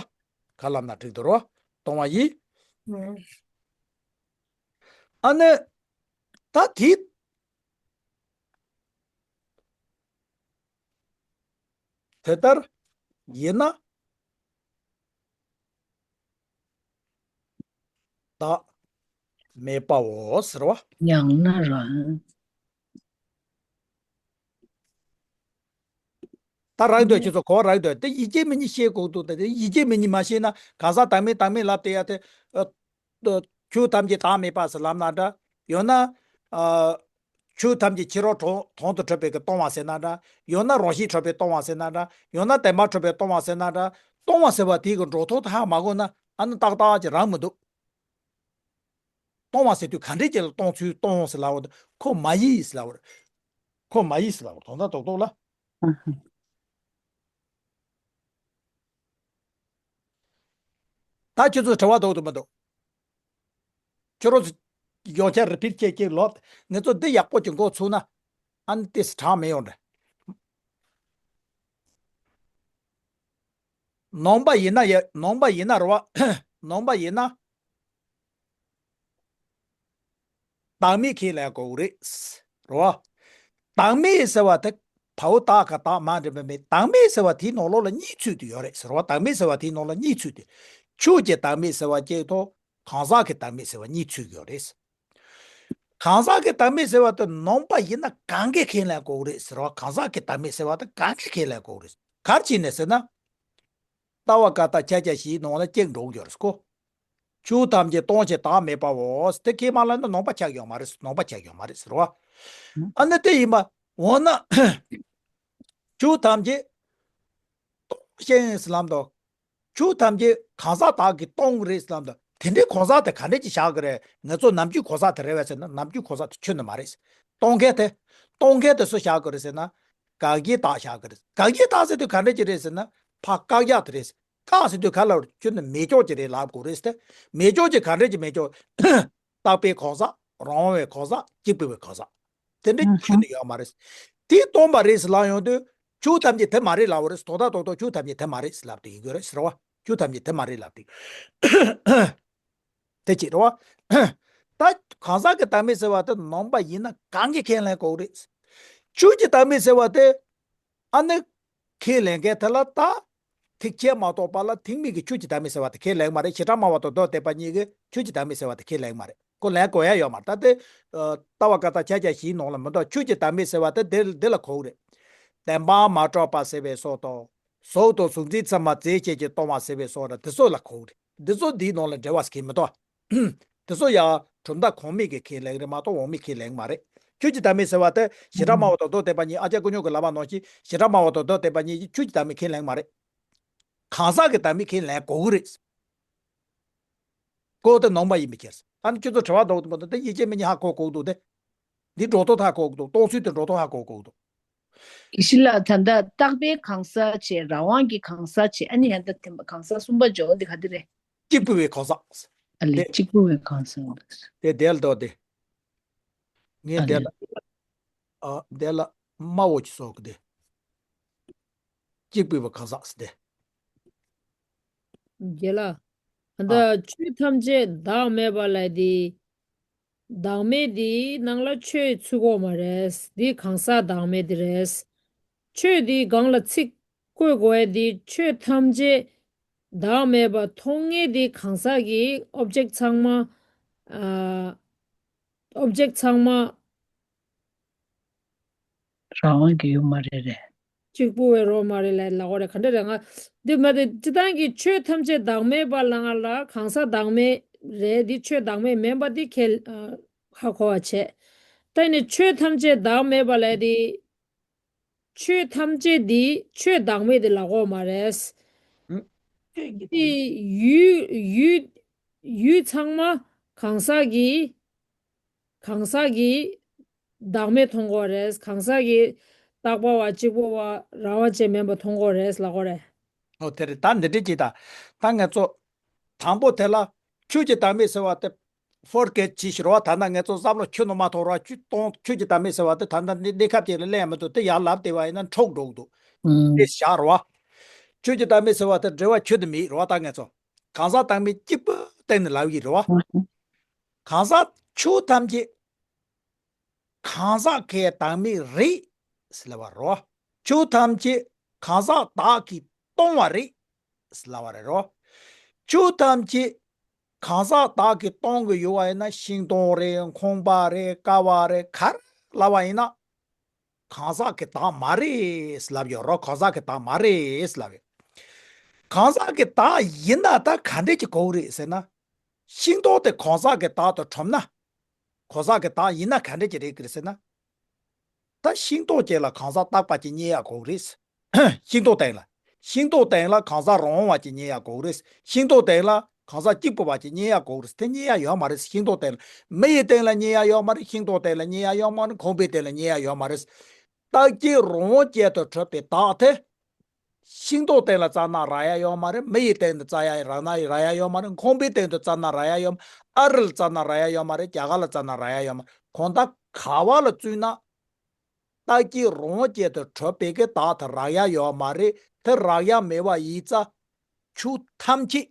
ག་ལབ་ན་འགྲིག་འདུག་རོ། སྟོང་བ་ཡིན། ཨ་ནི། ད་དེ། དེ་ལྟར་ཡིན་ན། བདག་མེད་པའོ་ཟེར་བ། ཡང་ན་རང་། ད་རག་འདོད་ཁྱེད་ཚོ་གོ་རག་འདོད་དེ་ཡིན་གཅིག་མིན་གཉིས་ཤེས་དགོས་འདུག་ད་དེ་ཡིན་གཅིག་མིན་གཉིས་མ་ཤེས་ན་གང་ཟག་བདག་མེད་བདག་མེད་ལབ་བསྡད་ཡ་དེ། ཨ། ཆོས་ཐམས་ཅད་བདག་མེད་པ་ཟེར་ལབ་ན་འདྲ། ཡང་ན། ཨ། ཆོས་ཐམས་ཅད་ཕྱི་རོལ་དོན་དོན་དུ་གྲུབ་པའི་གི་སྟོང་བ་ཟེར་ན་འདྲ། ཡང་ན་རང་བཞིན་གྲུབ་པའི་སྟོང་བ་ཟེར་ན་འདྲ། ཡང་ན་བདེན་པར་གྲུབ་པའི་སྟོང་བ་ཟེར་ན་འདྲ། སྟོང་བ་ཟེར་བ་དེ་གི་འགྲོ་ཐོག་དེ་ཧ་མ་གོ་ན་ཨ་ནི་ཏག་ཏག་ཅིག་རང་མི་འདུག་སྟོང་བ་ཟེར་དུས་ག་འདྲས་ཅིག་ལ་སྟོང་ཚུལ་སྟོང་ཟེར་ལབ་པ་དང་ཁོ་མ་ཡིན་ཟེར་ལབ་པ་རེད། ཁོ་མ་ཡིན་ཟེར་ལབ་པ་རེད། དོན་དག་རྡོག་རྡོག་ལ། ཨ་ཧ། ད་ཁྱོད་ཚོ་དྲི་བ་འདུག་འདུག་མི་འདུག་ཁྱོད་རང་ཚོ་ཡོང་ཆ་རི་ཕིཊ་བྱས་ཀྱི་ལོ། ང་ཚོ་འདི་ཡག་པོ་ཅིག་འགོ་ཚུགས་ན་ཨ་ནི་ཏོག་ཙམ་དྲག་མི་ཡོང་རེད། ནང་པ་ཡིན་ན་ཡ། ནང་པ་ཡིན་ན་རེད་བ། ནང་པ་ཡིན་ན། བདག་མེད་ཁས་ལེན་དགོས་རེད། རེད་བ། བདག་མེད་ཟེར་བ་དེ་བའོ་བཏགས་ག་བདག་མ་འདྲེན་པ་མེད། བདག་མེད་ཟེར་བ་དེའི་ནང་ལོགས་ལ་གཉིས་ཚུད་དུ་ཡོད་རེད་ཟེར་བ། བདག་མེད་ཟེར་བ་དེའི་ནང་ལ་གཉིས་ཚུད་དུ། ཆོས་ཀྱི་བདག་མེད་ཟེར་བ་གཅིག་དང་གང་ཟག་གི་བདག་མེད་ཟེར་བ་གཉིས་ཚུད་ཡོད་རེད། གང་ཟག་གི་བདག་མེད་ཟེར་བ་དེ་ནང་པ་ཡིན་ན་གང་གིས་ཁས་ལེན་དགོས་རེད་ཟེར་བ། གང་ཟག་གི་བདག་མེད་ཟེར་བ་དེ་གང་གིས་ཁས་ལེན་དགོས་རེད། ག་རེ་བྱས་ནས་ཟེར་ན། ལྟ་བ་བཀའ་རྟགས་ཕྱག་རྒྱ་བཞིའི་ནང་ལ་གཅིག་འགྲོ་གི་ཡོད་རེད་ཀོ། ཆོས་ཐམས་ཅད་སྟོང་ཞིང་བདག་མེད་པའོ། དེ་ཁས་མ་བླངས་ན་ནང་པ་ཆགས་ཡོད་མ་རེད། ནང་པ་ཆགས་ཡོད་མ་རེད་ཟེར་བ། ཨ་ནི་དེ་ཡིན་པ། འོ་ན། ཆོས་ཐམས་ཅད་སྟོང་ཞིང་ཟེར་ལབ་དང་། ཆོས་ཐམས་ཅད་གང་ཟག་བདག་གིས་སྟོང་གི་རེད་ཟེར་ལབ་དང་། དེ་འདྲའི་གང་ཟག་དེ་ག་འདྲས་ཅིག་བཞག་གི་རེད། ང་ཚོ་ནམ་རྒྱུན་གང་ཟག་དེ་རེད་བས་ཟེར་ན་ནམ་རྒྱུན་གང་ཟག་དེ་ཁྱོན་ནས་མ་རེད། སྟོང་མཁན་དེ། སྟོང་མཁན་དེ་སུ་བཞག་གི་རེད་ཟེར་ན། དགག་བྱའི་བདག་བཞག་གི་རེད། དགག་བྱའི་བདག་ཟེར་དུས་ག་འདྲས་ཅིག་རེད་ཟེར་ན། ཕར་བཀག་རྒྱག་དེ་རེད། བཀག་ཟེར་དུས་ག་ལ་ཁྱོན་ནས་མེད་ཕྱོགས་ཅིག་རེད་ལབ་དགོས་རེད་ཟེར་ཏེ། མེད་ཕྱོགས་ཅིག་ག་འདྲས་ཅིག་མེད་ཕྱོགས། རྟག་པའི་གང་ཟག་རང་དབང་བའི་གང་ཟག་གཅིག་པུའི་གང་ཟག་དེ་འདྲ་ཁྱོན་ནས་ཡོད་མ་རེད། དེ་སྟོང་པ་རེད་ཟེར་ལབ་ཡོང་དུས། ཆོས་ཐམས་ཅད་དེ་མ་རེད་ལབ་པ་རེད། དོན་དག་རྡོག་རྡོག་ཆོས་ཐམས་ཅད་དེ་མ་རེད་ཟེར་ལབ་དེ་ཡིན་དགོས་རེད་ཟེར་བ། ཆོས་ཐམས་ཅད་དེ་མ་རེད་ལབ་དེ། དེ་ཅིག་རེད་བ། ད་གང་ཟག་གི་བདག་མེད་ཟེར་བ་དེ་ནང་པ་ཡིན་ན་གང་གིས་ཁས་ལེན་དགོས་རེད། ཆོས་ཀྱི་བདག་མེད་ཟེར་བ་དེ། ཨ་ནི། ཁས་ལེན་མཁན་དེ་ལ་ད། ཐེག་ཆེན་མ་གཏོགས་པ་ལ་ཐེག་དམན་གྱི་ཆོས་ཀྱི་བདག་མེད་ཟེར་བ་དེ་ཁས་ལེན་མ་རེད། བྱེ་བྲག་སྨྲ་བ་དང་མདོ་སྡེ་པ་གཉིས་ཀྱིས་ཆོས་ཀྱི་བདག་མེད་ཟེར་བ་དེ་ཁས་ལེན་མ་རེད། ཁོ་ལེན་དགོས་ཡ་ཡོད་མ་རེད། ད་དེ། ལྟ་བ་བཀའ་རྟགས་ཕྱག་རྒྱ་བཞིའི་ནང་ལ་མི་འདུག་ཆོས་ཀྱི་བདག་མེད་ཟེར་བ་དེ་དེ་དེ་ལ་གོ་གི་རེད། བདེན་པར་མ་གྲུབ་པ་ཟེར་བའི་སོགས་དང་། གཟུགས་དང་གཟུགས་འཛིན་ཚད་མ་རྫས་བཅས་ཀྱིས་སྟོང་བ་ཟེར་བའི་སོགས་ར་དེ་ཚོ་ལ་གོ་གི་རེད། འདི་ཚོ་འདིའི་ནང་ལ་འབྲེལ་བ་ཟེར་གྱི་མི་འདུག་དེ་ཚོ་ཡང་གྲུབ་མཐའ་གོང་མའི་གི་ཁས་ལེན་རེད་མ་གཏོགས་འོག་མའི་ཁས་ལེན་མ་རེད། ཆོས་ཀྱི་བདག་མེད་ཟེར་བ་དེ་བྱེ་བྲག་སྨྲ་བ་དང་མདོ་སྡེ་པ་གཉིས། ཨ་ཅག་ཀུན་སྨྱོན་གྱིས་ལབ་པ་ནང་བཞིན་བྱེ་བྲག་སྨྲ་བ་དང་མདོ་སྡེ་པ་གཉིས་ཀྱིས་ཆོས་ཀྱི་བདག་མེད་ཁས་ལེན་མ་རེད། གང་ཟག་གི་བདག་མེད་ཁས་ལེན་དགོས་ཀྱི་རེད། ཁོ་དེ་ནང་པ་ཡིན་པའི་ཕྱིར། ཨ་ནི་ཁྱོད་ཚོ་དྲི་བ་འདུག་འདུག་མ་འདུག་དེ་ཡིད་ཆེས་མི་ཉན་ཧ་གོ་གོ་འདུག་དེ། འདི་འགྲོ་ཐོག་ཧ་གོ་གོ་འདུག་སྟོང་ཚུལ་དེ་འགྲོ་ཐོག་ཧ་གོ་གོ་འདུག་དགེ་བཤེས་ལགས། ད་ལྟ་རྟག་པའི་གང་ཟག་བྱས། རང་དབང་གི་གང་ཟག་བྱས། ཨ་ནི་ཡང་ད་ཐེམ་པ་གང་ཟག་གསུམ་པ་འཇོག་འདི་ག་དེ་རེད། གཅིག་པུ་བའི་གང་ཟག་ཨ་ལས་དེ། གཅིག་པུ་བའི་གང་ཟག་རེད། དེ་དེ་ལ་འདོད་དེ། ངས་ཨ་དེ་ལས། ལ། ཨ་དེ་ལ་དམའ་བོ་ཅིག་བཟོ་གི་དེ། གཅིག་པུ་བའི་གང་ཟག་ཟེར་དེ། རྒན་ལགས། ཨ་ད་ཨ། ཆོས་ཐམས་ཅད་བདག་མེད་པ་ལ་དེ། བདག་མེད་དེའི་ནང་ལ་ཆོས་ཚུད་ཀྱི་ཡོད་མ་རེད། འདི་གང་ཟག་བདག་མེད་དེ་རེད། ཆོས་འདི་སྒང་ལ་ཚིག་བཀོད་དགོས་ཡ་དེ། ཆོས་ཐམས་ཅད་བདག་མེད་པ་མཐོང་མཁན་དེ་གང་ཟག་གི་ཨོབ་ཇེག་ཚང་མ། ཨ། ཨོབ་ཇེག་ཚང་མ། རང་དབང་གི་ཡོད་མ་རེད་རེད། གཅིག་པུ་བའི་རོ་མ་རེད་ལབ་ལབ་དགོས་རེད། ག་འདྲ་རེད། ང་འདི་མ་དེ་སྤྱིར་བཏང་གི་ཆོས་ཐམས་ཅད་བདག་མེད་པ་ལ་ང་ལ་གང་ཟག་བདག་མེད་རེད། འདི་ཆོས་བདག་མེད་མིན་པ་འདི་ཁས་ཨ་ཧ་གོ་བ་བྱས། ད་ནི་ཆོས་ཐམས་ཅད་བདག་མེད་པ་ལ་འདི། ཆོས་ཐམས་ཅད་འདི་ཆོས་བདག་མེད་དེ་ལབ་དགོས་མ་རེད། ཨུ། འདི་ཡུལ་ཡུལ་ཡུལ་ཚང་མ་གང་ཟག་གི། གང་ཟག་གིས་བདག་མེད་མཐོང་དགོས་རེད། གང་ཟག་གིས་རྟག་པ་བ་གཅིག་པུ་བ་རང་དབང་ཅན་མིན་པ་མཐོང་དགོས་རེད་ལབ་དགོས་རེད། ཨོ་དེ་རེད། ད་འདི་འདྲ་ཅིག་ད། ད་ང་ཚོ། དང་པོ་དེ་ལ། ཆོས་ཀྱི་བདག་མེད་ཟེར་བ་དེ། ཕོར་གེད་ཅིག་ཞིག་རེད་བ། ད་ལྟ་ང་ཚོ་བསམ་བློ་ཁྱོན་ནས་མ་ཐོངས་ར། ཆོས་སྟོང་ཆོས་ཀྱི་བདག་མེད་ཟེར་བ་དེ་ད་ལྟ་འདི་གནས་སྐབས་ཅིག་ལ་གླེང་མི་འདུག་དེ་ཡར་ལབ་བསྡད་པ་ཡིན་ན་འཕྲོག་འགྲོ་གི་འདུག་ཨང་། དེ་བཞག་རེད་བ། ཆོས་ཀྱི་བདག་མེད་ཟེར་བ་དེ་འབྲེལ་བ་ཁྱོན་ནས་མེད་རེད་བ། ད་ང་ཚོ། གང་ཟག་བདག་མེད་གཅིག་པུ་སྟེང་ནས་ལབ་ཀྱི་རེད་བ། ཨང་། གང་ཟག་ཆོས་ཐམས་ཅད། གང་ཟག་གི་བདག་མེད་རེད་ཟེར་ལབ་པ་རེད། ཆོས་ཐམས་ཅད་གང་ཟག་བདག་གིས་སྟོང་བ་རེད་ཟེར་ལབ་པ་རེད་རོ། ཆོས་ཐམས་ཅད་གང་ཟག་བདག་གིས་སྟོང་གི་ཡོད་པ་ཡིན་ན། ཤིང་སྟོང་རེད། ཁང་པ་རེད། ཀ་བ་རེད། ག་རེ་ལབ་པ་ཡིན་ན། གང་ཟག་གི་བདག་མ་རེད་ཟེར་ལབ་ཡོད་རོ། གང་ཟག་གི་བདག་མ་རེད་ཟེར་ལབ་ཡོད། གང་ཟག་གི་བདག་ཡིན་ན་ད་ག་འདྲས་ཀྱི་གོ་རེད་ཟེར་ན། ཤིང་སྟོང་དེ་གང་ཟག་གི་བདག་དང་གྲུབ་ན། གང་ཟག་གི་བདག་ཡིན་ན་ག་འདྲས་ཀྱི་རེད་ཀྱི་རེད་ཟེར་ན། ད་ཤིང་སྟོང་ཅིག་ལ་གང་ཟག་རྟག་པ་ཅིག་རྙེད་ཡག་གོ་རེད། ཤིང་སྟོང་སྟེང་ལ། ཤིང་ཏོག་སྟེང་ལ་གང་ཟག་རང་དབང་བ་ཅིག་རྙེད་ཡ་དགོས་རེད། ཤིང་ཏོག་སྟེང་ལ་གང་ཟག་གཅིག་པུ་བ་ཅིག་རྙེད་ཡ་དགོས་རེད། དེ་རྙེད་ཡ་ཡོད་མ་རེད། ཤིང་ཏོག་སྟེང་ལ། མི་ཡི་སྟེང་ལ་རྙེད་ཡ་ཡོད་མ་རེད། ཤིང་ཏོག་སྟེང་ལ་རྙེད་ཡ་ཡོད་མ་རེད། ཁང་པའི་སྟེང་ལ་རྙེད་ཡ་ཡོད་མ་རེད། རྟག་གཅིག་རང་དབང་ཅན་དུ་གྲུབ་པའི་བདག་དེ། ཤིང་ཏོག་སྟེང་ལ་བཙལ་ན་རག་ཡ་ཡོད་མ་རེད། མི་ཡི་སྟེང་དུ་བཙལ་ཡ་རག་ན་རག་ཡ་ཡོད་མ་རེད། ཁང་པའི་སྟེང་དུ་བཙལ་ན་རག་ཡ་ཡོད་མ། ཨ་རི་ལ་བཙལ་ན་རག་ཡ་ཡོད་མ་རེད། རྒྱ་གར་ལ་བཙལ་ན་རག་ཡ་ཡོད་མ་རེད། གང་ལྟར་ག་བ་ལ་བཙལ་ན། རྟག་གཅིག་རང་དབང་ཅན་དུ་གྲུབ་པའི་གི་བདག་དེ་རག་ཡ་ཡོད་མ་རེད། དེ་རག་ཡ་མེད་པ་ཡིན་ཙང་། ཆོས་ཐམས་ཅད་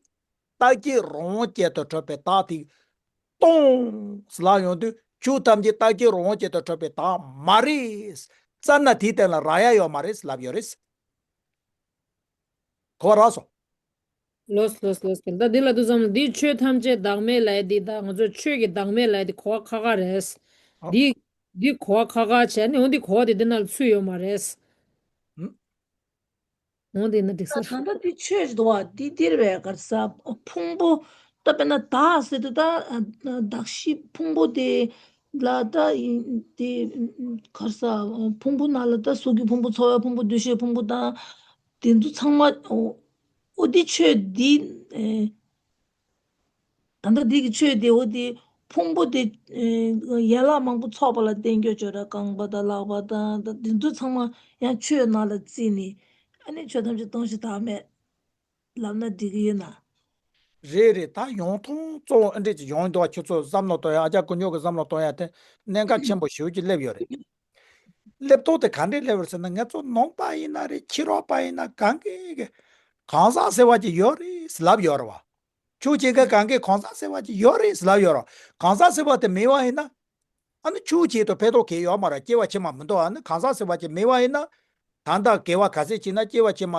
རྟག་གཅིག་རང་དབང་ཅན་དུ་གྲུབ་པའི་བདག་དེ་སྟོང་ཟེར་ལབ་ཡོང་དུས། ཆོས་ཐམས་ཅད་རྟག་གཅིག་རང་དབང་ཅན་དུ་གྲུབ་པའི་བདག་མ་རེད། བཙལ་ན་དེའི་སྟེང་ལ་རག་ཡ་ཡོད་མ་རེད་ལབ་ཡོད་རེད། གོ་བ་རག་སོང་། ལོས་ལོས་ལོས་ཀྱི། ད་འདི་ལ་དུས་ཙམ་ལ་འདི་ཆོས་ཐམས་ཅད་བདག་མེད་ལབ་ཡ་འདི། ད་ང་ཚོས་ཆོས་ཀྱི་བདག་མེད་ལབ་ཡ་འདི་གོ་བ་ཁག་ཁག་རེད། ཨ། འདི་འདི་གོ་བ་ཁག་ཁག་བྱས་ནས། འོ་འདི་གོ་བ་དེ་འདི་ནང་ལ་ཚུད་ཡོད་མ་རེད། ཨ། འོ་འདི་ན་འགྲིག་ས། ད་ད་ལྟ་འདི་ཆོས་ཞིག་འདུག་བ། འདི་འདིར་བས་གར་ས་ཕུང་པོ། ད་དཔེར་ན་བདག་ཟེར་དུས་ད་གདགས་གཞི་ཕུང་པོ་དེ་ལ་ད་ཡིན་དེ། གར་ས་ཕུང་པོ་ནང་ལ་ད་གཟུགས་ཀྱི་ཕུང་པོ། ཚོར་བའི་ཕུང་པོ། འདུ་ཤེས་ཕུང་པོ་དང་། དེ་ཚོ་ཚང་མ། འོ་འདི་ཆོས་འདི། ཨེ། ད་ལྟ་འདི་གི་ཆོས་དེ། འོ་དེ་ཕུང་པོ་དེ། ཨེ། ཡན་ལག་མང་པོ་ཚོགས་པ་ལ་བརྟེན་རྒྱུ་ཅོ་ར། རྐང་པ་དང་ལག་པ་དང་། ད་འདི་ཚོ་ཚང་མ་ཡང་ཆོས་ནང་ལ་བརྩིས་ནས། ཨ་ནི་ཆོས་ཐམས་ཅད་སྟོང་ཞིང་བདག་མེད་ལབ་ན་འགྲིག་གི་ཡོད་ན། རེད་རེད། ད་ཡོང་ཐུང་གཙོ་བོ་ཨ་འདྲས་ཅིག་ཡོང་འདུག་བ། ཁྱོད་ཚོ་བསམ་བློ་གཏོང་ཡ། ཨ་ཅག་ཀུན་སྤྱོད་ཀྱི་བསམ་བློ་གཏོང་ཡ་དེ་གནད་འགག་ཆེན་པོ་ཞེ་པོ་ཅིག་སླེབས་ཡོད་རེད། སླེབས་ཐོག་དེ་ག་འདྲས་སླེབས་རེད་ཟེར་ན། ང་ཚོ་ནང་པ་ཡིན་ན་རེད། ཕྱི་རོལ་པ་ཡིན་ན། གང་གིས་གང་ཟག་ཟེར་བ་ཅིག་ཡོད་རེད་ལབ་ཡོད་རེད་བ། ཆོས་བྱེད་མཁན་གང་གིས་གང་ཟག་ཟེར་བ་ཅིག་ཡོད་རེད་ལབ་ཡོད་རེད། གང་ཟག་ཟེར་བ་དེ་མེད་པ་ཡིན་ན། ཨ་ནི་ཆོས་བྱེད་དུ་ཕན་ཐོགས་གང་ཡོད་མ་རེད། སྐྱེ་བ་ཕྱི་མ་མི་འདུག་ཨ་ནི་གང་ཟག་ཟེར་བ་ཅིག་མེད་པ་ཡིན་ན། ད་ལྟ་དགེ་བ་ག་ཚད་བྱས་ན་སྐྱེ་བ་ཕྱི་མ་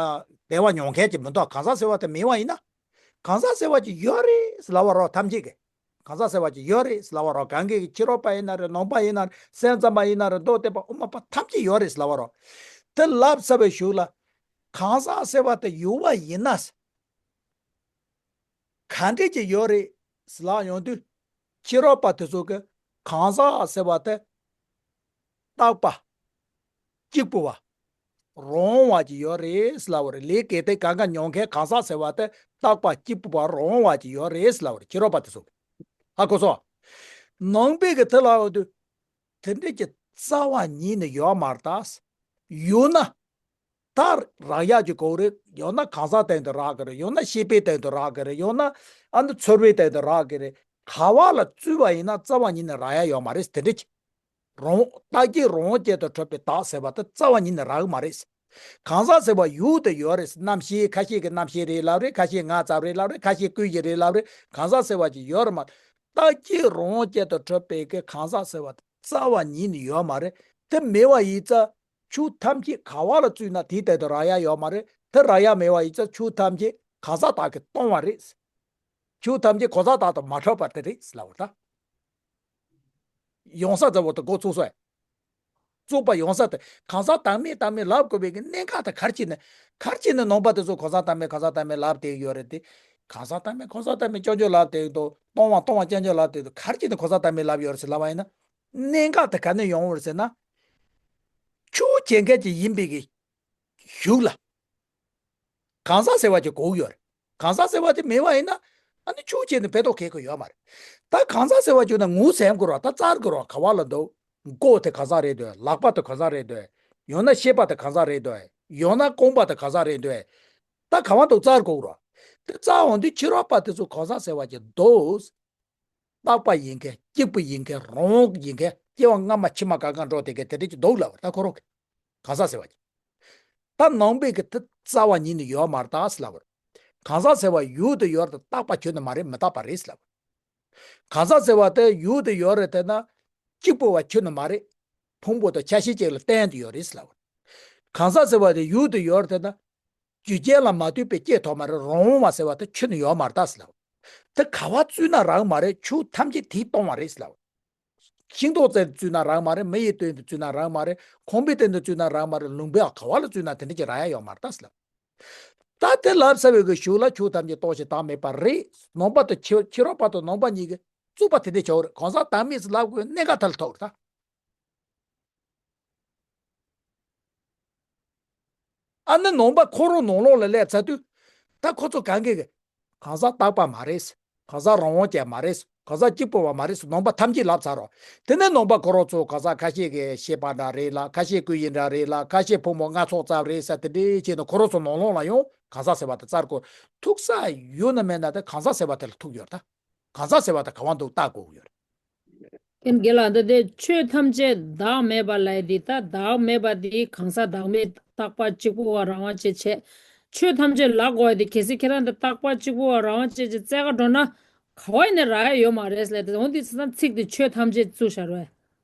བདེ་བ་མྱོང་མཁན་ཅིག་མི་འདུག་གང་ཟག་ཟེར་བ་དེ་མེད་པ་ཡིན་ན། གང་ཟག་ཟེར་བ་ཅིག་ཡོད་རེད་ལབ་པ་རོགས། ཐམས་ཅད་ཀྱིས་གང་ཟག་ཟེར་བ་ཅིག་ཡོད་རེད་ལབ་པ་རོགས། གང་གིས། ཕྱི་རོལ་པ་ཡིན་ན་རེད། ནང་པ་ཡིན་ན་རེད། སེམས་ཙམ་པ་ཡིན་ན་རེད། མདོ་སྡེ་པ་དབུ་མ་པ་ཐམས་ཅད་ཡོད་རེད་ལབ་པ་རོགས། དེ་ལབ་ཚར་བའི་གཞུག་ལ། གང་ཟག་ཟེར་བ་དེ་ཡོད་པ་ཡིན་ན། ག་འདྲས་ཅིག་ཡོད་རེད་ཟེར་ལབ་ཡོང་དུས། ཕྱི་རོལ་པ་དེ་ཚོ་གིས་གང་ཟག་ཟེར་བ་དེ་རྟག་པ་གཅིག་པུ་བ། རང་དབང་བ་ཅིག་ཡོད་རེད་ཟེར་ལབ་པ་རེད། ལས་གལ་ཏེ་གང་ག་མྱོང་མཁན་གང་ཟག་ཟེར་བ་དེ་རྟག་པ་གཅིག་པུ་བ། རང་དབང་བ་ཅིག་ཡོད་རེད་ཟེར་ལབ་པ་རེད། ཕྱི་རོལ་པ་དེ་ཚོ་གིས། ཧ་གོ་སོང་། ནང་པའི་གི་དེ་ལབ་ཡོང་དུས། དེ་འདྲས་ཀྱི་རྩ་བ་ཉིད་ནས་ཡོད་མ་རེད་ད། ཡོད་ན། ད་རག་ཡག་གི་སྐོར་རེད། ཡང་ན་གང་ཟག་སྟེང་དུ་རག་གི་རེད། ཡང་ན་ཤེས་པའི་སྟེང་དུ་རག་གི་རེད། ཡང་ན་ཨ་ནི་ཚོར་བའི་སྟེང་དུ་རག་གི་རེད། ག་བ་ལ་བཙལ་བ་ཡིན་ན་རྩ་བ་ཉིད་ནས་རག་ཡག་ཡོད་མ་རེད། དེ་འདྲ་ཅིག་རང་། རྟག་གཅིག་རང་དབང་ཅན་དུ་གྲུབ་པའི་བདག་ཟེར་བ་དེ་རྩ་བ་ཉིད་ནས་རག་གི་མ་རེད། གང་ཟག་ཟེར་བ་ཡུལ་དུ་ཡོད་རེད། རྣམ་ཤེས། ཁ་ཤས་ཀྱིས་རྣམ་ཤེས་རེད་ལབ་རེད། ཁ་ཤས་ངག་ཙམ་རེད་ལབ་རེད། ཁ་ཤས་ཀུན་གཞི་རེད་ལབ་རེད། གང་ཟག་ཟེར་བ་ཅིག་ཡོད་རེད་མ། རྟག་གཅིག་རང་དབང་ཅན་དུ་གྲུབ་པའི་གི་གང་ཟག་ཟེར་བ་དེ་རྩ་བ་ཉིད་ནས་ཡོད་མ་རེད། དེ་མེད་པ་ཡིན་ཙང་། ཆོས་ཐམས་ཅད་ག་བ་ལ་བཙལ་ན་དེའི་སྟེང་དུ་རག་ཡག་ཡོད་མ་རེད། དེ་རག་ཡག་མེད་པ་ཡིན་ཙང་། ཆོས་ཐམས་ཅད་གང་ཟག་དག་གིས་སྟོང་བ་རེད། ཆོས་ཐམས་ཅད་གང་ཟག་དག་ཏུ་མ་གྲུབ་པ་དེ་རེད་ལབ་པ་རེད་ད། ཡོང་ས་ཙམ་པོ་དེ་འགོ་ཚུགས་སོང་ཨེ། བཙུགས་པ་ཡོང་ས་དེ་གང་ཟག་བདག་མེད་བདག་མེད་ལབ་དགོས་པའི་གི་གནད་འགག་དེ་ག་རེ་བྱས་ནས། ག་རེ་བྱས་ནས་ནང་པ་དེ་ཚོ་གང་ཟག་བདག་མེད་གང་ཟག་བདག་མེད་ལབ་བསྡད་ཡོད་རེད་དེ། གང་ཟག་བདག་མེད་གང་ཟག་བདག་མེད་རྐྱང་རྐྱང་ལབ་བསྡད་འདུག་སྟོང་བ་སྟོང་བ་རྐྱང་རྐྱང་ལབ་བསྡད་འདུག་ག་རེ་བྱས་ནས་གང་ཟག་བདག་མེད་ལབ་ཡོད་རེད་ཟེར་ལབ་པ་ཡིན་ན། གནད་འགག་དེ་ག་ནས་ཡོང་བ་རེད་ཟེར་ན། ཆོས་བྱེད་མཁན་ཅིག་ཡིན་པའི་གི་གཞུག་ལ། གང་ཟག་ཟེར་བ་ཅིག་དགོས་ཀྱི་ཡོད་རེད། གང་ཟག་ཟེར་བ་དེ་མེད་པ་ཡིན་ན། ཨ་ནི་ཆོས་བྱས་ནས་ཕན་ཐོགས་གང་ཡང་ཡོད་མ་རེད། ད་གང་ཟག་ཟེར་བ་བྱུང་ན་ངོས་ཟིན་དགོས་རེད་བ། ད་བཙལ་དགོས་རེད་བ། ག་བ་ལ་འདུག་མགོ་དེ་གང་ཟག་རེད་འདོད། ལག་པ་དེ་གང་ཟག་རེད་འདོད། ཡང་ན་ཤེས་པ་དེ་གང་ཟག་རེད་འདོད། ཡང་ན་རྐང་པ་དེ་གང་ཟག་རེད་འདོད། ད་ག་བ་འདུག་བཙལ་དགོས་རེད་བ། དེ་བཙལ་འོང་དུས་ཕྱི་རོལ་པ་དེ་ཚོ་གང་ཟག་ཟེར་བ་ཅིག་འདུག་རྟག་པ་ཡིན་མཁན། གཅིག་པུ་ཡིན་མཁན། རང་དབང་ཡིན་མཁན། སྐྱེ་བ་སྔ་མ་ཕྱི་མ་གང་ག་འགྲོ་དེ་ག་དེ་འདྲ་ཅིག་འདུག་ལབ་པ་རེད་ད་ཁོ་རང་གིས། གང་ཟག་ཟེར་བ་ཅིག་ད་ནང་པའི་གི་དེ་རྩ་བ་ཉིད་ནས་ཡོད་མ་རེད་ད་ཟེར་ལབ་པ་རེད། གང་ཟག་ཟེར་བ་ཡུལ་དུ་ཡོད་རེད་དེ། རྟག་པ་ཁྱོན་ནས་མ་རེད། མི་རྟག་པ་རེད་ཟེར་ལབ་པ་རེད། གང་ཟག་ཟེར་བ་དེ་ཡུལ་དུ་ཡོད་རེད་དེ་ན། གཅིག་པུ་བ་ཁྱོན་ནས་མ་རེད། ཕུང་པོ་དང་ཆ་ཤས་ཅིག་ལ་བརྟེན་དུ་ཡོད་རེད་ཟེར་ལབ་པ་རེད། གང་ཟག་ཟེར་བ་དེ་ཡུལ་དུ་ཡོད་རེད་དེ་ན། རྒྱུ་རྐྱེན་ལ་མ་ལྟོས་པའི་སྐྱེ་ཐོག་མ་རེད། རང་དབང་བ་ཟེར་བ་དེ་ཁྱོན་ནས་ཡོད་མ་རེད་ད་ཟེར་ལབ། དེ་ག་བ་བཙལ་ན་རག་མ་རེད། ཆོས་ཐམས་ཅད་དེས་སྟོང་བ་རེད་ཟེར་ལབ། ཤིང་ཏོག་སྟེང་དུ་བཙལ་ན་རག་མ་རེད། མི་ཡི་སྟེང་དུ་བཙལ་ན་རག་མ་རེད། ཁང་པའི་སྟེང་དུ་བཙལ་ན་རག་མ་རེད། ལུང་པའི་ག་བ་ལ་བཙལ་ན་དེ་འདྲ་ཅིག་རག་ཡ་ཡོད་མ་རེད་ད་ཟེར་ལབ། ད་དེ་ལབ་ཚར་བའི་གི་གཞུག་ལ་ཆོས་ཐམས་ཅད་སྟོང་ཞིང་བདག་མེད་པ་རེད། ནང་པ་དང་ཕྱི་ཕྱི་རོལ་པ་དང་ནང་པ་གཉིས་ཀྱིས་རྩོད་པ་དེ་འདྲ་བྱེད་ཀྱི་ཡོད་རེད། གང་ཟག་བདག་མེད་ཟེར་ལབ་དགོས་གནད་འགག་དེ་ལ་ཐུག་རེད་ད། ཨ་ནི་ནང་པ་ཁོ་རང་ནང་ལོགས་ལ་སླེབས་ཚར་དུས། ད་ཁོ་ཚོ་གང་གི་གི། གང་ཟག་རྟག་པ་མ་རེད། གང་ཟག་རང་དབང་ཅན་མ་རེད། གང་ཟག་གཅིག་པུ་བ་མ་རེད། ནང་པ་ཐམས་ཅད་ལབ་ཚར་རོ། དེ་ནས་ནང་པ་ཁོ་རང་ཚོ་གང་ཟག་ཁ་ཤས་ཀྱི་ཤེས་པ་འདྲ་རེད་ལ། ཁ་ཤས་སྐུ་ཡི་འདྲ་རེད་ལ། ཁ་ཤས་ཕོ་མོ་སྣ་ཚོགས་ཙམ་རེད་ཟེར། དེ་འདྲའི་བྱས་ནས་ཁོ་རང་ཚོ་ནང་ལོགས་ལ་ཡང་གང་ཟག་ཟེར་བ་དེ་བཙལ་དགོས། ཐུག་ས་ཡོད་ན་མེད་ན་དེ་གང་ཟག་ཟེར་བ་དེ་ལ་ཐུག་ཡོད་རེད་ད། གང་ཟག་ཟེར་བ་དེ་ག་བ་འདུག་བལྟ་དགོས་ཀྱི་ཡོད་རེད། ཀུན་དགེ་ལགས། འདི་དེ་ཆོས་ཐམས་ཅད་བདག་མེད་པ་ལབ་ཡས་དེ། ད་བདག་མེད་པ་དེ་གང་ཟག་བདག་མེད་རྟག་པ་གཅིག་པུ་བ་རང་དབང་ཅན་བྱས། ཆོས་ཐམས་ཅད་ལབ་དགོས་ཡས་དེ། གལ་སྲིད་ཁྱེད་རང་འདི་རྟག་པ་གཅིག་པུ་བ་རང་དབང་ཅན་གྱི་བཙལ་ག་འགྲོ་ན། ག་བ་ཡིན་ནས་རག་ཡས་ཡོད་མ་རེད་ལབ་དེ། འོ་འདི་ཚོ་ཚིག་དེ་ཆོས་ཐམས་ཅད་བཙུགས་བཞག་རོགས།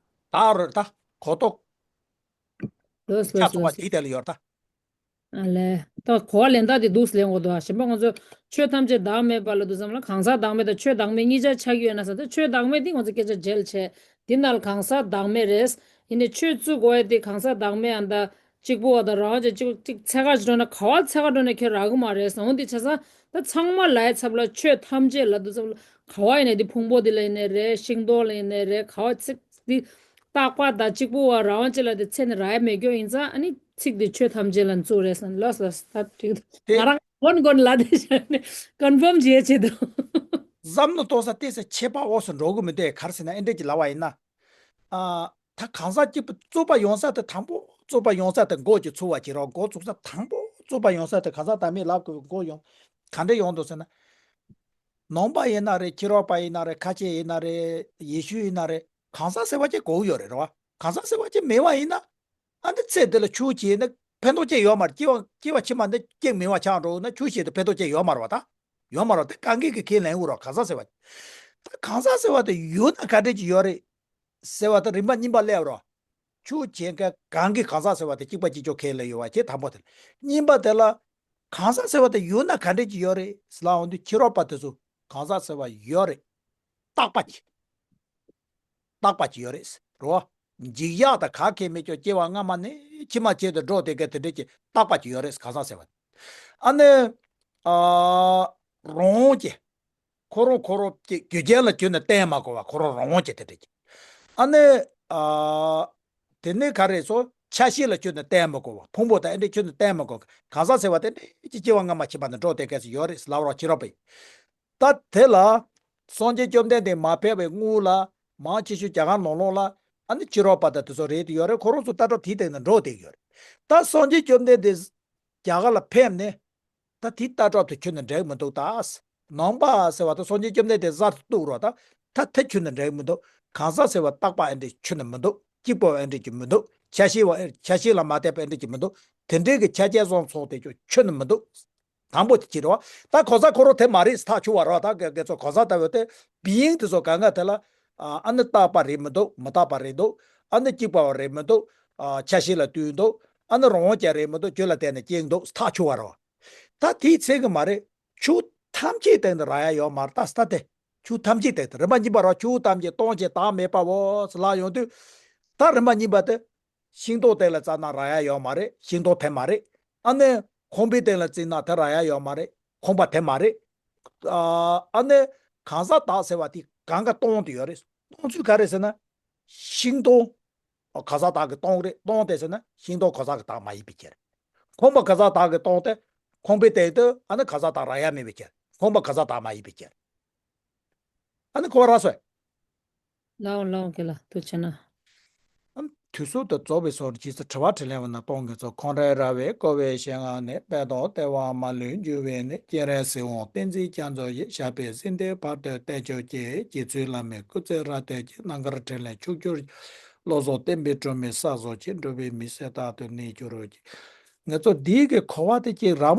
ད་རེད་ད། གོ་རྟོགས། ལོས་ཆ་ལོས་ཚང་བ་ལོས། དེའི་དེ་ལ་ཡོད་ད། ཨ་ལས། ད་གོ་བ་ལེན་སྟངས་དེ་འདུག་སེ་ལེན་དགོས་འདུག་ཨ། གཞན་པ་ང་ཚོ་ཆོས་ཐམས་ཅད་བདག་མེད་པ་ལ་འདུག་བསམ་ལ། གང་ཟག་བདག་མེད་དང་ཆོས་བདག་མེད་གཉིས་ཆར་ཆགས་ཀྱི་ཡོད་ན་བསམ། ད་ཆོས་བདག་མེད་དེ་ང་ཚོ་སྐད་ཆ་བརྗེད་བྱས། དེ་ནང་ལ་གང་ཟག་བདག་མེད་རེད། ཡིན་ནའི་ཆོས་བཙུགས་དགོས་ཡས་དེ་གང་ཟག་བདག་མེད་ཨ། ད་གཅིག་པུ་བ་དང་རང་དབང་ཅན་གཅིག་གཅིག་འཚོལ་ག་ཅིག་འགྲོ་ན། ག་བ་འཚོལ་ག་འགྲོ་ན་ཁྱོད་རག་གི་མ་རེད་བསམ། འོ་འདི་བྱས་ཙང་ད་ཚང་མ་ལབ་ཡས་ཚབ་ལ་ཆོས་ཐམས་ཅད་ལབ་དུས་ཙམ་ལ། ག་བ་ཡིན་ནའི་དེ་ཕུང་པོ་དེ་ལ་ཡིན་ནའི་རེད། ཤིང་སྡོང་ལ་ཡིན་ནའི་རེད། ག་བ་ཚིག་དེ། རྟག་པ་དང་གཅིག་པུ་བ་རང་དབང་ཅན་ལབ་དེ་འཚོལ་ནས་རག་ཡས་མེད་རྒྱུ་ཡིན་ཙང་། ཨ་ནི་ཚིག་དེ་ཆོས་ཐམས་ཅད་ལ་བཙུགས་རེད་བསམ། ལོས་ལོས། ད་འགྲིག་འདུག་དེ་ང་རང་མགོ་ནས་མགོ་ནས་ལབ་བསྡད་བཞག་ནས་ཀོན་ཕོམ་བྱེད་ཡས་ཆེད་དུ། བསམ་བློ་གཏོང་ས་ཏོག་ཙམ་ཁྱད་པར་འོག་སུ་འགྲོ་གི་མི་འདུག་ག་རེ་ཟེར་ན། ཨེ་འདྲས་ཀྱི་ལབ་པ་ཡིན་ན། ཨ། ད་གང་ཟག་གཅིག་པུ་བཙུགས་པ་ཡོང་ས་དེ། དང་པོ་བཙུགས་པ་ཡོང་ས་དེ་འགོ་ཅིག་ཚུགས་པ་བྱེད་རོགས། འགོ་བཙུགས་ས། དང་པོ་བཙུགས་པ་ཡོང་ས་དེ་གང་ཟག་བདག་མེད་ལབ་དགོས་འགོ་ཡོང་། ག་འདྲས་ཡོང་འདུག་ཟེར་ན། ནང་པ་ཡིན་ན་རེད། ཕྱི་རོལ་པ་ཡིན་ན་རེད། ཁ་ཆེ་ཡིན་ན་རེད། ཡེ་ཤུ་ཡིན་ན་རེད། གང་ཟག་ཟེར་བ་ཅིག་དགོས་ཡོད་རེད། རེད་བ། གང་ཟག་ཟེར་བ་ཅིག་མེད་པ་ཡིན་ན། ཨ་ནི་ཚེ་འདི་ལ་ཆོས་བྱས་ན་ཕན་ཐོགས་ཅི་ཡོད་མ་རེད། སྐྱེ་བ་སྐྱེ་བ་ཕྱི་མ་འདི་སྐྱེ་མེད་པ་ཆགས་འགྲོ་ན་ཆོས་བྱས་ཏེ་ཕན་ཐོགས་ཅི་ཡོད་མ་རེད་བ། ད་ཡོད་མ་རེད་བ། དེ་གང་གིས་ཀྱི་ཁས་ལེན་དགོས་རེད། གང་ཟག་ཟེར་བ། ད་གང་ཟག་ཟེར་བ་དེ་ཡོད་ན་ག་འདྲས་ཅིག་ཡོད་རེད་ཟེར་བ་དེ་རིམ་པ་གཉིས་པ་སླེབས་རོགས། ཆོས་བྱེད་མཁན་གང་གིས་གང་ཟག་ཟེར་བ་དེ་གཅིག་པ་གཅིག་རྐྱང་ཁས་ལེན་ཡོད་པ་བྱས། དང་པོ་དེ་ལ། གཉིས་པ་དེ་ལ། གང་ཟག་ཟེར་བ་དེ་ཡོད་ན་ག་འདྲས་ཅིག་ཡོད་རེད་ཟེར་ལབ་ཡོང་དུས། ཕྱི་རོལ་པ་དེ་ཚོ་གང་ཟག་ཟེར་བ་ཡོད་རེད། རྟག་པ་ཅིག་རྟག་པ་ཅིག་ཡོད་རེད་རོ། འཇིག་ཡག་དང་ག་གེ་མེད་ཀྱང་སྐྱེ་བ་སྔ་མ་ནས་ཕྱི་མ་བྱས་ཏེ་འགྲོ་བསྡད་མཁན་དེ་འདྲས་ཀྱི་རྟག་པ་ཅིག་ཡོད་རེད། གང་ཟག་ཟེར་བ། ཨ་ནི། ཨ། རང་དབང་ཅན། ཁོ་རང་ཁོ་རང་གི་རྒྱུ་རྐྱེན་ལ་བརྟེན་ནས་བརྟེན་མ་དགོས་པ། ཁོ་རང་རང་དབང་ཅན་དེ་འདྲས་ཀྱི། ཨ་ནི། ཨ། དེ་ནས་ག་རེ་ཟེར། ཆ་ཤས་ལ་བརྟེན་ནས་བརྟེན་མ་དགོས་པ། ཕུང་པོ་དང་ཨེ་འདྲས་བརྟེན་ནས་བརྟེན་མ་དགོས། གང་ཟག་ཟེར་བ་དེ་འདྲས་ཀྱི་སྐྱེ་བ་སྔ་མ་ཕྱི་མ་ནས་འགྲོ་བསྡད་མཁན་ཞིག་ཡོད་རེད་ཟེར་ལབ་རོགས། ཕྱི་རོལ་པས། ད་དེ་ལ་སངས་རྒྱས་བཅོམ་ལྡན་འདས་མ་ཕེབས་པའི་སྔོན་ལ། མང་ཆེ་ཤོས་རྒྱ་གར་ནང་ལོགས་ལ། ཨ་ནི་ཕྱི་རོལ་པ་དང་དེ་ཚོ་རེད་དེ་ཡོད་རེད། ཁོ་རང་ཚོ་ལྟ་གྲུབ་དེའི་སྟེང་ནས་འགྲོ་བསྡད་ཡོད་རེད། ད་སངས་རྒྱས་བཅོམ་ལྡན་འདས་རྒྱ་གར་ལ་ཕེབས་ནས། ད་དེའི་ལྟ་གྲུབ་དེ་ཁྱོན་ནས་འགྲིག་མི་འདུག་ད་ནང་པ་ཟེར་བ་དེ་སངས་རྒྱས་བཅོམ་ལྡན་འདས་གཟར་དུ་གཏུགས་རོགས། ད་ད་དེ་ཁྱོན་ནས་འགྲིག་མི་འདུག་གང་ཟག་ཟེར་བ་རྟག་པ་ཨེ་འདྲས་ཁྱོན་ནས་མི་འདུག་གཅིག་པ་ཨེ་འདྲས་ཀྱི་མི་འདུག་ཆ་ཤས་པ་ཨེ། ཆ་ཤས་ལ་མ་བརྟེན་པ་ཨེ་འདྲས་ཀྱི་མི་འདུག་དེ་འདྲའི་གི་ཆ་རྐྱེན་བཟོ་ཚོགས་དེ་ཁྱོན་ནས་མི་འདུག་དང་པོ་དེ་ཅི་རེད་བ། ད་གང་ཟག་ཁོ་རང་དེ་མ་རེད་ཐག་ཆོད་པ་རེད་བ། ད་དགེ་དགེ་ཚོ་གང་ཟག་ལྟ་བུ་དེ། བི་ཡིང་དེ་ཚོ་གང་ག་དེ་ལ། ཨ་ནི་རྟག་པ་རེད་མི་འདུག་མི་རྟག་པ་རེད་འདུག་ཨ་ནི་གཅིག་པ་བ་རེད་མི་འདུག་ཨ། ཆ་ཤས་ལ་ལྟོས་འདུག་ཨ་ནི་རང་དབང་ཅན་རེད་མི་འདུག་རྒྱུ་ལ་བརྟེན་ནས་སྐྱེས་འདུག་ཐག་ཆོད་པ་རེད་བ། ད་དེའི་ཚད་གི་མ་རེད། ཆོས་ཐམས་ཅད་སྟེང་དུ་རག་ཡ་ཡོད་མ་རེད། ད་ས་དེ། ཆོས་ཐམས་ཅད་སྟེང་དུ་རིམ་པ་གཉིས་པ་རེད་བ། ཆོས་ཐམས་ཅད་སྟོང་ཞིང་བདག་མེད་པའོ་ཟེར་ལབ་ཡོང་དུས། ད་རིམ་པ་གཉིས་པ་དེ། ཤིང་སྡོང་སྟེང་ལ་བཙལ་ན་རག་ཡ་ཡོད་མ་རེད། ཤིང་སྡོང་དེ་མ་རེད། ཨ་ནི་ཁང་པའི་སྟེང་ལ་བཙལ་ན་དེ་རག་ཡ་ཡོད་མ་རེད། ཁང་པ་དེ་མ་རེད། ཨ་ཨ་ནི་གང་ཟག་བདག་ཟེར་བ་དེ་གང་ག་སྟོང་དུ་ཡོད་རེད། སྟོང་ཚུལ་ག་རེ་ཟེར་ན། ཤིང་སྡོང་གང་ཟག་བདག་གི་སྟོང་རེད། སྟོང་དེ་ཟེར་ན་ཤིང་སྡོང་གང་ཟག་གི་བདག་མ་ཡིན་པའི་ཕྱིར། ཁང་པ་གང་ཟག་བདག་གི་སྟོང་དེ། ཁང་པའི་སྟེང་དུ་ཨ་ནི་གང་ཟག་བདག་རག་ཡ་མེད་པའི་ཕྱིར། ཁང་པ་གང་ཟག་བདག་མ་ཡིན་པའི་ཕྱིར། ཨ་ནི་གོ་བ་རག་སོང་། ལའོ་ལའོ། དགེ་ལགས་ཐུགས་རྗེ་གནང་། ཨ། དུས་གསུམ་དུ་རྫོགས་པའི་སངས་རྒྱས་ཀྱི་དྲི་བ་དྲིས་ལན་འོ་ན་གཏོང་གི་ཚོ། ཁོང་རང་ར་བས་བསྐོར་བའི་ཞིང་ཁམས་ནས། དཔལ་དང་བདེ་བ་མ་ལུས་འབྱུང་བའི་གནས། སྤྱན་རས་གཟིགས་དབང་བསྟན་འཛིན་རྒྱ་མཚོ་ཡི། ཞབས་པད་སྲིད་མཐའི་བར་དུ་བརྟན་གྱུར་ཅིག་རྗེ་བཙུན་བླ་མའི་སྐུ་ཚེ་རབ་བརྟན་ཅིག་རྣམ་དཀར་འཕྲིན་ལས་ཕྱོགས་བཅུར། བློ་བཟང་བསྟན་པའི་སྒྲོན་མེ་གསལ་བཟང་ཅིག་འགྲོ་བའི་མི་ཚེ་རྟག་ཏུ་གནས་གྱུར་ཅིག་ང་ཚོ་འདིའི་གི་གོ་བ་དེ་ཅིག་རག་མ།